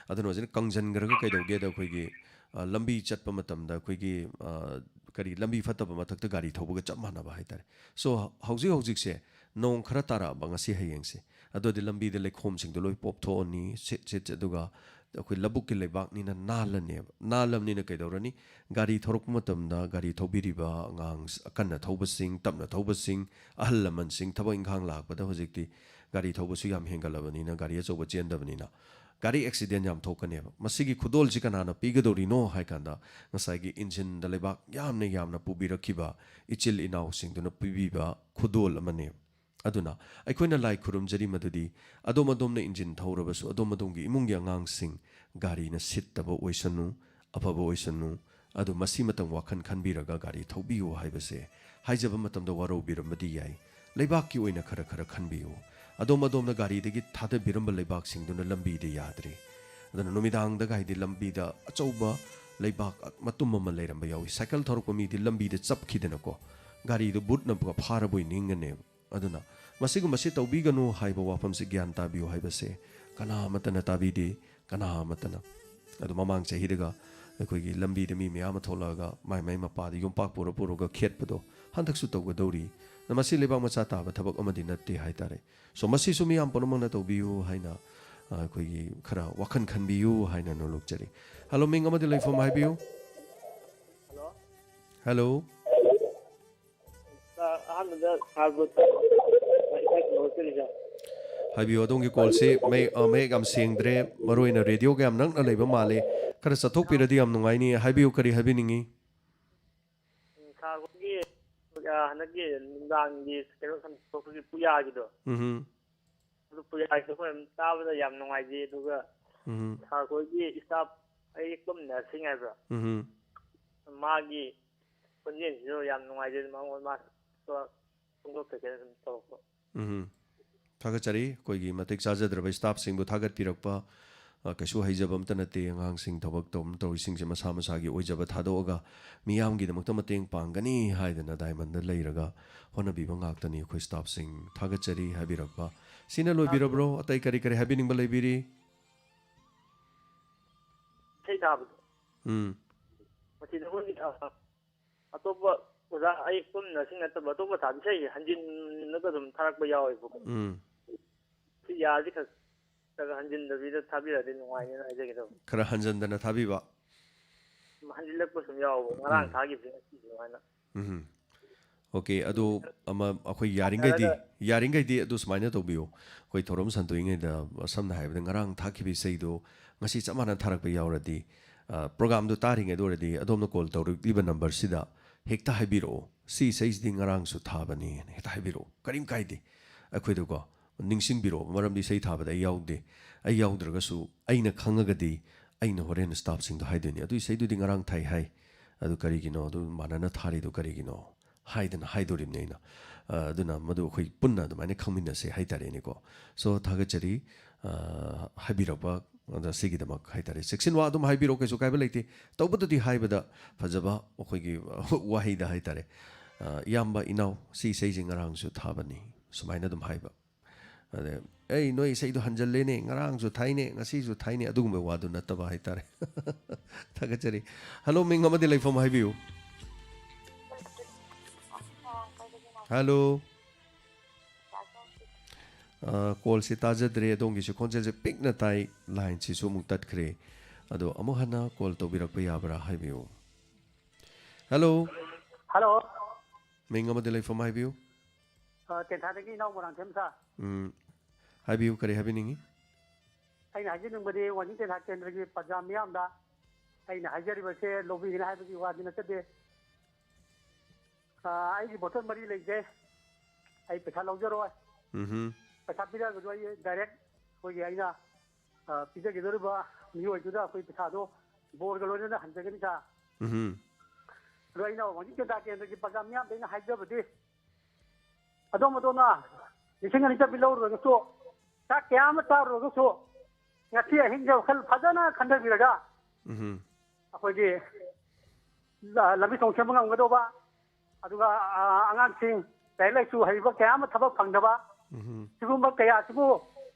ꯑꯗꯨꯅ ꯍꯧꯖꯤꯛꯅ ꯀꯪꯁꯤꯟꯈ꯭ꯔꯒ ꯀꯩꯗꯧꯒꯦꯗ ꯑꯩꯈꯣꯏꯒꯤ, ꯑ, ꯂꯝꯕꯤ ꯆꯠꯄ ꯃꯇꯝꯗ ꯑꯩꯈꯣꯏꯒꯤ, ꯑ, ꯀꯔꯤ, ꯂꯝꯕꯤ ꯐꯠꯇꯕ ꯃꯊꯛꯇ ꯒꯥꯔꯤ ꯊꯧꯕꯒ ꯆꯞ ꯃꯥꯟꯅꯕ ꯍꯥꯏꯇꯥꯔꯦ꯫ ꯁꯣ ꯍꯧꯖꯤꯛ ꯍꯧꯖꯤꯛꯁꯦ ꯅꯣꯡ ꯈꯔ ꯇꯥꯔꯛꯑꯕ ꯉꯁꯤ ꯍꯌꯦꯡꯁꯦ, ꯑꯗꯨꯗꯤ ꯂꯝꯕꯤꯗ ꯂꯩꯈꯣꯝꯁꯤꯡꯗꯣ ꯂꯣꯏ ꯄꯣꯞꯊꯣꯛꯑꯅꯤ, ꯁꯤꯠ ꯁꯤꯠ, ꯑꯗꯨꯒ ꯑꯩꯈꯣꯏ ꯂꯧꯕꯨꯛꯀꯤ ꯂꯩꯕꯥꯛꯅꯤꯅ ꯅꯥꯜꯂꯅꯦꯕ꯫ ꯅꯥꯜꯂꯕꯅꯤꯅ ꯀꯩꯗꯧꯔꯅꯤ? ꯒꯥꯔꯤ ꯊꯧꯔꯛꯄ ꯃꯇꯝꯗ ꯒꯥꯔꯤ ꯊꯧꯕꯤꯔꯤꯕ ꯑꯉꯥꯡ, ꯀꯟꯅ ꯊꯧꯕꯁꯤꯡ, ꯇꯞꯅ ꯊꯧꯕꯁꯤꯡ, ꯑꯍꯜ ꯂꯃꯟꯁꯤꯡ, ꯊꯕꯛ ꯏꯪꯈꯥꯡ ꯂꯥꯛꯄꯗ ꯍꯧꯖꯤꯛꯇꯤ ꯒꯥꯔꯤ ꯊꯧꯕꯁꯨ ꯌꯥꯝ ꯍꯦꯟꯒꯠꯂꯕꯅꯤꯅ, ꯒꯥꯔꯤ ꯑꯆꯧꯕ ꯆꯦꯟꯗꯕꯅꯤꯅ, ꯒꯥꯔꯤ ꯑꯦꯛꯁꯤꯗꯦꯟ ꯌꯥꯝ ꯊꯣꯛꯀꯅꯦꯕ꯫ ꯃꯁꯤꯒꯤ ꯈꯨꯗꯣꯜꯁꯤ ꯀꯅꯥꯅ ꯄꯤꯒꯗꯧꯔꯤꯅꯣ ꯍꯥꯏ ꯀꯥꯟꯗ, ꯉꯁꯥꯏꯒꯤ ꯏꯟꯖꯤꯟꯗ ꯂꯩꯕꯥꯛ ꯌꯥꯝꯅ ꯌꯥꯝꯅ ꯄꯨꯕꯤꯔꯛꯈꯤꯕ ꯏꯆꯤꯜ ꯏꯅꯥꯎꯁꯤꯡꯗꯨꯅ ꯄꯤꯕꯤꯕ ꯈꯨꯗꯣꯜ ꯑꯃꯅꯦꯕ꯫ ꯑꯗꯨꯅ ꯑꯩꯈꯣꯏꯅ ꯂꯥꯏ ꯈꯨꯔꯨꯝꯖꯔꯤ ꯃꯗꯨꯗꯤ ꯑꯗꯣꯝ ꯑꯗꯣꯝꯅ ꯏꯟꯖꯤꯟ ꯊꯧꯔꯕꯁꯨ ꯑꯗꯣꯝ ꯑꯗꯣꯝꯒꯤ ꯏꯃꯨꯡꯒꯤ ꯑꯉꯥꯡꯁꯤꯡ ꯒꯥꯔꯤꯅ ꯁꯤꯠꯇꯕ ꯑꯣꯏꯁꯅꯨ, ꯑꯐꯕ ꯑꯣꯏꯁꯅꯨ꯫ ꯑꯗꯨ ꯃꯁꯤ ꯃꯇꯪ ꯋꯥꯈꯜ ꯈꯟꯕꯤꯔꯒ ꯒꯥꯔꯤ ꯊꯧꯕꯤꯌꯨ ꯍꯥꯏꯕꯁꯦ ꯍꯥꯏꯖꯕ ꯃꯇꯝꯗ ꯋꯥꯔꯧꯕꯤꯔꯝꯕꯗꯤ ꯌꯥꯏ꯫ ꯂꯩꯕꯥꯛꯀꯤ ꯑꯣꯏꯅ ꯈꯔ ꯈꯔ ꯈꯟꯕꯤꯌꯨ꯫ ꯑꯗꯣꯝ ꯑꯗꯣꯝꯅ ꯒꯥꯔꯤꯗꯒꯤ ꯊꯥꯗꯕꯤꯔꯝꯕ ꯂꯩꯕꯥꯛꯁꯤꯡꯗꯨꯅ ꯂꯝꯕꯤꯗ ꯌꯥꯗ꯭ꯔꯦ꯫ ꯑꯗꯨꯅ ꯅꯨꯃꯤꯗꯥꯡꯗꯒ ꯍꯥꯏꯗꯤ ꯂꯝꯕꯤꯗ ꯑꯆꯧꯕ ꯂꯩꯕꯥꯛ ꯃꯇꯨꯝ ꯑꯃ ꯂꯩꯔꯝꯕ ꯌꯥꯎꯏ꯫ ꯁꯥꯏꯀꯜ ꯊꯧꯔꯛꯄ ꯃꯤꯗꯤ ꯂꯝꯕꯤꯗ ꯆꯞꯈꯤꯗꯅꯀꯣ, ꯒꯥꯔꯤꯗꯨ ꯕꯨꯠꯅ ꯐꯥꯔꯕꯣꯏ ꯅꯤꯡꯒꯅꯦꯕ꯫ ꯑꯗꯨꯅ ꯃꯁꯤꯒꯨꯝꯕꯁꯤ ꯇꯧꯕꯤꯒꯅꯨ ꯍꯥꯏꯕ ꯋꯥꯐꯝꯁꯤ ꯒ꯭ꯌꯥꯟ ꯇꯥꯕꯤꯌꯨ ꯍꯥꯏꯕꯁꯦ ꯀꯅꯥ ꯑꯃꯠꯇꯅ ꯇꯥꯕꯤꯗꯦ, ꯀꯅꯥ ꯑꯃꯠꯇꯅ꯫ ꯑꯗꯨ ꯃꯃꯥꯡ ꯆꯍꯤꯗꯒ ꯑꯩꯈꯣꯏꯒꯤ ꯂꯝꯕꯤꯗ ꯃꯤ ꯃꯌꯥꯝ ꯑꯃ ꯊꯣꯛꯂꯛꯑꯒ ꯃꯥꯏ ꯃꯥꯏ ꯃꯄꯥꯗ ꯌꯣꯝꯄꯥꯛ ꯄꯨꯔ ꯄꯨꯔꯒ ꯈꯦꯠꯄꯗꯣ ꯍꯟꯗꯛꯁꯨ ꯇꯧꯒꯗꯧꯔꯤ꯫ ꯑꯗ ꯃꯁꯤ ꯂꯩꯕꯥꯛ ꯃꯆꯥ ꯇꯥꯕ ꯊꯕꯛ ꯑꯃꯗꯤ ꯅꯠꯇꯦ ꯍꯥꯏꯇꯥꯔꯦ꯫ So ꯃꯁꯤꯁꯨ ꯃꯤꯌꯥꯝ ꯄꯨꯝꯅꯃꯛꯅ ꯇꯧꯕꯤꯌꯨ ꯍꯥꯏꯅ, ꯑ, ꯑꯩꯈꯣꯏꯒꯤ ꯈꯔ ꯋꯥꯈꯜ ꯈꯟꯕꯤꯌꯨ ꯍꯥꯏꯅ ꯅꯣꯂꯨꯛꯆꯔꯤ꯫ ꯍꯜꯂꯣ, ꯃꯤꯡ ꯑꯃꯗꯤ ꯂꯩꯐꯝ ꯍꯥꯏꯕꯤꯌꯨ꯫ ꯍꯜꯂꯣ꯫ ꯍꯜꯂꯣ꯫ ꯁꯥꯔ, ꯑꯍꯥꯟꯕꯗ ꯁꯥꯔꯕꯨ ꯏꯀꯥꯏ ꯈꯨꯝꯅꯕ ꯆꯠꯂꯤꯗ꯫ ꯍꯥꯏꯕꯤꯌꯨ, ꯑꯗꯣꯝꯒꯤ ꯀꯣꯜꯁꯤ ꯃꯌꯦꯛ, ꯑ, ꯃꯌꯦꯛ ꯌꯥꯝ ꯁꯦꯡꯗ꯭ꯔꯦ, ꯃꯔꯨ ꯑꯣꯏꯅ ꯔꯦꯗꯤꯑꯣꯒ ꯌꯥꯝ ꯅꯛꯅ ꯂꯩꯕ ꯃꯥꯜꯂꯦ꯫ ꯈꯔ ꯆꯠꯊꯣꯛꯄꯤꯔꯗꯤ ꯌꯥꯝ ꯅꯨꯡꯉꯥꯏꯅꯤ꯫ ꯍꯥꯏꯕꯤꯌꯨ, ꯀꯔꯤ ꯍꯥꯏꯕꯤꯅꯤꯡꯉꯤ? ꯎꯝ, ꯁꯥꯔ ꯍꯣꯏꯒꯤ, ꯑ, ꯍꯟꯗꯛꯀꯤ ꯅꯨꯡꯗꯥꯡꯒꯤ ꯀꯩꯅꯣ ꯁꯟꯗꯣꯛꯄꯒꯤ ꯄꯨꯌꯥꯒꯤꯗꯣ꯫ ꯎꯝ꯫ ꯑꯗꯨ ꯄꯨꯌꯥꯒꯤꯗꯣ ꯑꯩꯈꯣꯏ ꯑꯗꯨꯝ ꯇꯥꯕꯗ ꯌꯥꯝ ꯅꯨꯡꯉꯥꯏꯖꯩ, ꯑꯗꯨꯒ ꯎꯝ꯫ ꯁꯥꯔ ꯍꯣꯏꯒꯤ ꯏꯁꯇꯥꯐ ꯑꯌꯦꯛꯄꯝ ꯅꯔꯁꯤꯡ ꯍꯥꯏꯕ꯭ꯔꯥ? ꯎꯝ꯫ ꯃꯥꯒꯤ ꯈꯣꯟꯖꯦꯜꯁꯤꯁꯨ ꯌꯥꯝ ꯅꯨꯡꯉꯥꯏꯖꯩ, ꯃꯉꯣꯟꯗ ꯃꯥ ꯐꯣꯡꯗꯣꯛꯆꯒꯦꯅ ꯁꯨꯝ ꯇꯧꯔꯛꯄ꯫ ꯎꯝ꯫ ꯊꯥꯒꯠꯆꯔꯤ꯫ ꯑꯩꯈꯣꯏꯒꯤ ꯃꯇꯤꯛ ꯆꯥꯖꯗ꯭ꯔꯕ ꯏꯁꯇꯥꯐꯁꯤꯡꯕꯨ ꯊꯥꯒꯠꯄꯤꯔꯛꯄ꯫ ꯑ, ꯀꯩꯁꯨ ꯍꯩꯖꯕ ꯑꯝꯇ ꯅꯠꯇꯦ꯫ ꯑꯉꯥꯡꯁꯤꯡ ꯊꯕꯛ ꯇꯧ-, ꯇꯧꯔꯤꯁꯤꯡꯁꯦ ꯃꯁꯥ ꯃꯁꯥꯒꯤ ꯑꯣꯏꯖꯕ ꯊꯥꯗꯣꯛꯑꯒ ꯃꯤꯌꯥꯝꯒꯤꯗꯃꯛꯇ ꯃꯇꯦꯡ ꯄꯥꯡꯒꯅꯤ ꯍꯥꯏꯗꯅ ꯗꯥꯏꯃꯟꯗ ꯂꯩꯔꯒ ꯍꯣꯠꯅꯕꯤꯕ ꯉꯥꯛꯇꯅꯤ ꯑꯩꯈꯣꯏ ꯏꯁꯇꯥꯐꯁꯤꯡ꯫ ꯊꯥꯒꯠꯆꯔꯤ ꯍꯥꯏꯕꯤꯔꯛꯄ꯫ ꯁꯤꯅ ꯂꯣꯏꯕꯤꯔꯕ꯭ꯔꯣ? ꯑꯇꯩ ꯀꯔꯤ ꯀꯔꯤ ꯍꯥꯏꯕꯤꯅꯤꯡꯕ ꯂꯩꯕꯤꯔꯤ? ꯏꯁꯩ ꯊꯥꯕꯗꯣ꯫ ꯎꯝ꯫ ꯃꯁꯤꯗ ꯑꯩꯈꯣꯏꯒꯤ, ꯑ, ꯑꯇꯣꯞꯄ ꯑꯣꯖꯥ ꯑꯌꯦꯛꯄꯝ ꯅꯔꯁꯤꯡ ꯅꯠꯇꯕ ꯑꯇꯣꯞꯄ ꯊꯥꯕ ꯏꯁꯩꯁꯦ ꯍꯟꯖꯤꯟꯅꯒ ꯑꯗꯨꯝ ꯊꯥꯔꯛꯄ ꯌꯥꯎꯋꯦꯕꯀꯣ꯫ ꯎꯝ꯫ ꯁꯤ ꯌꯥꯔꯗꯤ ꯈꯔ, ꯈꯔ ꯍꯟꯖꯤꯟꯗꯕꯤꯗ ꯊꯥꯕꯤꯔꯛꯑꯗꯤ ꯅꯨꯡꯉꯥꯏꯅꯦꯅ ꯍꯥꯏꯖꯒꯦ ꯇꯧꯕ꯫ ꯈꯔ ꯍꯟꯖꯤꯟꯗꯅ ꯊꯥꯕꯤꯕ? ꯍꯟꯖꯤꯜꯂꯛꯄ ꯁꯨꯝ ꯌꯥꯎꯕ, ꯉꯔꯥꯡ ꯎꯝ꯫ ꯊꯥꯈꯤꯕꯁꯦ ꯉꯁꯤ ꯁꯨꯃꯥꯏꯅ꯫ ꯎꯝ꯫ ꯑꯣꯀꯦ, ꯑꯗꯨ ꯑꯃ ꯑꯩꯈꯣꯏ ꯌꯥꯔꯤꯡꯈꯩꯗꯤ, ꯌꯥꯔꯒ ꯌꯥꯔꯤꯡꯈꯩꯗꯤ ꯑꯗꯨ ꯁꯨꯃꯥꯏꯅ ꯇꯧꯕꯤꯌꯨ꯫ ꯑꯩꯈꯣꯏ ꯊꯧꯔꯝ ꯁꯟꯗꯣꯛꯏꯉꯩꯗ, ꯁꯝꯅ ꯍꯥꯏꯔꯕꯗ ꯉꯔꯥꯡ ꯊꯥꯈꯤꯕ ꯏꯁꯩꯗꯣ ꯉꯁꯤ ꯆꯞ ꯃꯥꯟꯅ ꯊꯥꯔꯛꯄ ꯌꯥꯎꯔꯗꯤ, ꯑ, ꯄ꯭ꯔꯣꯒꯥꯝꯗꯣ ꯇꯥꯔꯤꯉꯩꯗ ꯑꯣꯏꯔꯗꯤ ꯑꯗꯣꯝꯅ ꯀꯣꯜ ꯇꯧꯔꯛꯂꯤꯕ ꯅꯝꯕꯔꯁꯤꯗ ꯍꯦꯛꯇ ꯍꯥꯏꯕꯤꯔꯛꯑꯣ, "ꯁꯤ ꯏꯁꯩꯁꯤꯗꯤ ꯉꯔꯥꯡꯁꯨ ꯊꯥꯕꯅꯤ" ꯍꯥꯏꯅ ꯍꯦꯛꯇ ꯍꯥꯏꯕꯤꯔꯛꯑꯣ, ꯀꯔꯤꯝ ꯀꯥꯏꯗꯦ꯫ ꯑꯩꯈꯣꯏꯗꯀꯣ ꯅꯤꯡꯁꯤꯡꯕꯤꯔꯛꯑꯣ, ꯃꯔꯝꯗꯤ ꯏꯁꯩ ꯊꯥꯕꯗ ꯑꯩ ꯌꯥꯎꯗꯦ꯫ ꯑꯩ ꯌꯥꯎꯗ꯭ꯔꯒꯁꯨ ꯑꯩꯅ ꯈꯪꯉꯒꯗꯤ ꯑꯩꯅ ꯍꯣꯔꯦꯟ ꯁ꯭ꯇꯥꯐꯁꯤꯡꯗꯣ ꯍꯥꯏꯗꯣꯏꯅꯤ, "ꯑꯗꯨ ꯏꯁꯩꯗꯨꯗꯤ ꯉꯔꯥꯡ ꯊꯥꯏ ꯍꯥꯏ, ꯑꯗꯨ ꯀꯔꯤꯒꯤꯅꯣ, ꯑꯗꯨ ꯃꯥꯟꯅꯅ ꯊꯥꯔꯤꯗꯣ ꯀꯔꯤꯒꯤꯅꯣ?" ꯍꯥꯏꯗꯅ ꯍꯥꯏꯗꯣꯔꯤꯕꯅꯤ ꯑꯩꯅ꯫ ꯑ, ꯑꯗꯨꯅ ꯃꯗꯨ ꯑꯩꯈꯣꯏ ꯄꯨꯟꯅ ꯑꯗꯨꯃꯥꯏꯅ ꯈꯪꯃꯤꯟꯅꯁꯦ ꯍꯥꯏꯇꯥꯔꯦꯅꯦꯀꯣ꯫ So, ꯊꯥꯒꯠꯆꯔꯤ, ꯑ, ꯍꯥꯏꯕꯤꯔꯛꯄ ꯑꯗ ꯁꯤꯒꯤꯗꯃꯛ ꯍꯥꯏꯇꯥꯔꯦ꯫ ꯆꯦꯛꯁꯤꯟ ꯋꯥ ꯑꯗꯨꯝ ꯍꯥꯏꯕꯤꯔꯣ, ꯀꯩꯁꯨ ꯀꯥꯏꯕ ꯂꯩꯇꯦ꯫ ꯇꯧꯕꯇꯗꯤ ꯍꯥꯏꯕꯗ ꯐꯖꯕ ꯑꯩꯈꯣꯏꯒꯤ ꯋꯥꯍꯩꯗ ꯍꯥꯏꯇꯥꯔꯦ, ꯑ, "ꯏꯌꯥꯝꯕ, ꯏꯅꯥꯎ, ꯁꯤ ꯏꯁꯩꯁꯦ ꯉꯔꯥꯡꯁꯨ ꯊꯥꯕꯅꯤ", ꯁꯨꯃꯥꯏꯅ ꯑꯗꯨꯝ ꯍꯥꯏꯕ꯫ ꯑꯗ, "ꯑꯩ ꯅꯣꯏ ꯏꯁꯩꯗꯣ ꯍꯟꯖꯜꯂꯦꯅꯦ, ꯉꯔꯥꯡꯁꯨ ꯊꯥꯏꯅꯦ, ꯉꯁꯤꯁꯨ ꯊꯥꯏꯅꯦ", ꯑꯗꯨꯒꯨꯝꯕ ꯋꯥꯗꯨ ꯅꯠꯇꯕ ꯍꯥꯏꯇꯥꯔꯦ꯫ ꯊꯥꯒꯠꯆꯔꯤ꯫ ꯍꯜꯂꯣ, ꯃꯤꯡ ꯑꯃꯗꯤ ꯂꯩꯐꯝ ꯍꯥꯏꯕꯤꯌꯨ꯫ ꯍꯜꯂꯣ꯫ ꯑ, ꯀꯣꯜꯁꯤ ꯇꯥꯖꯗ꯭ꯔꯦ, ꯑꯗꯣꯝꯒꯤꯁꯨ ꯈꯣꯟꯖꯦꯜꯁꯦ ꯄꯤꯛꯅ ꯇꯥꯏ, ꯂꯥꯏꯟꯁꯤꯁꯨ ꯑꯃꯨꯛ ꯇꯠꯈ꯭ꯔꯦ꯫ ꯑꯗꯣ ꯑꯃꯨꯛ ꯍꯟꯅ ꯀꯣꯜ ꯇꯧꯕꯤꯔꯛꯄ ꯌꯥꯕ꯭ꯔꯥ ꯍꯥꯏꯕꯤꯌꯨ꯫ ꯍꯜꯂꯣ꯫ ꯍꯜꯂꯣ꯫ ꯃꯤꯡ ꯑꯃꯗꯤ ꯂꯩꯐꯝ ꯍꯥꯏꯕꯤꯌꯨ꯫ ꯑ, ꯇꯦꯟꯊꯥꯗꯒꯤ ꯏꯅꯥꯎ ꯃꯣꯏꯔꯥꯡꯊꯦꯝ ꯁꯥꯔ꯫ ꯎꯝ꯫ ꯍꯥꯏꯕꯤꯌꯨ, ꯀꯔꯤ ꯍꯥꯏꯕꯤꯅꯤꯡꯉꯤ? ꯑꯩꯅ ꯍꯥꯏꯖꯅꯤꯡꯕꯗꯤ ꯋꯥꯡꯖꯤꯡ ꯇꯦꯟꯊꯥ ꯀꯦꯟꯗ꯭ꯔꯒꯤ ꯄ꯭ꯔꯖꯥ ꯃꯤꯌꯥꯝꯗ ꯑꯩꯅ ꯍꯥꯏꯖꯔꯤꯕꯁꯦ ꯂꯧꯕꯤꯒꯅꯤ ꯍꯥꯏꯕꯒꯤ ꯋꯥꯗꯤ ꯅꯠꯆꯗꯦ꯫ ꯑ, ꯑꯩꯒꯤ ꯕꯣꯇꯜ ꯃꯔꯤ ꯂꯩꯖꯩ꯫ ꯑꯩ ꯄꯩꯁꯥ ꯂꯧꯖꯔꯣꯏ꯫ ꯎꯝꯍꯨꯝ꯫ ꯄꯩꯁꯥ ꯄꯤꯔꯛꯑꯒꯁꯨ ꯑꯩ ꯗꯥꯏꯔꯦꯛ ꯑꯩꯈꯣꯏꯒꯤ ꯑꯩꯅ, ꯑ, ꯄꯤꯖꯒꯗꯧꯔꯤꯕ ꯃꯤꯑꯣꯏꯗꯨꯗ ꯑꯩꯈꯣꯏ ꯄꯩꯁꯥꯗꯣ ꯕꯣꯔꯒ ꯂꯣꯏꯅꯅ ꯍꯟꯖꯒꯅꯤ ꯁꯥꯔ꯫ ꯎꯝꯍꯨꯝ꯫ ꯑꯗꯣ ꯑꯩꯅ ꯋꯥꯡꯖꯤꯡ ꯇꯦꯟꯊꯥ ꯀꯦꯟꯗ꯭ꯔꯒꯤ ꯄ꯭ꯔꯖꯥ ꯃꯤꯌꯥꯝꯗ ꯑꯩꯅ ꯍꯥꯏꯖꯕꯗꯤ ꯑꯗꯣꯝ ꯑꯗꯣꯝꯅ ꯂꯤꯁꯤꯡ ꯑꯅꯤ ꯆꯠꯄꯤ ꯂꯧꯔꯨꯔꯒꯁꯨ, ꯆꯥꯛ ꯀꯌꯥ ꯑꯃ ꯆꯥꯔꯨꯔꯒꯁꯨ, ꯉꯁꯤ ꯑꯍꯤꯡꯁꯦ ꯋꯥꯈꯜ ꯐꯖꯅ ꯈꯟꯊꯕꯤꯔꯒ, ꯎꯝꯍꯨꯝ꯫ ꯑꯩꯈꯣꯏꯒꯤ ꯂ-, ꯂꯝꯕꯤ ꯊꯣꯡ ꯁꯦꯝꯕ ꯉꯝꯒꯗꯧꯕ, ꯑꯗꯨꯒ, ꯑ, ꯑꯉꯥꯡꯁꯤꯡ ꯂꯥꯏꯔꯤꯛ ꯂꯥꯏꯁꯨ ꯍꯩꯕ ꯀꯌꯥ ꯑꯃ ꯊꯕꯛ ꯐꯪꯗꯕ, ꯎꯝꯍꯨꯝ꯫ ꯁꯤꯒꯨꯝꯕ ꯀꯌꯥꯁꯤꯕꯨ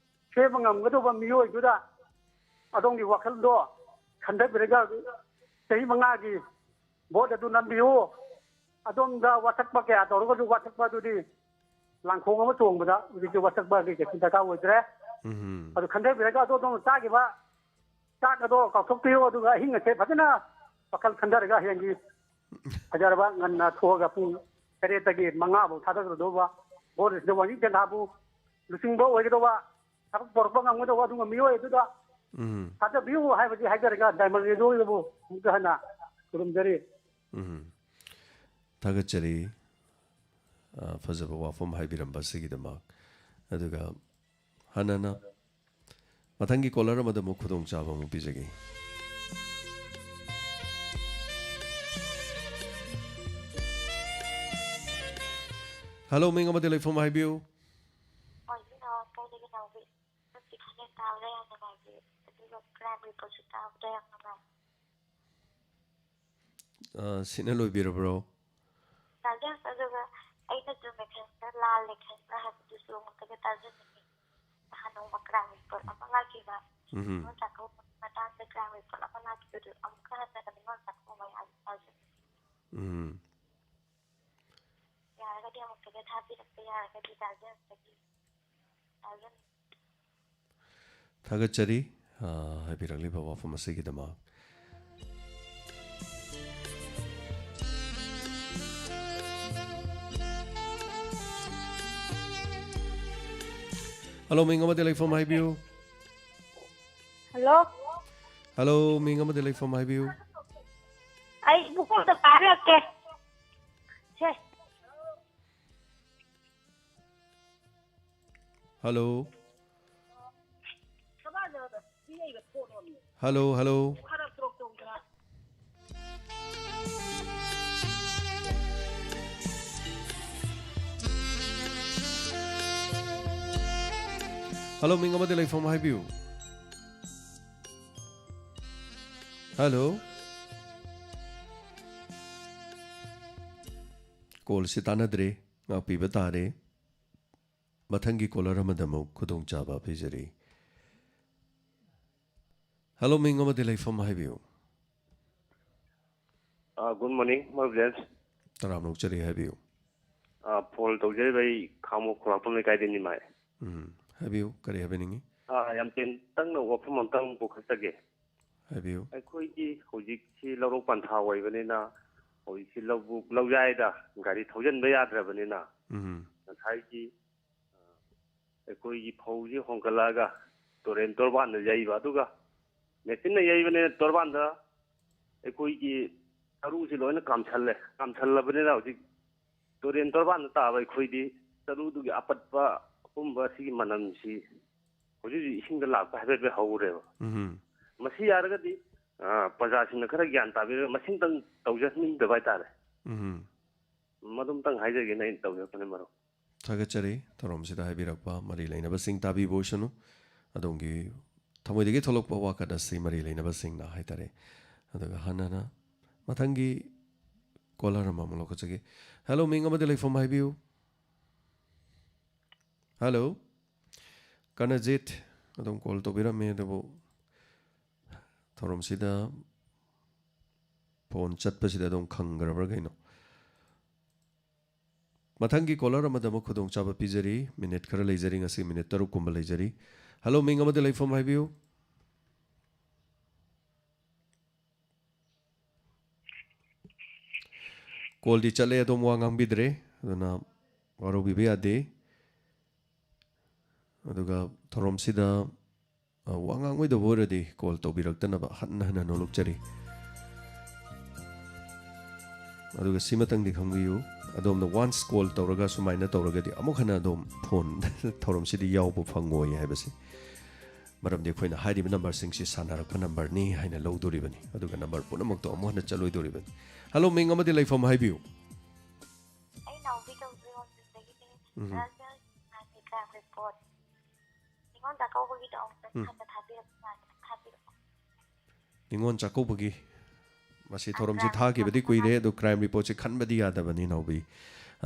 ꯁꯦꯝꯕ ꯉꯝꯒꯗꯧꯕ ꯃꯤꯑꯣꯏꯗꯨꯗ ꯑꯗꯣꯝꯒꯤ ꯋꯥꯈꯜꯗꯣ ꯈꯟꯊꯕꯤꯔꯒ ꯆꯍꯤ ꯃꯉꯥꯒꯤ ꯚꯣꯠ ꯑꯗꯨ ꯅꯝꯕꯤꯌꯨ꯫ ꯑꯗꯣꯝꯗ ꯋꯥꯁꯛꯄ ꯀꯌꯥ ꯇꯧꯔꯒꯁꯨ ꯋꯥꯁꯛꯄ ꯑꯗꯨꯗꯤ ꯂꯥꯡꯈꯣꯡ ꯑꯃ ꯆꯣꯡꯕꯗ ꯍꯧꯖꯤꯛꯇꯤ ꯋꯥꯁꯛꯄꯒꯤ ꯀꯩꯁꯨ ꯗꯔꯀꯥꯔ ꯑꯣꯏꯗ꯭ꯔꯦ꯫ ꯎꯝ꯫ ꯑꯗꯨ ꯈꯟꯊꯕꯤꯔꯒ ꯑꯗꯣ ꯑꯗꯣꯝꯅ ꯆꯥꯈꯤꯕ ꯆꯥꯛ ꯑꯗꯣ ꯀꯥꯎꯊꯣꯛꯄꯤꯌꯨ, ꯑꯗꯨꯒ ꯑꯍꯤꯡ ꯑꯁꯦ ꯐꯖꯅ ꯋꯥꯈꯜ ꯈꯟꯊꯔꯒ ꯍꯌꯦꯡꯒꯤ ꯐꯖꯔꯕ ꯉꯟꯅ ꯊꯣꯛꯑꯒ ꯄꯨꯡ ꯇꯔꯦꯠꯇꯒꯤ ꯃꯉꯥ ꯐꯥꯎ ꯊꯥꯗꯒꯗꯧꯕ ꯚꯣꯠ ꯑꯁꯤꯗ ꯋꯥꯡꯖꯤꯡ ꯇꯦꯟꯊꯥꯕꯨ ꯂꯨꯆꯤꯡꯕ ꯑꯣꯏꯒꯗꯧꯕ, ꯊꯕꯛ ꯄꯨꯔꯛꯄ ꯉꯝꯒꯗꯧꯕ ꯑꯗꯨꯒꯨꯝꯕ ꯃꯤꯑꯣꯏ ꯑꯗꯨꯗ ꯎꯝ꯫ ꯊꯥꯖꯕꯤꯌꯨ ꯍꯥꯏꯕꯁꯤ ꯍꯥꯏꯖꯔꯒ ꯗꯥꯏꯃꯟ ꯔꯦꯗꯤꯑꯣꯗꯕꯨ ꯑꯃꯨꯛꯀ ꯍꯟꯅ ꯈꯨꯔꯨꯝꯖꯔꯤ꯫ ꯎꯝ꯫ ꯊꯥꯒꯠꯆꯔꯤ, ꯑ, ꯐꯖꯕ ꯋꯥꯐꯝ ꯍꯥꯏꯕꯤꯔꯝꯕ ꯑꯁꯤꯒꯤꯗꯃꯛ꯫ ꯑꯗꯨꯒ ꯍꯥꯟꯅꯅ ꯃꯊꯪꯒꯤ caller ꯑꯃꯗ ꯑꯃꯨꯛ ꯈꯨꯗꯣꯡꯆꯥꯕ ꯑꯃꯨꯛ ꯄꯤꯖꯒꯦ꯫ Hello, ꯃꯤꯡ ꯑꯃꯗꯤ ꯂꯩꯐꯝ ꯍꯥꯏꯕꯤꯌꯨ꯫ ꯍꯣꯏ, ꯁꯤ ꯅꯍꯥꯟ ꯀꯩꯗꯒꯤ ꯅꯥꯎꯕꯤ ꯅꯨꯄꯤ ꯈꯅꯦꯛ ꯇꯥꯕꯗ ꯌꯥꯝ ꯅꯨꯡꯉꯥꯏꯖꯩ꯫ ꯑꯗꯨꯒ crime report ꯁꯨ ꯇꯥꯕꯗ ꯌꯥꯝ ꯅꯨꯡꯉꯥꯏ꯫ ꯑ, ꯁꯤꯅ ꯂꯣꯏꯕꯤꯔꯕ꯭ꯔꯣ? ꯇꯥꯖꯩ, ꯑꯗꯨꯒ ꯑꯩꯅ ꯆꯨꯝꯃꯦ ꯈꯟꯕ꯭ꯔꯥ ꯂꯥꯜꯂꯦ ꯈꯟꯕ꯭ꯔꯥ ꯍꯥꯏꯕꯗꯨꯁꯨ ꯑꯃꯨꯛꯇꯒ ꯇꯥꯖꯅꯤꯡꯉꯤ꯫ ꯅꯍꯥꯟ ꯅꯣꯡꯃ crime report ꯑꯃ ꯂꯥꯛꯈꯤꯕ, ꯎꯝꯍꯨꯝ꯫ ꯅꯤꯉꯣꯜ ꯆꯥꯛꯀꯧꯕ ꯃꯇꯥꯡꯗ crime report ꯑꯃ ꯂꯥꯛꯈꯤꯕꯗꯨ ꯑꯃꯨꯛꯀ ꯍꯟꯅ ꯅꯤꯉꯣꯜ ꯆꯥꯛꯀꯧꯕ ꯃꯌꯥꯝ ꯇꯥꯖꯅꯤꯡꯉꯤ꯫ ꯎꯝ꯫ ꯌꯥꯔꯒꯗꯤ ꯑꯃꯨꯛꯇꯒ ꯊꯥꯕꯤꯔꯛꯄ ꯌꯥꯔꯒꯗꯤ ꯇꯥꯖꯔꯛꯄꯒꯤ ꯇꯥꯖꯅꯤꯡꯉꯤ꯫ ꯊꯥꯒꯠꯆꯔꯤ, ꯑ, ꯍꯥꯏꯕꯤꯔꯛꯂꯤꯕ ꯋꯥꯐꯝ ꯑꯁꯤꯒꯤꯗꯃꯛ꯫ Hello, ꯃꯤꯡ ꯑꯃꯗꯤ ꯂꯩꯐꯝ ꯍꯥꯏꯕꯤꯌꯨ꯫ Hello꯫ Hello, ꯃꯤꯡ ꯑꯃꯗꯤ ꯂꯩꯐꯝ ꯍꯥꯏꯕꯤꯌꯨ꯫ ꯑꯩ ꯏꯕꯨꯡꯉꯣꯗ ꯄꯥꯏꯔꯛꯀꯦ꯫ ꯁꯦ꯫ Hello꯫ Hello, hello꯫ Hello, ꯃꯤꯡ ꯑꯃꯗꯤ ꯂꯩꯐꯝ ꯍꯥꯏꯕꯤꯌꯨ꯫ Hello꯫ Call ꯁꯤ ꯇꯥꯟꯅꯗ꯭ꯔꯦ, ꯉꯥꯛꯄꯤꯕ ꯇꯥꯔꯦ꯫ ꯃꯊꯪꯒꯤ caller ꯑꯃꯗ ꯑꯃꯨꯛ ꯈꯨꯗꯣꯡꯆꯥꯕ ꯄꯤꯖꯔꯤ꯫ Hello, ꯃꯤꯡ ꯑꯃꯗꯤ ꯂꯩꯐꯝ ꯍꯥꯏꯕꯤꯌꯨ꯫ ꯑ, good morning, ꯃꯔꯨꯞ ꯖꯦꯝꯁ꯫ ꯇꯔꯥꯝꯅ ꯑꯣꯛꯆꯔꯤ, ꯍꯥꯏꯕꯤꯌꯨ꯫ ꯑ, phone ꯇꯧꯖꯔꯤꯕ ꯑꯩ ꯈꯥꯉꯕꯣꯛ ꯈꯣꯡꯅꯥꯡꯄꯝ ꯂꯩꯀꯥꯏꯗꯒꯤꯅꯤ ꯃꯥꯏ꯫ ꯎꯝ, ꯍꯥꯏꯕꯤꯌꯨ, ꯀꯔꯤ ꯍꯥꯏꯕꯤꯅꯤꯡꯉꯤ? ꯑ, ꯌꯥꯝ ꯇꯦꯟꯇꯛꯅ ꯋꯥꯐꯝ ꯑꯝꯇꯪ ꯄꯨꯈꯠꯆꯒꯦ꯫ ꯍꯥꯏꯕꯤꯌꯨ꯫ ꯑꯩꯈꯣꯏꯒꯤ ꯍꯧꯖꯤꯛꯁꯤ ꯂꯧꯔꯣꯛ ꯄꯟꯊꯥ ꯑꯣꯏꯕꯅꯤꯅ, ꯍꯧꯖꯤꯛꯁꯤ ꯂꯧꯕꯨꯛ, ꯂꯧꯌꯥꯏꯗ ꯒꯥꯔꯤ ꯊꯧꯖꯤꯟꯕ ꯌꯥꯗ꯭ꯔꯕꯅꯤꯅ, ꯎꯝ꯫ ꯉꯁꯥꯏꯒꯤ, ꯑ, ꯑꯩꯈꯣꯏꯒꯤ ꯐꯧꯁꯤ ꯍꯣꯟꯒꯠꯂꯛꯑꯒ ꯇꯨꯔꯦꯟ ꯇꯣꯔꯕꯥꯟꯗ ꯌꯩꯕ, ꯑꯗꯨꯒ ꯃꯦꯆꯤꯟꯅ ꯌꯩꯕꯅꯤꯅ ꯇꯣꯔꯕꯥꯟꯗ ꯑꯩꯈꯣꯏꯒꯤ ꯆꯔꯨꯁꯤ ꯂꯣꯏꯅ ꯀꯥꯝꯁꯜꯂꯦ꯫ ꯀꯥꯝꯁꯜꯂꯕꯅꯤꯅ ꯍꯧꯖꯤꯛ ꯇꯨꯔꯦꯟ ꯇꯣꯔꯕꯥꯟꯗ ꯇꯥꯕ ꯑꯩꯈꯣꯏꯗꯤ ꯆꯔꯨꯗꯨꯒꯤ ꯑꯄꯠꯄ ꯑꯄꯨꯝꯕ ꯁꯤꯒꯤ ꯃꯅꯝꯁꯤ ꯍꯧꯖꯤꯛ ꯍꯧꯖꯤꯛ ꯏꯁꯤꯡꯗ ꯂꯥꯛꯄ ꯍꯥꯏꯐꯦꯠ ꯍꯥꯏꯐꯦꯠ ꯍꯧꯔꯦꯕ꯫ ꯎꯝ꯫ ꯃꯁꯤ ꯌꯥꯔꯒꯗꯤ, ꯑ, ꯄ꯭ꯔꯖꯥꯁꯤꯡꯅ ꯈꯔ ꯒ꯭ꯌꯥꯟ ꯇꯥꯕꯤꯔꯒ ꯃꯁꯤꯝꯇꯪ ꯇꯧꯖꯍꯟꯅꯤꯡꯗꯕ ꯍꯥꯏꯇꯥꯔꯦ꯫ ꯎꯝ꯫ ꯃꯗꯨꯝꯇꯪ ꯍꯥꯏꯖꯒꯦꯅ ꯑꯩꯅ ꯇꯧꯖꯔꯛꯄꯅꯦ, ꯃꯔꯨꯞ꯫ ꯊꯥꯒꯠꯆꯔꯤ ꯊꯧꯔꯝꯁꯤꯗ ꯍꯥꯏꯕꯤꯔꯛꯄ ꯃꯔꯤ ꯂꯩꯅꯕꯁꯤꯡ꯫ ꯇꯥꯕꯤꯕ ꯑꯣꯏꯁꯅꯨ꯫ ꯑꯗꯣꯝꯒꯤ ꯊꯃꯣꯏꯗꯒꯤ ꯊꯣꯛꯂꯛꯄ ꯋꯥꯀꯠ ꯑꯁꯤ ꯃꯔꯤ ꯂꯩꯅꯕꯁꯤꯡꯅ ꯍꯥꯏꯇꯥꯔꯦ꯫ ꯑꯗꯨꯒ ꯍꯟꯅ ꯍꯟꯅ ꯃꯊꯪꯒꯤ ꯀꯣꯂꯔ ꯑꯃꯃꯨꯛ ꯂꯧꯈꯠꯆꯒꯦ꯫ ꯍꯦꯜꯂꯣ, ꯃꯤꯡ ꯑꯃꯗꯤ ꯂꯩꯐꯝ ꯍꯥꯏꯕꯤꯌꯨ꯫ ꯍꯦꯜꯂꯣ, ꯀꯅꯖꯤꯠ ꯑꯗꯨꯝ ꯀꯣꯜ ꯇꯧꯕꯤꯔꯝꯃꯦ, ꯑꯗꯨꯕꯨ ꯊꯧꯔꯝꯁꯤꯗ ꯐꯣꯟ ꯆꯠꯄꯁꯤꯗ ꯑꯗꯨꯝ ꯈꯪꯈ꯭ꯔꯕ꯭ꯔꯥ ꯀꯩꯅꯣ? ꯃꯊꯪꯒꯤ ꯀꯣꯂꯔ ꯑꯃꯗ ꯑꯃꯨꯛ ꯈꯨꯗꯣꯡꯆꯥꯕ ꯄꯤꯖꯔꯤ꯫ ꯃꯤꯅꯤꯠ ꯈꯔ ꯂꯩꯖꯔꯤ, ꯉꯁꯤ ꯃꯤꯅꯤꯠ ꯇꯔꯨꯛ ꯀꯨꯝꯕ ꯂꯩꯖꯔꯤ꯫ ꯍꯦꯜꯂꯣ, ꯃꯤꯡ ꯑꯃꯗꯤ ꯂꯩꯐꯝ ꯍꯥꯏꯕꯤꯌꯨ꯫ ꯀꯣꯜꯗꯤ ꯆꯠꯂꯦ, ꯑꯗꯣꯝ ꯋꯥ ꯉꯥꯡꯕꯤꯗ꯭ꯔꯦ, ꯑꯗꯨꯅ ꯋꯥꯔꯧꯕꯤꯕ ꯌꯥꯗꯦ꯫ ꯑꯗꯨꯒ ꯊꯧꯔꯝꯁꯤꯗ, ꯑ, ꯋꯥ ꯉꯥꯡꯉꯣꯏꯗꯕ ꯑꯣꯏꯔꯗꯤ ꯀꯣꯜ ꯇꯧꯕꯤꯔꯛꯇꯅꯕ ꯍꯟꯅ ꯍꯟꯅ ꯅꯣꯂꯨꯛꯆꯔꯤ꯫ ꯑꯗꯨꯒ ꯁꯤꯃꯇꯪꯗꯤ ꯈꯪꯕꯤꯌꯨ, ꯑꯗꯣꯝꯅ ꯋꯥꯟꯁ ꯀꯣꯜ ꯇꯧꯔꯒ ꯁꯨꯃꯥꯏꯅ ꯇꯧꯔꯒꯗꯤ ꯑꯃꯨꯛ ꯍꯟꯅ ꯑꯗꯣꯝ ꯐꯣꯟ ꯊꯧꯔꯝꯁꯤꯗ ꯌꯥꯎꯕ ꯐꯪꯉꯣꯏ ꯍꯥꯏꯕꯁꯤ꯫ ꯃꯔꯝꯗꯤ ꯑꯩꯈꯣꯏꯅ ꯍꯥꯏꯔꯤꯕ ꯅꯝꯕꯔꯁꯤꯡꯁꯤ ꯁꯥꯟꯅꯔꯛꯄ ꯅꯝꯕꯔꯅꯤ ꯍꯥꯏꯅ ꯂꯧꯗꯣꯔꯤꯕꯅꯤ, ꯑꯗꯨꯒ ꯅꯝꯕꯔ ꯄꯨꯝꯅꯃꯛꯇꯣ ꯑꯃꯨꯛ ꯍꯟꯅ ꯆꯠꯂꯣꯏꯗꯣꯔꯤꯕꯅꯤ꯫ ꯍꯦꯜꯂꯣ, ꯃꯤꯡ ꯑꯃꯗꯤ ꯂꯩꯐꯝ ꯍꯥꯏꯕꯤꯌꯨ꯫ ꯑꯩ ꯅꯥꯎꯕꯤ ꯀꯧꯖꯩ, ꯋꯥꯡꯖꯤꯡꯗꯒꯤꯅꯦ꯫ ꯎꯝ꯫ ꯁꯥꯔ, ꯁꯥꯔ, ꯉꯥꯏꯈꯣ, ꯀ꯭ꯔꯥꯏꯝ ꯔꯤꯄꯣꯔꯠ꯫ ꯅꯤꯉꯣꯜ ꯆꯥꯛꯀꯧꯕꯒꯤꯗꯣ ꯑꯃꯨꯛꯇꯪ ꯎꯝ꯫ ꯍꯥꯟꯅ ꯊꯥꯕꯤꯔꯛꯄ ꯃꯥꯜꯂꯦ, ꯊꯥꯕꯤꯔꯛꯑꯣ꯫ ꯅꯤꯉꯣꯜ ꯆꯥꯛꯀꯧꯕꯒꯤ ꯃꯁꯤ ꯑ, ꯊꯧꯔꯝꯁꯤ ꯀ꯭ꯔꯥꯏꯝ ꯊꯥꯈꯤꯕꯗꯤ ꯔꯤꯄꯣꯔꯠ ꯀꯨꯏꯔꯦ, ꯑꯃ꯫ ꯑꯗꯨ ꯀ꯭ꯔꯥꯏꯝ ꯔꯤꯄꯣꯔꯠꯁꯤ ꯈꯟꯕꯗꯤ ꯌꯥꯗꯕꯅꯤ, ꯅꯥꯎꯕꯤ꯫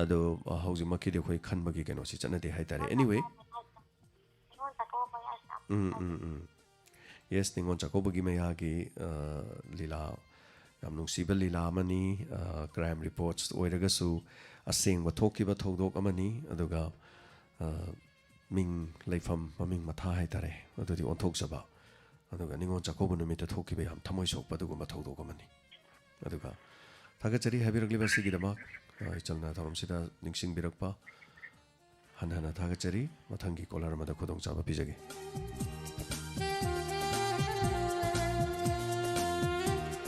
ꯑꯗꯣ, ꯑ, ꯍꯧꯖꯤꯛꯃꯛꯀꯤꯗꯤ ꯑꯩꯈꯣꯏ ꯈꯟꯕꯒꯤ ꯀꯩꯅꯣꯁꯤ ꯆꯠꯅꯗꯦ ꯍꯥꯏꯇꯥꯔꯦ꯫ ꯃꯥꯅ ꯑꯦꯅꯤꯋꯦ꯫ ꯍꯥꯏꯕ ꯍꯥꯏꯕ ꯅꯤꯉꯣꯜ ꯆꯥꯛꯀꯧꯕ ꯃꯌꯥꯁꯤꯗ ꯑꯃꯨꯛ ꯎꯝ, ꯍꯥꯏꯕ꯫ ꯎꯝ, ꯎꯝ꯫ ꯌꯦꯁ, ꯅꯤꯉꯣꯜ ꯆꯥꯛꯀꯧꯕꯒꯤ ꯃꯌꯥꯒꯤ, ꯑ, ꯂꯤꯂꯥ, ꯌꯥꯝ ꯅꯨꯡꯁꯤꯕ ꯂꯤꯂꯥ ꯑꯃꯅꯤ꯫ ꯑ, ꯀ꯭ꯔꯥꯏꯝ ꯔꯤꯄꯣꯔꯠꯁ ꯑꯣꯏꯔꯒꯁꯨ ꯑꯁꯦꯡꯕ ꯊꯣꯛꯈꯤꯕ ꯊꯧꯗꯣꯛ ꯑꯃꯅꯤ꯫ ꯑꯗꯨꯒ, ꯑ, ꯃꯤꯡ ꯂꯩꯐꯝ ꯃꯃꯤꯡ ꯃꯊꯥ ꯍꯥꯏꯇꯥꯔꯦ, ꯑꯗꯨꯗꯤ ꯑꯣꯟꯊꯣꯛꯆꯕ꯫ ꯑꯗꯨꯒ ꯅꯤꯉꯣꯜ ꯆꯥꯛꯀꯧꯕ ꯅꯨꯃꯤꯠꯇ ꯊꯣꯛꯈꯤꯕ ꯌꯥꯝ ꯊꯃꯣꯏ ꯁꯣꯛꯄ ꯑꯗꯨꯒꯨꯝꯕ ꯊꯧꯗꯣꯛ ꯑꯃꯅꯤ꯫ ꯑꯗꯨꯒ ꯊꯥꯒꯠꯆꯔꯤ ꯍꯥꯏꯕꯤꯔꯛꯂꯤꯕ ꯑꯁꯤꯒꯤꯗꯃꯛ, ꯑ, ꯏꯆꯜꯅ ꯊꯧꯔꯝꯁꯤꯗ ꯅꯤꯡꯁꯤꯡꯕꯤꯔꯛꯄ꯫ ꯍꯟꯅ ꯍꯟꯅ ꯊꯥꯒꯠꯆꯔꯤ꯫ ꯃꯊꯪꯒꯤ ꯀꯣꯂꯔ ꯑꯃꯗ ꯈꯨꯗꯣꯡꯆꯥꯕ ꯄꯤꯖꯒꯦ꯫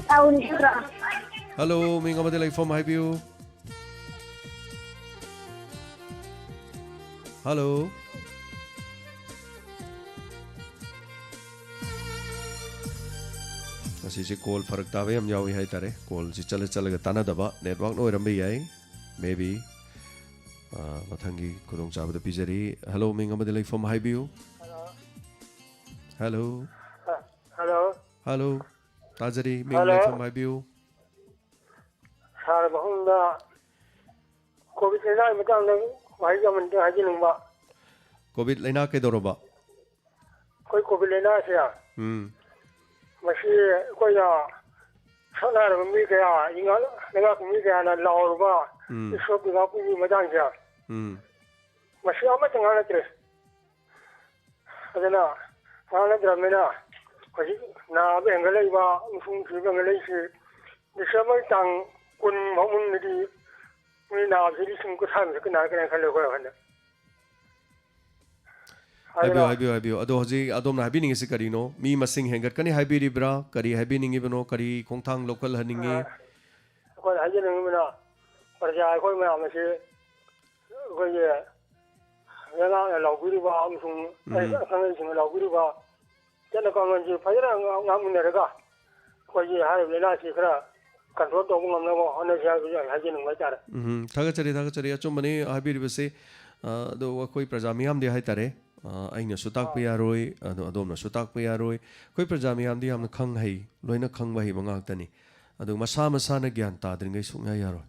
ꯇꯧꯔꯤꯕ꯭ꯔꯣ? ꯍꯜꯂꯣ, ꯃꯤꯡ ꯑꯃꯗꯤ ꯂꯩꯐꯝ ꯍꯥꯏꯕꯤꯌꯨ꯫ ꯍꯜꯂꯣ꯫ ꯉꯁꯤꯁꯦ ꯀꯣꯜ ꯐꯔꯛ ꯇꯥꯕ ꯌꯥꯝ ꯌꯥꯎꯏ ꯍꯥꯏꯇꯥꯔꯦ꯫ ꯀꯣꯜꯁꯤ ꯆꯠꯂ ꯆꯠꯂꯒ ꯇꯥꯟꯅꯗꯕ ꯅꯦꯠꯋꯥꯛꯅ ꯑꯣꯏꯔꯝꯕ ꯌꯥꯏ, ꯃꯦ ꯕꯤ꯫ ꯃꯊꯪꯒꯤ ꯈꯨꯗꯣꯡꯆꯥꯕꯗ ꯄꯤꯖꯔꯤ꯫ ꯍꯜꯂꯣ, ꯃꯤꯡ ꯑꯃꯗꯤ ꯂꯩꯐꯝ ꯍꯥꯏꯕꯤꯌꯨ꯫ ꯍꯜꯂꯣ꯫ ꯍꯜꯂꯣ꯫ ꯍꯜꯂꯣ꯫ ꯇꯥꯖꯔꯤ, ꯃꯤꯡ ꯍꯜꯂꯣ꯫ ꯂꯩꯐꯝ ꯍꯥꯏꯕꯤꯌꯨ꯫ ꯁꯥꯔ, ꯃꯐꯝꯗ ꯀꯣꯚꯤꯗ ꯂꯥꯏꯅꯥꯒꯤ ꯃꯇꯥꯡꯗ ꯋꯥꯍꯩ ꯑꯃꯅꯤꯗꯪ ꯍꯥꯏꯖꯅꯤꯡꯕ꯫ ꯀꯣꯚꯤꯗ ꯂꯥꯏꯅꯥ ꯀꯩꯗꯧꯔꯕ? ꯑꯩꯈꯣꯏ ꯀꯣꯚꯤꯗ ꯂꯥꯏꯅꯥꯁꯦ, ꯎꯝ꯫ ꯃꯁꯤ ꯑꯩꯈꯣꯏꯅ ꯁꯛꯅꯥꯏꯔꯕ ꯃꯤ ꯀꯌꯥ, ꯏꯉꯥ-, ꯂꯩꯉꯥꯛꯀꯤ ꯃꯤ ꯀꯌꯥꯅ ꯂꯥꯎꯔꯨꯕ ꯎꯝ꯫ ꯏꯁꯣꯔꯒꯤ ꯉꯥꯛꯄꯒꯤ ꯃꯇꯥꯡꯁꯦ, ꯎꯝ꯫ ꯃꯁꯤ ꯑꯃꯠꯇ ꯉꯥꯡꯅꯗ꯭ꯔꯦ꯫ ꯑꯗꯨꯅ ꯉꯥꯡꯅꯗ꯭ꯔꯕꯅꯤꯅ ꯍꯧꯖꯤꯛ ꯅꯥꯕ ꯍꯦꯟꯒꯠꯂꯛꯏꯕ ꯑꯃꯁꯨꯡ ꯁꯤꯕ ꯍꯦꯟꯒꯠꯂꯛꯏꯁꯤ ꯗꯤꯁꯦꯝꯕꯔ ꯇꯥꯡ ꯀꯨꯟ ꯐꯥꯎ ꯃꯅꯨꯡꯗꯗꯤ ꯃꯤ ꯅꯥꯕꯁꯤ ꯂꯤꯁꯤꯡ ꯀꯨꯟꯊ꯭ꯔꯥ ꯃꯊꯛꯇ ꯅꯥꯔꯛꯀꯅꯤ ꯈꯜꯂꯦ ꯑꯩꯈꯣꯏ ꯋꯥꯈꯜꯗ꯫ ꯍꯥꯏꯕꯤꯌꯨ, ꯑꯗꯨꯅ ꯍꯥꯏꯕꯤꯌꯨ, ꯍꯥꯏꯕꯤꯌꯨ꯫ ꯑꯗꯣ ꯍꯧꯖꯤꯛ ꯑꯗꯣꯝꯅ ꯍꯥꯏꯕꯤꯅꯤꯡꯉꯤꯁꯤ ꯀꯔꯤꯅꯣ? ꯃꯤ ꯃꯁꯤꯡ ꯍꯦꯟꯒꯠꯀꯅꯤ ꯍꯥꯏꯕꯤꯔꯤꯕ꯭ꯔꯥ? ꯀꯔꯤ ꯍꯥꯏꯕꯤꯅꯤꯡꯉꯤꯕꯅꯣ? ꯀꯔꯤ ꯈꯣꯡꯊꯥꯡ ꯂꯧꯈꯠꯍꯟꯅꯤꯡꯉꯤ? ꯑ, ꯑꯩꯈꯣꯏꯅ ꯍꯥꯏꯖꯅꯤꯡꯉꯤꯕꯅ ꯄ꯭ꯔꯖꯥ ꯑꯩꯈꯣꯏ ꯃꯌꯥꯝ ꯑꯁꯤ ꯑꯩꯈꯣꯏꯒꯤ ꯂꯩꯉꯥꯛꯅ ꯂꯥꯎꯕꯤꯔꯤꯕ ꯑꯃꯁꯨꯡ ꯎꯝ꯫ ꯑꯈꯪ ꯑꯍꯩꯁꯤꯡꯅ ꯂꯥꯎꯕꯤꯔꯤꯕ ꯆꯠꯅ ꯀꯥꯡꯂꯣꯟꯁꯤ ꯐꯖꯅ ꯉꯥꯛ-, ꯉꯥꯛꯃꯤꯟꯅꯔꯒ ꯑꯩꯈꯣꯏꯒꯤ ꯍꯥꯏꯔꯤꯕ ꯂꯥꯏꯅꯥꯁꯤ ꯈꯔ ꯀꯟꯇ꯭ꯔꯣꯜ ꯇꯧꯕ ꯉꯝꯅꯕ ꯍꯣꯠꯅꯁꯤ ꯍꯥꯏꯕꯁꯤ ꯑꯩ ꯍꯥꯏꯖꯅꯤꯡꯕ ꯍꯥꯏꯇꯥꯔꯦ꯫ ꯎꯝ, ꯊꯥꯒꯠꯆꯔꯤ, ꯊꯥꯒꯠꯆꯔꯤ꯫ ꯑꯆꯨꯝꯕꯅꯤ ꯍꯥꯏꯕꯤꯔꯤꯕꯁꯤ꯫ ꯑ, ꯑꯗꯣ ꯑꯩꯈꯣꯏ ꯄ꯭ꯔꯖꯥ ꯃꯤꯌꯥꯝꯗꯤ ꯍꯥꯏꯇꯥꯔꯦ, ꯑ, ꯑꯩꯅꯁꯨ ꯇꯥꯛꯄ ꯑꯥ꯫ ꯌꯥꯔꯣꯏ, ꯑꯗꯣ ꯑꯗꯣꯝꯅꯁꯨ ꯇꯥꯛꯄ ꯌꯥꯔꯣꯏ꯫ ꯑꯩꯈꯣꯏ ꯄ꯭ꯔꯖꯥ ꯃꯤꯌꯥꯝꯗꯤ ꯌꯥꯝꯅ ꯈꯪ ꯍꯩ, ꯂꯣꯏꯅ ꯈꯪꯕ ꯍꯩꯕ ꯉꯥꯛꯇꯅꯤ꯫ ꯑꯗꯨ ꯃꯁꯥ ꯃꯁꯥꯅ ꯒ꯭ꯌꯥꯟ ꯇꯥꯗ꯭ꯔꯤꯉꯩ ꯁꯨꯡꯌꯥ ꯌꯥꯔꯣꯏ꯫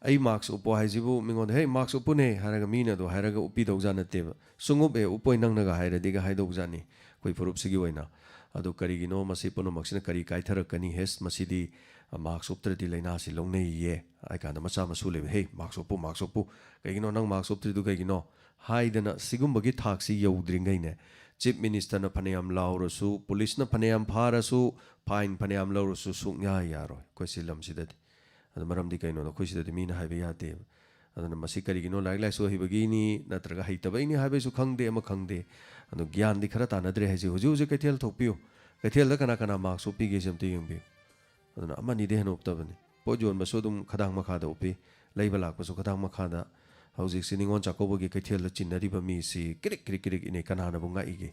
"ꯑꯩ ꯃꯥꯛꯁ ꯎꯞꯄꯣ" ꯍꯥꯏꯁꯤꯕꯨ ꯃꯤꯉꯣꯟꯗ "ꯍꯦ, ꯃꯥꯛꯁ ꯎꯞꯄꯨꯅꯦ" ꯍꯥꯏꯔꯒ ꯃꯤꯅ ꯑꯗꯨ ꯍꯥꯏꯔꯒ ꯎꯞꯄꯤꯗꯧꯖꯥꯠ ꯅꯠꯇꯦꯕ꯫ "ꯁꯨꯡꯎꯞ ꯍꯦ ꯎꯞꯄꯣꯏ ꯅꯪꯅꯒ" ꯍꯥꯏꯔꯗꯤꯒ ꯍꯥꯏꯗꯧꯖꯥꯠꯅꯤ ꯑꯩꯈꯣꯏ ꯐꯨꯔꯨꯞꯁꯤꯒꯤ ꯑꯣꯏꯅ꯫ ꯑꯗꯨ ꯀꯔꯤꯒꯤꯅꯣ ꯃꯁꯤ ꯄꯨꯝꯅꯃꯛꯁꯤꯅ ꯀꯔꯤ ꯀꯥꯏꯊꯔꯛꯀꯅꯤ? "ꯍꯦꯁ, ꯃꯁꯤꯗꯤ, ꯑ, ꯃꯥꯛꯁ ꯎꯞꯇ꯭ꯔꯗꯤ ꯂꯥꯏꯅꯥꯁꯤ ꯂꯧꯅꯩꯌꯦ" ꯍꯥꯏ ꯀꯥꯟꯗ ꯃꯆꯥ ꯃꯁꯨ ꯂꯩꯕ, "ꯍꯦ, ꯃꯥꯛꯁ ꯎꯞꯄꯨ, ꯃꯥꯛꯁ ꯎꯞꯄꯨ, ꯀꯩꯒꯤꯅꯣ ꯅꯪ ꯃꯥꯛꯁ ꯎꯞꯇ꯭ꯔꯤꯗꯨ ꯀꯩꯒꯤꯅꯣ?" ꯍꯥꯏꯗꯅ ꯁꯤꯒꯨꯝꯕꯒꯤ ꯊꯥꯛꯁꯤ ꯌꯧꯗ꯭ꯔꯤꯉꯩꯅꯦ, ꯆꯤꯐ ꯃꯤꯅꯤꯁꯇꯔꯅ ꯐꯅꯌꯥꯝ ꯂꯥꯎꯔꯁꯨ, ꯄꯨꯂꯤꯁꯅ ꯐꯅꯌꯥꯝ ꯐꯥꯔꯁꯨ, ꯐꯥꯏꯟ ꯐꯅꯌꯥꯝ ꯂꯧꯔꯁꯨ ꯁꯨꯡꯌꯥ ꯌꯥꯔꯣꯏ ꯑꯩꯈꯣꯏ ꯁꯤ ꯂꯝꯁꯤꯗꯗꯤ꯫ ꯑꯗꯣ ꯃꯔꯝꯗꯤ ꯀꯩꯅꯣꯗꯣ ꯑꯩꯈꯣꯏ ꯁꯤꯗꯗꯤ ꯃꯤꯅ ꯍꯥꯏꯕ ꯌꯥꯗꯦꯕ꯫ ꯑꯗꯨꯅ ꯃꯁꯤ ꯀꯔꯤꯒꯤꯅꯣ? ꯂꯥꯏꯔꯤꯛ ꯂꯥꯏꯁꯨ ꯍꯩꯕꯒꯤꯅꯤ ꯅꯠꯇ꯭ꯔꯒ ꯍꯩꯇꯕꯩꯅꯤ ꯍꯥꯏꯕꯩꯁꯨ ꯈꯪꯗꯦ, ꯑꯃ ꯈꯪꯗꯦ꯫ ꯑꯗꯣ ꯒ꯭ꯌꯥꯟꯗꯤ ꯈꯔ ꯇꯥꯅꯗ꯭ꯔꯦ ꯍꯥꯏꯁꯦ꯫ ꯍꯧꯖꯤꯛ ꯍꯧꯖꯤꯛ ꯀꯩꯊꯦꯜ ꯊꯣꯛꯄꯤꯌꯨ, ꯀꯩꯊꯦꯜꯗ ꯀꯅꯥ ꯀꯅꯥ ꯃꯥꯛꯁ ꯎꯞꯄꯤꯒꯦꯁꯦ ꯑꯝꯇ ꯌꯦꯡꯕꯤꯌꯨ꯫ ꯑꯗꯨꯅ ꯑꯃꯅꯤꯗꯤ ꯍꯦꯟꯅ ꯎꯞꯇꯕꯅꯤ꯫ ꯄꯣꯠ ꯌꯣꯟꯕꯁꯨ ꯑꯗꯨꯝ ꯈꯗꯥꯡ ꯃꯈꯥꯗ ꯎꯞꯄꯤ, ꯂꯩꯕ ꯂꯥꯛꯄꯁꯨ ꯈꯗꯥꯡ ꯃꯈꯥꯗ꯫ ꯍꯧꯖꯤꯛꯁꯤ ꯅꯤꯉꯣꯜ ꯆꯥꯛꯀꯧꯕꯒꯤ ꯀꯩꯊꯦꯜꯗ ꯆꯤꯟꯅꯔꯤꯕ ꯃꯤꯁꯤ ꯀ꯭ꯔꯤꯛ ꯀ꯭ꯔꯤꯛ ꯀ꯭ꯔꯤꯛ ꯏꯅꯩ, ꯀꯅꯥꯅꯕꯨ ꯉꯥꯛꯏꯒꯦ?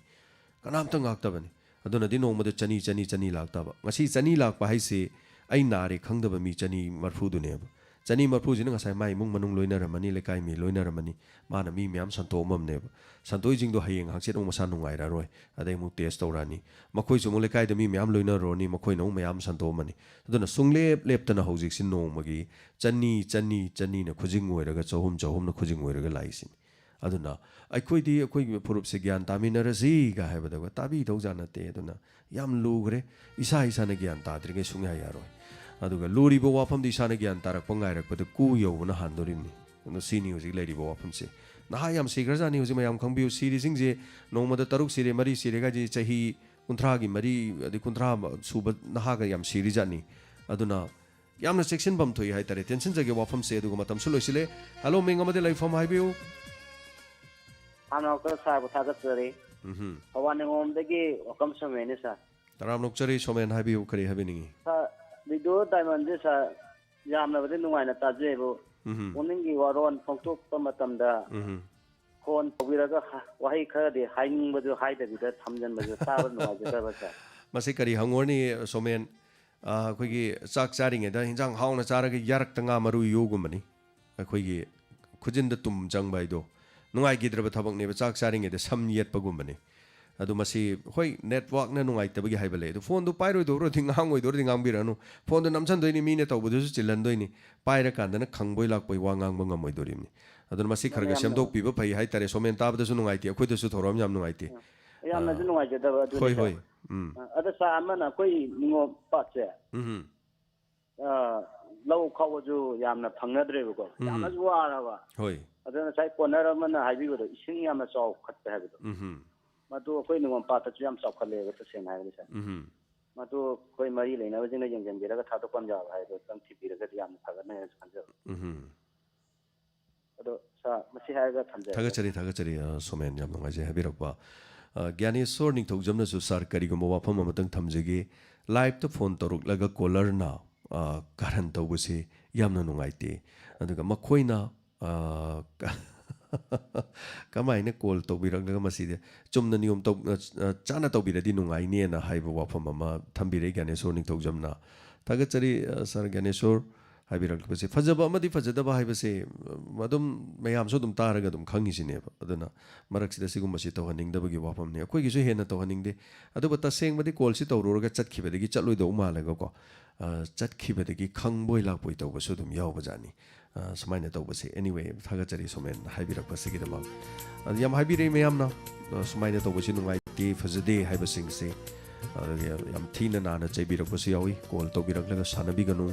ꯀꯅꯥꯝꯇ ꯉꯥꯛꯇꯕꯅꯤ꯫ ꯑꯗꯨꯅꯗꯤ ꯅꯣꯡꯃꯗ ꯆꯅꯤ, ꯆꯅꯤ, ꯆꯅꯤ ꯂꯥꯛꯇꯕ꯫ ꯉꯁꯤ ꯆꯅꯤ ꯂꯥꯛꯄ ꯍꯥꯏꯁꯤ ꯑꯩ ꯅꯥꯔꯦ ꯈꯪꯗꯕ ꯃꯤ ꯆꯅꯤ ꯃꯔꯐꯨꯗꯨꯅꯦꯕ꯫ ꯆꯅꯤ ꯃꯔꯐꯨꯁꯤꯅ ꯉꯁꯥꯏ ꯃꯥꯏ ꯏꯃꯨꯡ ꯃꯅꯨꯡ ꯂꯣꯏꯅꯔꯝꯃꯅꯤ, ꯂꯩꯀꯥꯏ ꯃꯤ ꯂꯣꯏꯅꯔꯝꯃꯅꯤ, ꯃꯥꯅ ꯃꯤ ꯃꯌꯥꯝ ꯁꯟꯇꯣꯛꯑꯝꯃꯕꯅꯦꯕ꯫ ꯁꯟꯇꯣꯛꯏꯁꯤꯡꯗꯣ ꯍꯌꯦꯡ ꯍꯪꯆꯤꯠ ꯑꯃꯨꯛ ꯃꯁꯥ ꯅꯨꯡꯉꯥꯏꯔꯔꯣꯏ, ꯑꯗꯩ ꯑꯃꯨꯛ ꯇꯦꯁ ꯇꯧꯔꯛꯑꯅꯤ꯫ ꯃꯈꯣꯏꯁꯨ ꯑꯃꯨꯛ ꯂꯩꯀꯥꯏꯗ ꯃꯤ ꯃꯌꯥꯝ ꯂꯣꯏꯅꯔꯨꯔꯅꯤ, ꯃꯈꯣꯏꯅ ꯑꯃꯨꯛ ꯃꯌꯥꯝ ꯁꯟꯇꯣꯛꯑꯝꯃꯅꯤ꯫ ꯑꯗꯨꯅ ꯁꯨꯡꯂꯦꯞ ꯂꯦꯞꯇꯅ ꯍꯧꯖꯤꯛꯁꯤ ꯅꯣꯡꯃꯒꯤ ꯆꯅꯤ, ꯆꯅꯤ, ꯆꯅꯤꯅ ꯈꯨꯖꯤꯡ ꯑꯣꯏꯔꯒ, ꯆꯍꯨꯝ, ꯆꯍꯨꯝꯅ ꯈꯨꯖꯤꯡ ꯑꯣꯏꯔꯒ ꯂꯥꯛꯏꯁꯤꯅꯤ꯫ ꯑꯗꯨꯅ ꯑꯩꯈꯣꯏꯗꯤ ꯑꯩꯈꯣꯏꯒꯤ ꯐꯨꯔꯨꯞꯁꯦ ꯒ꯭ꯌꯥꯟ ꯇꯥꯃꯤꯟꯅꯔꯁꯤꯒ ꯍꯥꯏꯕꯗ ꯇꯥꯕꯤꯗꯧꯖꯥꯠ ꯅꯠꯇꯦ꯫ ꯑꯗꯨꯅ ꯌꯥꯝ ꯂꯨꯈ꯭ꯔꯦ꯫ ꯏꯁꯥ ꯏꯁꯥꯅ ꯒ꯭ꯌꯥꯟ ꯇꯥꯗ꯭ꯔꯤꯉꯩ ꯁꯨꯡꯌꯥ ꯌꯥꯔꯣꯏ꯫ ꯑꯗꯨꯒ ꯂꯨꯔꯤꯕ ꯋꯥꯐꯝꯗꯤ ꯏꯁꯥꯅ ꯒ꯭ꯌꯥꯟ ꯇꯥꯔꯛꯄ ꯉꯥꯏꯔꯛꯄꯗ ꯀꯨ ꯌꯧꯕꯅ ꯍꯥꯟꯗꯣꯔꯤꯕꯅꯤ꯫ ꯑꯗꯨꯅ ꯁꯤꯅꯤ ꯍꯧꯖꯤꯛ ꯂꯩꯔꯤꯕ ꯋꯥꯐꯝꯁꯦ꯫ ꯅꯍꯥ ꯌꯥꯝ ꯁꯤꯈ꯭ꯔꯖꯥꯠꯅꯤ ꯍꯧꯖꯤꯛ, ꯃꯌꯥꯝ ꯈꯪꯕꯤꯌꯨ꯫ ꯁꯤꯔꯤꯁꯤꯡꯁꯦ ꯅꯣꯡꯃꯗ ꯇꯔꯨꯛ ꯁꯤꯔꯦ, ꯃꯔꯤ ꯁꯤꯔꯦ ꯍꯥꯏꯁꯦ ꯆꯍꯤ ꯀꯨꯟꯊ꯭ꯔꯥꯒꯤ ꯃꯔꯤ, ꯑꯗꯩ ꯀꯨꯟꯊ꯭ꯔꯥ ꯁꯨꯕ ꯅꯍꯥꯒ ꯌꯥꯝ ꯁꯤꯔꯤꯖꯥꯠꯅꯤ꯫ ꯑꯗꯨꯅ ꯌꯥꯝꯅ ꯆꯦꯛꯁꯤꯟꯐꯝ ꯊꯣꯛꯏ ꯍꯥꯏꯇꯥꯔꯦ꯫ ꯇꯦꯟꯁꯤꯟꯖꯒꯦ ꯋꯥꯐꯝꯁꯦ, ꯑꯗꯨꯒ ꯃꯇꯝꯁꯨ ꯂꯣꯏꯁꯤꯜꯂꯦ꯫ ꯍꯜꯂꯣ, ꯃꯤꯡ ꯑꯃꯗꯤ ꯂꯩꯐꯝ ꯍꯥꯏꯕꯤꯌꯨ꯫ ꯍꯥꯟꯅꯃꯛꯇ ꯁꯥꯔꯕꯨ ꯊꯥꯒꯠꯆꯔꯤ꯫ ꯎꯝꯍꯨꯝ꯫ ꯊꯧꯕꯥꯜ ꯅꯤꯉꯣꯝꯗꯒꯤ ꯋꯥꯀꯝ ꯁꯣꯃꯦꯟꯅꯤ, ꯁꯥꯔ꯫ ꯇꯔꯥꯝꯅ ꯑꯣꯛꯆꯔꯤ, ꯁꯣꯃꯦꯟ, ꯍꯥꯏꯕꯤꯌꯨ, ꯀꯔꯤ ꯍꯥꯏꯕꯤꯅꯤꯡꯉꯤ? ꯁꯥꯔ, ꯔꯦꯗꯤꯑꯣ ꯗꯥꯏꯃꯟꯁꯦ, ꯁꯥꯔ, ꯌꯥꯝꯅꯕꯨꯗꯤ ꯅꯨꯡꯉꯥꯏꯅ ꯇꯥꯖꯩꯕꯨ, ꯎꯝꯍꯨꯝ꯫ ꯄꯨꯛꯅꯤꯡꯒꯤ ꯋꯥꯔꯣꯜ ꯐꯣꯡꯗꯣꯛꯄ ꯃꯇꯝꯗ ꯎꯝꯍꯨꯝ꯫ ꯐꯣꯟ ꯇꯧꯕꯤꯔꯒ ꯍ-, ꯋꯥꯍꯩ ꯈꯔꯗꯤ ꯍꯥꯏꯅꯤꯡꯕꯗꯨ ꯍꯥꯏꯗꯕꯤꯗ ꯊꯝꯖꯤꯟꯕꯁꯨ ꯇꯥꯕ ꯅꯨꯡꯉꯥꯏꯖꯗꯕ, ꯁꯥꯔ꯫ ꯃꯁꯤ ꯀꯔꯤ ꯍꯪꯉꯨꯔꯅꯤ, ꯁꯣꯃꯦꯟ? ꯑ, ꯑꯩꯈꯣꯏꯒꯤ ꯆꯥꯛ ꯆꯥꯔꯤꯉꯩꯗ ꯍꯤꯟꯖꯥꯡ ꯍꯥꯎꯅ ꯆꯥꯔꯒ ꯌꯥꯔꯛꯇ ꯉꯥ ꯃꯔꯨ ꯌꯣꯒꯨꯝꯕꯅꯤ꯫ ꯑꯩꯈꯣꯏꯒꯤ ꯈꯨꯖꯤꯟꯗ ꯇꯨꯝ ꯆꯪꯕ ꯍꯥꯏꯗꯣ ꯅꯨꯡꯉꯥꯏꯈꯤꯗ꯭ꯔꯕ ꯊꯕꯛꯅꯦꯕ, ꯆꯥꯛ ꯆꯥꯔꯤꯉꯩꯗ ꯁꯝ ꯌꯦꯠꯄꯒꯨꯝꯕꯅꯤ꯫ ꯑꯗꯨ ꯃꯁꯤ, ꯍꯣꯏ, ꯅꯦꯠꯋꯥꯛꯅ ꯅꯨꯡꯉꯥꯏꯇꯕꯒꯤ ꯍꯥꯏꯕ ꯂꯩ꯫ ꯑꯗꯨ ꯐꯣꯟꯗꯨ ꯄꯥꯏꯔꯣꯏꯗꯧꯔꯗꯤ ꯉꯥꯡꯉꯣꯏꯗꯧꯔꯗꯤ ꯉꯥꯡꯕꯤꯔꯅꯨ꯫ ꯐꯣꯟꯗꯨ ꯅꯝꯁꯤꯟꯗꯣꯏꯅꯤ, ꯃꯤꯅ ꯇꯧꯕꯗꯨꯁꯨ ꯆꯤꯜꯍꯟꯗꯣꯏꯅꯤ꯫ ꯄꯥꯏꯔꯀꯥꯟꯗꯅ ꯈꯪꯕꯣꯏ ꯂꯥꯛꯄꯣꯏ ꯋꯥ ꯉꯥꯡꯕ ꯉꯝꯃꯣꯏꯗꯣꯔꯤꯕꯅꯤ꯫ ꯑꯗꯨꯅ ꯃꯁꯤ ꯈꯔ ꯈꯔ ꯌꯥꯝꯅ ꯁꯦꯝꯗꯣꯛꯄꯤꯕ ꯐꯩ ꯍꯥꯏꯇꯥꯔꯦ꯫ ꯁꯣꯃꯦꯟ, ꯇꯥꯕꯗꯁꯨ ꯅꯨꯡꯉꯥꯏꯇꯦ, ꯑꯩꯈꯣꯏꯗꯁꯨ ꯊꯧꯔꯝ ꯌꯥꯝ ꯅꯨꯡꯉꯥꯏꯇꯦ꯫ ꯌꯥꯝꯅꯁꯨ ꯑꯥ, ꯅꯨꯡꯉꯥꯏꯖꯗꯕ ꯑꯗꯨꯅꯤ, ꯍꯣꯏ, ꯁꯥꯔ꯫ ꯍꯣꯏ꯫ ꯎꯝ꯫ ꯑ, ꯑꯗꯣ, ꯁꯥꯔ, ꯑꯃꯅ ꯑꯩꯈꯣꯏ ꯅꯤꯉꯣꯜ ꯄꯥꯠꯁꯦ, ꯎꯝ꯫ ꯑ, ꯂꯧ ꯈꯥꯎꯕꯁꯨ ꯌꯥꯝꯅ ꯐꯪꯅꯗ꯭ꯔꯦꯕꯀꯣ꯫ ꯎꯝ꯫ ꯌꯥꯝꯅꯁꯨ ꯋꯥꯔꯕ꯫ ꯍꯣꯏ꯫ ꯑꯗꯨꯅ ꯉꯁꯥꯏ ꯄꯣꯟꯅꯔ ꯑꯃꯅ ꯍꯥꯏꯕꯤꯕꯗꯣ, ꯏꯁꯤꯡ ꯌꯥꯝꯅ ꯆꯥꯎꯈꯠꯄ ꯍꯥꯏꯕꯗꯣ꯫ ꯎꯝ꯫ ꯃꯗꯨ ꯑꯩꯈꯣꯏ ꯅꯤꯉꯣꯜ ꯄꯥꯠꯇꯁꯨ ꯌꯥꯝ ꯆꯥꯎꯈꯠꯂꯦꯕ, ꯇꯁꯦꯡꯅ ꯍꯥꯏꯔꯗꯤ, ꯁꯥꯔ꯫ ꯎꯝ꯫ ꯃꯗꯨ ꯑꯩꯈꯣꯏ ꯃꯔꯤ ꯂꯩꯅꯕꯁꯤꯡꯅ ꯌꯦꯡꯁꯤꯟꯕꯤꯔꯒ ꯊꯥꯗꯣꯛꯐꯝ ꯌꯥꯕ ꯍꯥꯏꯗꯣ ꯑꯝꯇꯪ ꯊꯤꯕꯤꯔꯒꯗꯤ ꯌꯥꯝꯅ ꯐꯒꯅꯤ ꯍꯥꯏꯅꯁꯨ ꯈꯟꯖꯕ꯫ ꯎꯝ꯫ ꯑꯗꯣ, ꯁꯥꯔ, ꯃꯁꯤ ꯍꯥꯏꯔꯒ ꯊꯝꯖꯔꯒꯦ꯫ ꯊꯥꯒꯠꯆꯔꯤ, ꯊꯥꯒꯠꯆꯔꯤ, ꯑ, ꯁꯣꯃꯦꯟ, ꯌꯥꯝ ꯅꯨꯡꯉꯥꯏꯖꯩ, ꯍꯥꯏꯕꯤꯔꯛꯄ꯫ ꯑ, ꯒ꯭ꯌꯥꯅꯦꯁꯣꯔ ꯅꯤꯡꯊꯧꯖꯝꯅꯁꯨ, "ꯁꯥꯔ, ꯀꯔꯤꯒꯨꯝꯕ ꯋꯥꯐꯝ ꯑꯃꯇꯪ ꯊꯝꯖꯒꯦ꯫ ꯂꯥꯏꯞꯇ ꯐꯣꯟ ꯇꯧꯔꯛꯂꯒ ꯀꯣꯂꯔꯅ ꯑ, ꯀꯥꯔꯟ ꯇꯧꯕꯁꯤ ꯌꯥꯝꯅ ꯅꯨꯡꯉꯥꯏꯇꯦ꯫ ꯑꯗꯨꯒ ꯃꯈꯣꯏꯅ, ꯑ, ꯀꯃꯥꯏꯅ ꯀꯣꯜ ꯇꯧꯕꯤꯔꯛꯂꯒ ꯃꯁꯤꯗꯤ ꯆꯨꯝꯅ ꯅꯤꯌꯣꯝ ꯇꯧ-, ꯑ, ꯑ, ꯆꯥꯅ ꯇꯧꯕꯤꯔꯗꯤ ꯅꯨꯡꯉꯥꯏꯅꯦꯅ ꯍꯥꯏꯕ ꯋꯥꯐꯝ ꯑꯃ ꯊꯝꯕꯤꯔꯛꯏ ꯒ꯭ꯌꯥꯅꯦꯁꯣꯔ ꯅꯤꯡꯊꯧꯖꯝꯅ꯫ ꯊꯥꯒꯠꯆꯔꯤ, ꯑ, ꯁꯥꯔ ꯒ꯭ꯌꯥꯅꯦꯁꯣꯔ꯫ ꯍꯥꯏꯕꯤꯔꯛꯄꯁꯦ꯫ ꯐꯖꯕ ꯑꯃꯗꯤ ꯐꯖꯗꯕ ꯍꯥꯏꯕꯁꯦ, ꯎꯝ, ꯑꯗꯨꯝ ꯃꯌꯥꯝꯁꯨ ꯑꯗꯨꯝ ꯇꯥꯔꯒ ꯑꯗꯨꯝ ꯈꯪꯉꯤꯁꯤꯅꯦꯕ꯫ ꯑꯗꯨꯅ ꯃꯔꯛꯁꯤꯗ ꯁꯤꯒꯨꯝꯕꯁꯤ ꯇꯧꯍꯟꯅꯤꯡꯗꯕꯒꯤ ꯋꯥꯐꯝꯅꯤ꯫ ꯑꯩꯈꯣꯏꯒꯤꯁꯨ ꯍꯦꯟꯅ ꯇꯧꯍꯟꯅꯤꯡꯗꯦ꯫ ꯑꯗꯨꯕꯨ ꯇꯁꯦꯡꯕꯗꯤ ꯀꯣꯜꯁꯤ ꯇꯧꯔꯨꯔꯒ ꯆꯠꯈꯤꯕꯗꯒꯤ ꯆꯠꯂꯣꯏꯗꯧ ꯃꯥꯜꯂꯒꯀꯣ, ꯑ, ꯆꯠꯈꯤꯕꯗꯒꯤ ꯈꯪꯕꯣꯏ ꯂꯥꯛꯄꯣꯏ ꯇꯧꯕꯁꯨ ꯑꯗꯨꯝ ꯌꯥꯎꯕꯖꯥꯠꯅꯤ꯫ ꯑ, ꯁꯨꯃꯥꯏꯅ ꯇꯧꯕꯁꯦ꯫ Anyway, ꯊꯥꯒꯠꯆꯔꯤ ꯁꯣꯃꯦꯟ ꯍꯥꯏꯕꯤꯔꯛꯄꯁꯤꯒꯤꯗꯃꯛ꯫ ꯑꯗꯨ ꯌꯥꯝ ꯍꯥꯏꯕꯤꯔꯛꯏ ꯃꯌꯥꯝꯅ, ꯑ, ꯁꯨꯃꯥꯏꯅ ꯇꯧꯕꯁꯤ ꯅꯨꯡꯉꯥꯏꯇꯦ, ꯐꯖꯗꯦ ꯍꯥꯏꯕꯁꯤꯡꯁꯦ꯫ ꯑꯗꯨꯒ ꯌꯥꯝ ꯊꯤꯅ ꯅꯥꯟꯅ ꯆꯩꯕꯤꯔꯛꯄꯁꯨ ꯌꯥꯎꯏ꯫ ꯀꯣꯜ ꯇꯧꯕꯤꯔꯛꯂꯒ ꯁꯥꯟꯅꯕꯤꯒꯅꯨ꯫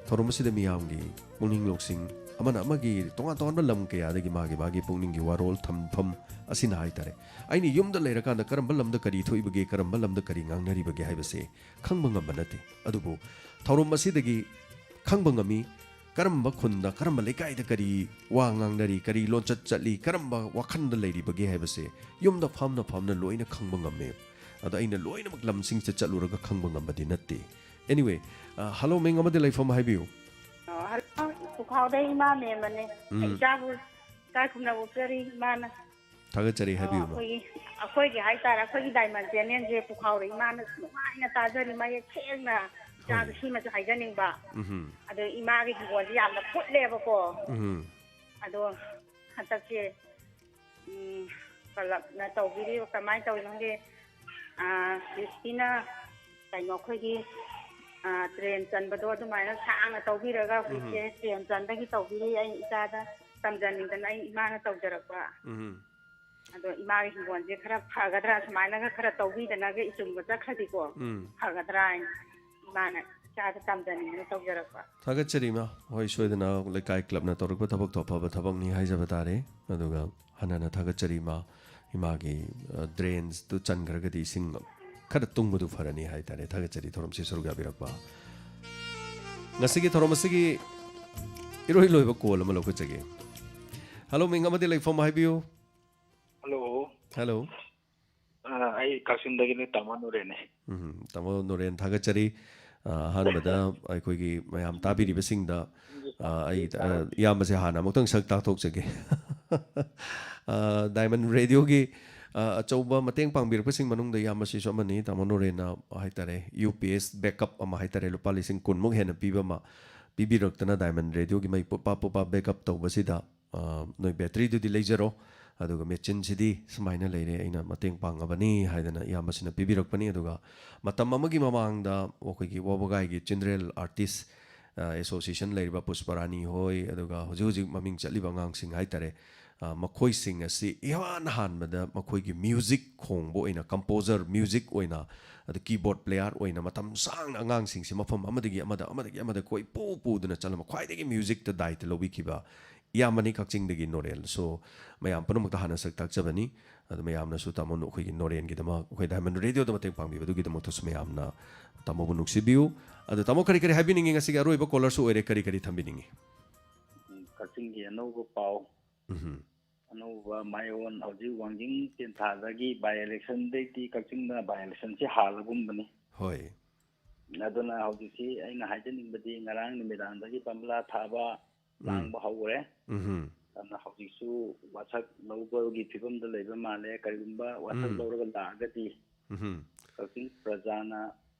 ꯊꯧꯔꯝ ꯑꯁꯤꯗ ꯃꯤꯌꯥꯝꯒꯤ ꯄꯨꯛꯅꯤꯡ ꯂꯧꯁꯤꯡ, ꯑꯃꯅ ꯑꯃꯒꯤ ꯇꯣꯉꯥꯟ ꯇꯣꯉꯥꯟꯕ ꯂꯝ ꯀꯌꯥꯗꯒꯤ ꯃꯥꯒꯤ ꯃꯥꯒꯤ ꯄꯨꯛꯅꯤꯡꯒꯤ ꯋꯥꯔꯣꯜ ꯊꯝꯐꯝ ꯑꯁꯤꯅ ꯍꯥꯏꯇꯥꯔꯦ꯫ ꯑꯩꯅ ꯌꯨꯝꯗ ꯂꯩꯔꯀꯥꯟꯗ ꯀꯔꯝꯕ ꯂꯝꯗ ꯀꯔꯤ ꯊꯣꯛꯏꯕꯒꯦ, ꯀꯔꯝꯕ ꯂꯝꯗ ꯀꯔꯤ ꯉꯥꯡꯅꯔꯤꯕꯒꯦ ꯍꯥꯏꯕꯁꯦ ꯈꯪꯕ ꯉꯝꯕ ꯅꯠꯇꯦ꯫ ꯑꯗꯨꯕꯨ ꯊꯧꯔꯝ ꯑꯁꯤꯗꯒꯤ ꯈꯪꯕ ꯉꯝꯃꯤ, ꯀꯔꯝꯕ ꯈꯨꯟꯗ, ꯀꯔꯝꯕ ꯂꯩꯀꯥꯏꯗ ꯀꯔꯤ ꯋꯥ ꯉꯥꯡꯅꯔꯤ, ꯀꯔꯤ ꯂꯣꯟꯆꯠ ꯆꯠꯂꯤ, ꯀꯔꯝꯕ ꯋꯥꯈꯜꯗ ꯂꯩꯔꯤꯕꯒꯦ ꯍꯥꯏꯕꯁꯦ ꯌꯨꯝꯗ ꯐꯝꯅ ꯐꯝꯅ ꯂꯣꯏꯅ ꯈꯪꯕ ꯉꯝꯃꯦ꯫ ꯑꯗꯣ ꯑꯩꯅ ꯂꯣꯏꯅꯃꯛ ꯂꯝꯁꯤꯡꯁꯦ ꯆꯠꯂꯨꯔꯒ ꯈꯪꯕ ꯉꯝꯕꯗꯤ ꯅꯠꯇꯦ꯫ Anyway, ꯑ, hello, ꯃꯤꯡ ꯑꯃꯗꯤ ꯂꯩꯐꯝ ꯍꯥꯏꯕꯤꯌꯨ꯫ ꯑ, hello, ꯄꯨꯈꯥꯎꯗꯩ ꯏꯃꯥ ꯃꯦꯝꯕꯅꯦ꯫ ꯎꯝ꯫ ꯏꯆꯥꯕꯨ ꯏꯀꯥꯏ ꯈꯨꯝꯅꯕ ꯎꯠꯆꯔꯤ ꯏꯃꯥꯅ꯫ ꯊꯥꯒꯠꯆꯔꯤ, ꯑ, ꯍꯥꯏꯕꯤꯌꯨ, ꯃꯥ꯫ ꯑꯩꯈꯣꯏꯒꯤ, ꯑꯩꯈꯣꯏꯒꯤ ꯍꯥꯏꯇꯥꯔꯦ, ꯑꯩꯈꯣꯏꯒꯤ ꯗꯥꯏꯃꯟ ꯆꯦꯅꯦꯜꯁꯦ ꯄꯨꯈꯥꯎꯗ ꯏꯃꯥꯅ ꯅꯨꯡꯉꯥꯏꯅ ꯇꯥꯖꯔꯤ, ꯃꯌꯦꯛ ꯁꯦꯡꯅ꯫ ꯏꯆꯥꯗ ꯍꯣꯏ꯫ ꯁꯤꯃꯁꯨ ꯍꯥꯏꯖꯅꯤꯡꯕ꯫ ꯎꯝꯍꯨꯝ꯫ ꯑꯗꯣ ꯏꯃꯥꯒꯤ ꯍꯤꯡꯒꯣꯜꯁꯦ ꯌꯥꯝꯅ ꯐꯨꯠꯂꯦꯕꯀꯣ꯫ ꯎꯝꯍꯨꯝ꯫ ꯑꯗꯣ ꯍꯟꯗꯛꯁꯦ, ꯎꯝ, ꯀ꯭ꯂꯕꯅ ꯇꯧꯕꯤꯔꯤꯕ ꯀꯃꯥꯏꯅ ꯇꯧꯔꯤꯅꯣ ꯈꯪꯗꯦ, ꯑ, ꯀ꯭ꯔꯤꯁꯇꯤꯅ ꯀꯩꯅꯣ ꯑꯩꯈꯣꯏꯒꯤ, ꯑ, ꯇ꯭ꯔꯦꯟ ꯆꯟꯕꯗꯣ ꯑꯗꯨꯃꯥꯏꯅ ꯁꯥꯡꯅ ꯇꯧꯕꯤꯔꯒ ꯎꯝ꯫ ꯍꯧꯖꯤꯛꯁꯦ ꯇ꯭ꯔꯦꯟ ꯆꯟꯕꯒꯤ ꯇꯧꯕꯤꯔꯤ꯫ ꯑꯩ ꯏꯆꯥꯗ ꯇꯝꯖꯅꯤꯡꯗꯅ ꯑꯩ ꯏꯃꯥꯅ ꯇꯧꯖꯔꯛꯄ꯫ ꯎꯝ꯫ ꯑꯗꯣ ꯏꯃꯥꯒꯤ ꯍꯤꯡꯒꯣꯜꯁꯦ ꯈꯔ ꯐꯒꯗ꯭ꯔꯥ, ꯁꯨꯃꯥꯏꯅꯒ ꯈꯔ ꯇꯧꯕꯤꯗꯅꯒ ꯏꯆꯨꯝꯒ ꯆꯠꯈ꯭ꯔꯗꯤꯀꯣ, ꯎꯝ꯫ ꯐꯒꯗ꯭ꯔꯥ ꯍꯥꯏꯅ ꯏꯃꯥꯅ ꯏꯆꯥꯗ ꯇꯝꯖꯅꯤꯡꯗꯅ ꯇꯧꯖꯔꯛꯄ꯫ ꯊꯥꯒꯠꯆꯔꯤ, ꯏꯃꯥ꯫ ꯍꯣꯏ, ꯁꯣꯏꯗꯅ ꯂꯩꯀꯥꯏ ꯀ꯭ꯂꯕꯅ ꯇꯧꯔꯛꯄ ꯊꯕꯛꯇꯣ ꯑꯐꯕ ꯊꯕꯛꯅꯤ ꯍꯥꯏꯖꯕ ꯇꯥꯔꯦ꯫ ꯑꯗꯨꯒ ꯍꯟꯅ ꯍꯟꯅ ꯊꯥꯒꯠꯆꯔꯤ, ꯏꯃꯥ꯫ ꯏꯃꯥꯒꯤ, ꯑ, ꯗ꯭ꯔꯦꯟꯁꯇꯨ ꯆꯟꯈ꯭ꯔꯒꯗꯤ ꯏꯁꯤꯡ ꯈꯔ ꯇꯨꯡꯕꯗꯨ ꯐꯔꯅꯤ ꯍꯥꯏꯇꯥꯔꯦ꯫ ꯊꯥꯒꯠꯆꯔꯤ ꯊꯧꯔꯝꯁꯤ ꯁꯔꯨꯛ ꯌꯥꯕꯤꯔꯛꯄ꯫ ꯉꯁꯤꯒꯤ ꯊꯧꯔꯝ ꯑꯁꯤꯒꯤ ꯏꯔꯣꯏ ꯂꯣꯏꯕ ꯀꯣꯜ ꯑꯃ ꯂꯧꯈꯠꯆꯒꯦ꯫ Hello, ꯃꯤꯡ ꯑꯃꯗꯤ ꯂꯩꯐꯝ ꯍꯥꯏꯕꯤꯌꯨ꯫ Hello꯫ Hello꯫ ꯑ, ꯑꯩ ꯀꯛꯆꯤꯡꯗꯒꯤꯅꯦ, ꯇꯥꯃꯣ ꯅꯨꯔꯦꯟꯅꯦ꯫ ꯎꯝ, ꯇꯥꯃꯣ ꯅꯨꯔꯦꯟ, ꯊꯥꯒꯠꯆꯔꯤ꯫ ꯑ, ꯑꯍꯥꯟꯕꯗ ꯑꯩꯈꯣꯏꯒꯤ ꯃꯌꯥꯝ ꯇꯥꯕꯤꯔꯤꯕꯁꯤꯡꯗ, ꯑ, ꯑꯩ, ꯑ, ꯏꯌꯥꯝꯕꯁꯦ ꯍꯥꯟꯅ ꯑꯃꯨꯛꯇꯪ ꯁꯛ ꯇꯥꯛꯊꯣꯛꯆꯒꯦ꯫ ꯑ, Diamond Radioꯒꯤ, ꯑ, ꯑꯆꯧꯕ ꯃꯇꯦꯡ ꯄꯥꯡꯕꯤꯔꯛꯄꯁꯤꯡ ꯃꯅꯨꯡꯗ ꯏꯌꯥꯝꯕꯁꯤꯁꯨ ꯑꯃꯅꯤ꯫ ꯇꯥꯃꯣ ꯅꯣꯔꯦꯟꯅ ꯍꯥꯏꯇꯥꯔꯦ, U P S backup ꯑꯃ ꯍꯥꯏꯇꯥꯔꯦ, ꯂꯨꯄꯥ ꯂꯤꯁꯤꯡ ꯀꯨꯟꯃꯨꯛ ꯍꯦꯟꯅ ꯄꯤꯕ ꯑꯃ ꯄꯤꯕꯤꯔꯛꯇꯅ Diamond Radioꯒꯤ ꯃꯩ ꯄꯨꯄꯥ ꯄꯨꯄꯥ backup ꯇꯧꯕꯁꯤꯗ, ꯑ, ꯅꯣꯏ batteryꯗꯨꯗꯤ ꯂꯩꯖꯔꯣ, ꯑꯗꯨꯒ machineꯁꯤꯗꯤ ꯁꯨꯃꯥꯏꯅ ꯂꯩꯔꯦ, ꯑꯩꯅ ꯃꯇꯦꯡ ꯄꯥꯡꯉꯕꯅꯤ ꯍꯥꯏꯗꯅ ꯏꯌꯥꯝꯕꯁꯤꯅ ꯄꯤꯕꯤꯔꯛꯄꯅꯤ꯫ ꯑꯗꯨꯒ ꯃꯇꯝ ꯑꯃꯒꯤ ꯃꯃꯥꯡꯗ ꯑꯩꯈꯣꯏꯒꯤ ꯋꯥꯕꯒꯥꯏꯒꯤ ꯆꯤꯟꯗ꯭ꯔꯦꯜ artist, ꯑ, association ꯂꯩꯔꯤꯕ ꯄꯨꯁꯄꯔꯥꯅꯤ ꯍꯣꯏ, ꯑꯗꯨꯒ ꯍꯧꯖꯤꯛ ꯍꯧꯖꯤꯛ ꯃꯃꯤꯡ ꯆꯠꯂꯤꯕ ꯑꯉꯥꯡꯁꯤꯡ ꯍꯥꯏꯇꯥꯔꯦ, ꯑ, ꯃꯈꯣꯏꯁꯤꯡ ꯑꯁꯤ ꯏꯍꯥꯟ ꯍꯥꯟꯕꯗ ꯃꯈꯣꯏꯒꯤ music ꯈꯣꯡꯕ ꯑꯣꯏꯅ, composer, music ꯑꯣꯏꯅ, ꯑꯗ keyboard player ꯑꯣꯏꯅ ꯃꯇꯝ ꯁꯥꯡꯅ ꯑꯉꯥꯡꯁꯤꯡꯁꯤ ꯃꯐꯝ ꯑꯃꯗꯒꯤ ꯑꯃꯗ, ꯑꯃꯗꯒꯤ ꯑꯃꯗ ꯀꯣꯏꯄꯨ ꯄꯨꯗꯨꯅ ꯆꯠꯂꯝꯕ ꯈ꯭ꯋꯥꯏꯗꯒꯤ musicꯇ ꯗꯥꯏꯇ ꯂꯧꯕꯤꯈꯤꯕ ꯏꯌꯥꯝꯕꯅꯤ ꯀꯛꯆꯤꯡꯗꯒꯤ ꯅꯣꯔꯦꯜ꯫ So, ꯃꯌꯥꯝ ꯄꯨꯝꯅꯃꯛꯇ ꯍꯥꯟꯅ ꯁꯛ ꯇꯥꯛꯆꯕꯅꯤ꯫ ꯑꯗꯨ ꯃꯌꯥꯝꯅꯁꯨ ꯇꯥꯃꯣ ꯑꯩꯈꯣꯏꯒꯤ ꯅꯣꯔꯦꯟꯒꯤꯗꯃꯛ, ꯑꯩꯈꯣꯏ Diamond Radioꯗ ꯃꯇꯦꯡ ꯄꯥꯡꯕꯤꯕꯗꯨꯒꯤꯗꯃꯛꯇꯁꯨ ꯃꯌꯥꯝꯅ ꯇꯥꯃꯣꯕꯨ ꯅꯨꯡꯁꯤꯕꯤꯌꯨ꯫ ꯑꯗꯨ ꯇꯥꯃꯣ ꯀꯔꯤ ꯀꯔꯤ ꯍꯥꯏꯕꯤꯅꯤꯡꯉꯤ? ꯉꯁꯤꯒꯤ ꯑꯔꯣꯏꯕ callerꯁꯨ ꯑꯣꯏꯔꯦ, ꯀꯔꯤ ꯀꯔꯤ ꯊꯝꯕꯤꯅꯤꯡꯉꯤ? ꯎꯝ, ꯀꯛꯆꯤꯡꯒꯤ ꯑꯅꯧꯕ ꯄꯥꯎ, ꯎꯝ꯫ ꯑꯅꯧꯕ ꯃꯥꯏꯑꯣꯟ ꯍꯧꯖꯤꯛ ꯋꯥꯡꯖꯤꯡ ꯇꯦꯟꯊꯥꯗꯒꯤ by electionꯗꯩꯗꯤ ꯀꯛꯆꯤꯡꯗ by electionꯁꯤ ꯍꯥꯜꯂꯒꯨꯝꯕꯅꯤ꯫ ꯍꯣꯏ꯫ ꯑꯗꯨꯅ ꯍꯧꯖꯤꯛꯁꯤ ꯑꯩꯅ ꯍꯥꯏꯖꯅꯤꯡꯕꯗꯤ ꯉꯔꯥꯡ ꯅꯨꯃꯤꯗꯥꯡꯗꯒꯤ ꯕꯝꯕ꯭ꯂꯥ ꯊꯥꯕ, ꯎꯝ꯫ ꯂꯥꯡꯕ ꯍꯧꯔꯦ꯫ ꯎꯝꯍꯨꯝ꯫ ꯑꯗꯨꯅ ꯍꯧꯖꯤꯛꯁꯨ ꯋꯥꯁꯛ ꯂꯧꯕꯒꯤ ꯐꯤꯕꯝꯗ ꯂꯩꯕ ꯃꯥꯜꯂꯦ꯫ ꯀꯔꯤꯒꯨꯝꯕ ꯋꯥꯁꯛ ꯎꯝ꯫ ꯂꯧꯔꯒ ꯂꯥꯛꯑꯒꯗꯤ ꯎꯝꯍꯨꯝ꯫ ꯀꯛꯆꯤꯡ ꯄ꯭ꯔꯖꯥꯅ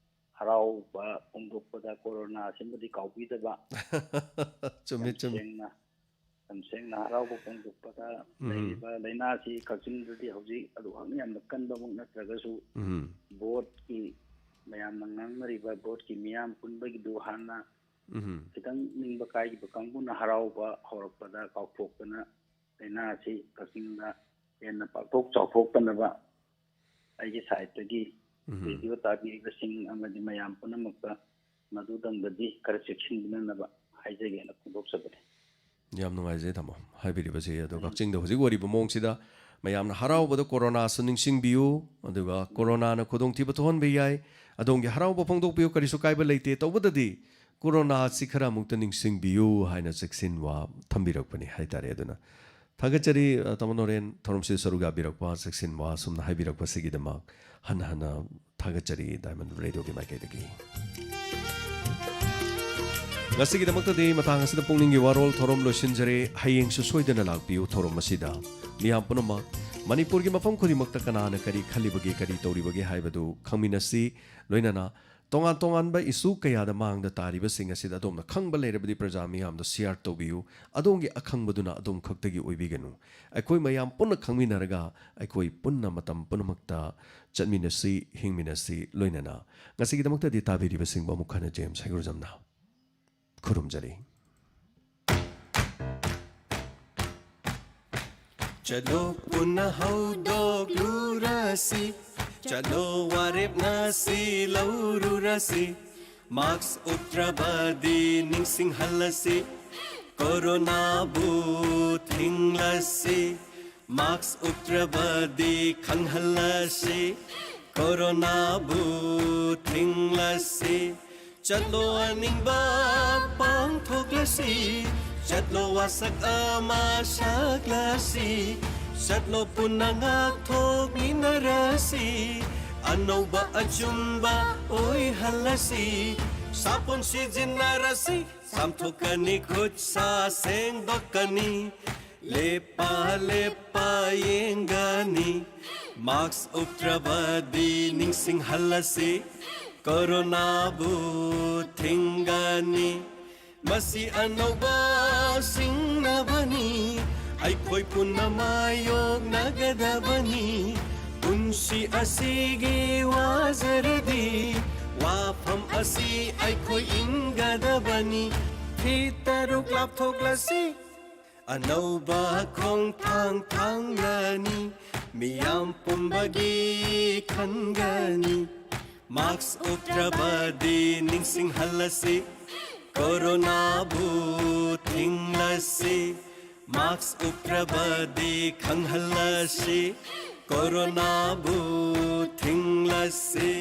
ꯍꯔꯥꯎꯕ ꯐꯣꯡꯗꯣꯛꯄꯗ ꯀꯣꯔꯣꯅꯥꯁꯤꯃꯗꯤ ꯀꯥꯎꯕꯤꯗꯕ꯫ ꯆꯨꯝꯃꯤ, ꯌꯥꯝ ꯆꯨꯝꯃꯤ꯫ ꯁꯦꯡꯅ, ꯌꯥꯝ ꯁꯦꯡꯅ ꯍꯔꯥꯎꯕ ꯐꯣꯡꯗꯣꯛꯄꯗ ꯎꯝ꯫ ꯂꯩꯔꯤꯕ ꯂꯥꯏꯅꯥꯁꯤ ꯀꯛꯆꯤꯡꯗꯗꯤ ꯍꯧꯖꯤꯛ ꯑꯗꯨꯛ ꯌꯥꯝꯅ ꯀꯟꯕꯃꯛ ꯅꯠꯇ꯭ꯔꯒꯁꯨ ꯎꯝ꯫ ꯚꯣꯠꯀꯤ ꯃꯌꯥꯝꯅ ꯉꯥꯡꯅꯔꯤꯕ ꯚꯣꯠꯀꯤ ꯃꯤꯌꯥꯝ ꯄꯨꯟꯕꯒꯤꯗꯨ ꯍꯥꯟꯅ ꯎꯝ꯫ ꯈꯤꯇꯪ ꯅꯤꯡꯕ ꯀꯥꯏꯈꯤꯕ ꯀꯥꯡꯕꯨꯅ ꯍꯔꯥꯎꯕ ꯍꯧꯔꯛꯄꯗ ꯀꯥꯎꯊꯣꯛꯇꯅ ꯂꯥꯏꯅꯥ ꯑꯁꯤ ꯀꯛꯆꯤꯡꯗ ꯍꯦꯟꯅ ꯄꯥꯛꯊꯣꯛ ꯆꯥꯎꯊꯣꯛꯇꯅꯕ ꯑꯩꯒꯤ sideꯇꯒꯤ ꯎꯝ꯫ Radio ꯇꯥꯕꯤꯔꯤꯕꯁꯤꯡ ꯑꯃꯗꯤ ꯃꯌꯥꯝ ꯄꯨꯝꯅꯃꯛꯇ ꯃꯗꯨꯗꯪꯗꯗꯤ ꯈꯔ ꯆꯦꯛꯁꯤꯟꯕꯤꯅꯅꯕ ꯍꯥꯏꯖꯒꯦꯅ ꯐꯣꯡꯗꯣꯛꯆꯕꯅꯤ꯫ ꯌꯥꯝ ꯅꯨꯡꯉꯥꯏꯖꯩ ꯇꯥꯃꯣ ꯍꯥꯏꯕꯤꯔꯤꯕꯁꯤ꯫ ꯑꯗꯣ ꯎꯝ꯫ ꯀꯛꯆꯤꯡꯗ ꯍꯧꯖꯤꯛ ꯑꯣꯏꯔꯤꯕ ꯃꯑꯣꯡꯁꯤꯗ ꯃꯌꯥꯝꯅ ꯍꯔꯥꯎꯕꯗ ꯀꯣꯔꯣꯅꯥꯁꯨ ꯅꯤꯡꯁꯤꯡꯕꯤꯌꯨ, ꯑꯗꯨꯒ ꯀꯣꯔꯣꯅꯥꯅ ꯈꯨꯗꯣꯡꯊꯤꯕ ꯊꯣꯛꯍꯟꯕ ꯌꯥꯏ꯫ ꯑꯗꯣꯝꯒꯤ ꯍꯔꯥꯎꯕ ꯐꯣꯡꯗꯣꯛꯄꯤꯌꯨ, ꯀꯔꯤꯁꯨ ꯀꯥꯏꯕ ꯂꯩꯇꯦ꯫ ꯇꯧꯕꯗꯗꯤ ꯀꯣꯔꯣꯅꯥꯁꯤ ꯈꯔ ꯑꯃꯨꯛꯇ ꯅꯤꯡꯁꯤꯡꯕꯤꯌꯨ ꯍꯥꯏꯅ ꯆꯦꯛꯁꯤꯟꯋꯥ ꯊꯝꯕꯤꯔꯛꯄꯅꯤ ꯍꯥꯏꯇꯥꯔꯦ꯫ ꯑꯗꯨꯅ ꯊꯥꯒꯠꯆꯔꯤ, ꯑ, ꯇꯥꯃꯣ ꯅꯣꯔꯦꯟ, ꯊꯧꯔꯝꯁꯤꯗ ꯁꯔꯨꯛ ꯌꯥꯕꯤꯔꯛꯄ, ꯆꯦꯛꯁꯤꯟꯋꯥ ꯑꯁꯨꯝꯅ ꯍꯥꯏꯕꯤꯔꯛꯄꯁꯤꯒꯤꯗꯃꯛ ꯍꯟꯅ ꯍꯟꯅ ꯊꯥꯒꯠꯆꯔꯤ Diamond Radioꯒꯤ ꯃꯥꯏꯀꯩꯗꯒꯤ꯫ ꯉꯁꯤꯒꯤꯗꯃꯛꯇꯗꯤ ꯃꯇꯥꯡ ꯑꯁꯤꯗ ꯄꯨꯛꯅꯤꯡꯒꯤ ꯋꯥꯔꯣꯜ ꯊꯧꯔꯝ ꯂꯣꯏꯁꯤꯟꯖꯔꯦ꯫ ꯍꯌꯦꯡꯁꯨ ꯁꯣꯏꯗꯅ ꯂꯥꯛꯄꯤꯌꯨ ꯊꯧꯔꯝ ꯑꯁꯤꯗ꯫ ꯃꯤꯌꯥꯝ ꯄꯨꯝꯅꯃꯛ, ꯃꯅꯤꯄꯨꯔꯒꯤ ꯃꯐꯝ ꯈꯨꯗꯤꯡꯃꯛꯇ ꯀꯅꯥꯅ ꯀꯔꯤ ꯈꯜꯂꯤꯕꯒꯦ, ꯀꯔꯤ ꯇꯧꯔꯤꯕꯒꯦ ꯍꯥꯏꯕꯗꯨ ꯈꯪꯃꯤꯟꯅꯁꯤ꯫ ꯂꯣꯏꯅꯅ ꯇꯣꯉꯥꯟ ꯇꯣꯉꯥꯟꯕ ꯏꯁꯨ ꯀꯌꯥꯗ ꯃꯥꯡꯗ ꯇꯥꯔꯤꯕꯁꯤꯡ ꯑꯁꯤꯗ ꯑꯗꯣꯝꯅ ꯈꯪꯕ ꯂꯩꯔꯕꯗꯤ ꯄ꯭ꯔꯖꯥ ꯃꯤꯌꯥꯝꯗ ꯁꯤꯌꯥꯔ ꯇꯧꯕꯤꯌꯨ꯫ ꯑꯗꯣꯝꯒꯤ ꯑꯈꯪꯕꯗꯨꯅ ꯑꯗꯣꯝ ꯈꯛꯇꯒꯤ ꯑꯣꯏꯕꯤꯒꯅꯨ꯫ ꯑꯩꯈꯣꯏ ꯃꯌꯥꯝ ꯄꯨꯟꯅ ꯈꯪꯃꯤꯟꯅꯔꯒ ꯑꯩꯈꯣꯏ ꯄꯨꯟꯅ ꯃꯇꯝ ꯄꯨꯝꯅꯃꯛꯇ ꯆꯠꯃꯤꯟꯅꯁꯤ, ꯍꯤꯡꯃꯤꯟꯅꯁꯤ꯫ ꯂꯣꯏꯅꯅ ꯉꯁꯤꯒꯤꯗꯃꯛꯇꯗꯤ ꯇꯥꯕꯤꯔꯤꯕꯁꯤꯡꯕꯨ ꯑꯃꯨꯛ ꯍꯟꯅ ꯖꯦꯝꯁ ꯍꯩꯒ꯭ꯔꯨꯖꯝꯅ ꯈꯨꯔꯨꯝꯖꯔꯤ꯫ ꯆꯠꯂꯣ ꯄꯨꯟꯅ ꯍꯧꯗꯣꯛꯂꯨꯔꯁꯤ, ꯆꯠꯂꯣ ꯋꯥꯔꯦꯞꯅ ꯁꯤ ꯂꯧꯔꯨꯔꯁꯤ, ꯃꯥꯛꯁ ꯎꯞꯇ꯭ꯔꯕꯗꯤ ꯅꯤꯡꯁꯤꯡꯍꯜꯂꯁꯤ, ꯀꯣꯔꯣꯅꯥꯕꯨ ꯊꯤꯡꯂꯁꯤ, ꯃꯥꯛꯁ ꯎꯞꯇ꯭ꯔꯕꯗꯤ ꯈꯪꯍꯜꯂꯁꯤ, ꯀꯣꯔꯣꯅꯥꯕꯨ ꯊꯤꯡꯂꯁꯤ꯫ ꯆꯠꯂꯣ ꯑꯅꯤꯡꯕ ꯄꯥꯡꯊꯣꯛꯂꯁꯤ, ꯆꯠꯂꯣ ꯋꯥꯁꯛ ꯑꯃ ꯁꯛꯂꯁꯤ, ꯆꯠꯂꯣ ꯄꯨꯟꯅ ꯉꯥꯛꯊꯣꯛꯃꯤꯟꯅꯔꯁꯤ, ꯑꯅꯧꯕ ꯑꯆꯨꯝꯕ ꯑꯣꯏꯍꯜꯂꯁꯤ꯫ ꯁꯥꯄꯣꯟ ꯁꯤꯖꯤꯟꯅꯔꯁꯤ, ꯆꯥꯝꯊꯣꯛꯀꯅꯤ, ꯈꯨꯠ ꯁꯥ ꯁꯦꯡꯗꯣꯛꯀꯅꯤ, ꯂꯦꯞꯄ ꯂꯦꯞꯄ ꯌꯦꯡꯒꯅꯤ, ꯃꯥꯛꯁ ꯎꯞꯇ꯭ꯔꯕꯗꯤ ꯅꯤꯡꯁꯤꯡꯍꯜꯂꯁꯤ, ꯀꯣꯔꯣꯅꯥꯕꯨ ꯊꯤꯡꯒꯅꯤ꯫ ꯃꯁꯤ ꯑꯅꯧꯕ ꯁꯤꯡꯅꯕꯅꯤ, ꯑꯩꯈꯣꯏ ꯄꯨꯟꯅ ꯃꯥꯌꯣꯛꯅꯒꯗꯕꯅꯤ꯫ ꯄꯨꯟꯁꯤ ꯑꯁꯤꯒꯤ ꯋꯥꯖꯔꯗꯤ, ꯋꯥꯐꯝ ꯑꯁꯤ ꯑꯩꯈꯣꯏ ꯏꯟꯒꯗꯕꯅꯤ꯫ ꯐꯤꯠ ꯇꯔꯨꯛ ꯂꯥꯞꯊꯣꯛꯂꯁꯤ, ꯑꯅꯧꯕ ꯈꯣꯡꯊꯥꯡ ꯊꯥꯡꯂꯅꯤ, ꯃꯤꯌꯥꯝ ꯄꯨꯝꯕꯒꯤ ꯈꯟꯒꯅꯤ꯫ ꯃꯥꯛꯁ ꯎꯞꯇ꯭ꯔꯕꯗꯤ ꯅꯤꯡꯁꯤꯡꯍꯜꯂꯁꯤ, ꯀꯣꯔꯣꯅꯥꯕꯨ ꯊꯤꯡꯂꯁꯤ꯫ ꯃꯥꯛꯁ ꯎꯞꯇ꯭ꯔꯕꯗꯤ ꯈꯪꯍꯜꯂꯁꯤ, ꯀꯣꯔꯣꯅꯥꯕꯨ ꯊꯤꯡꯂꯁꯤ꯫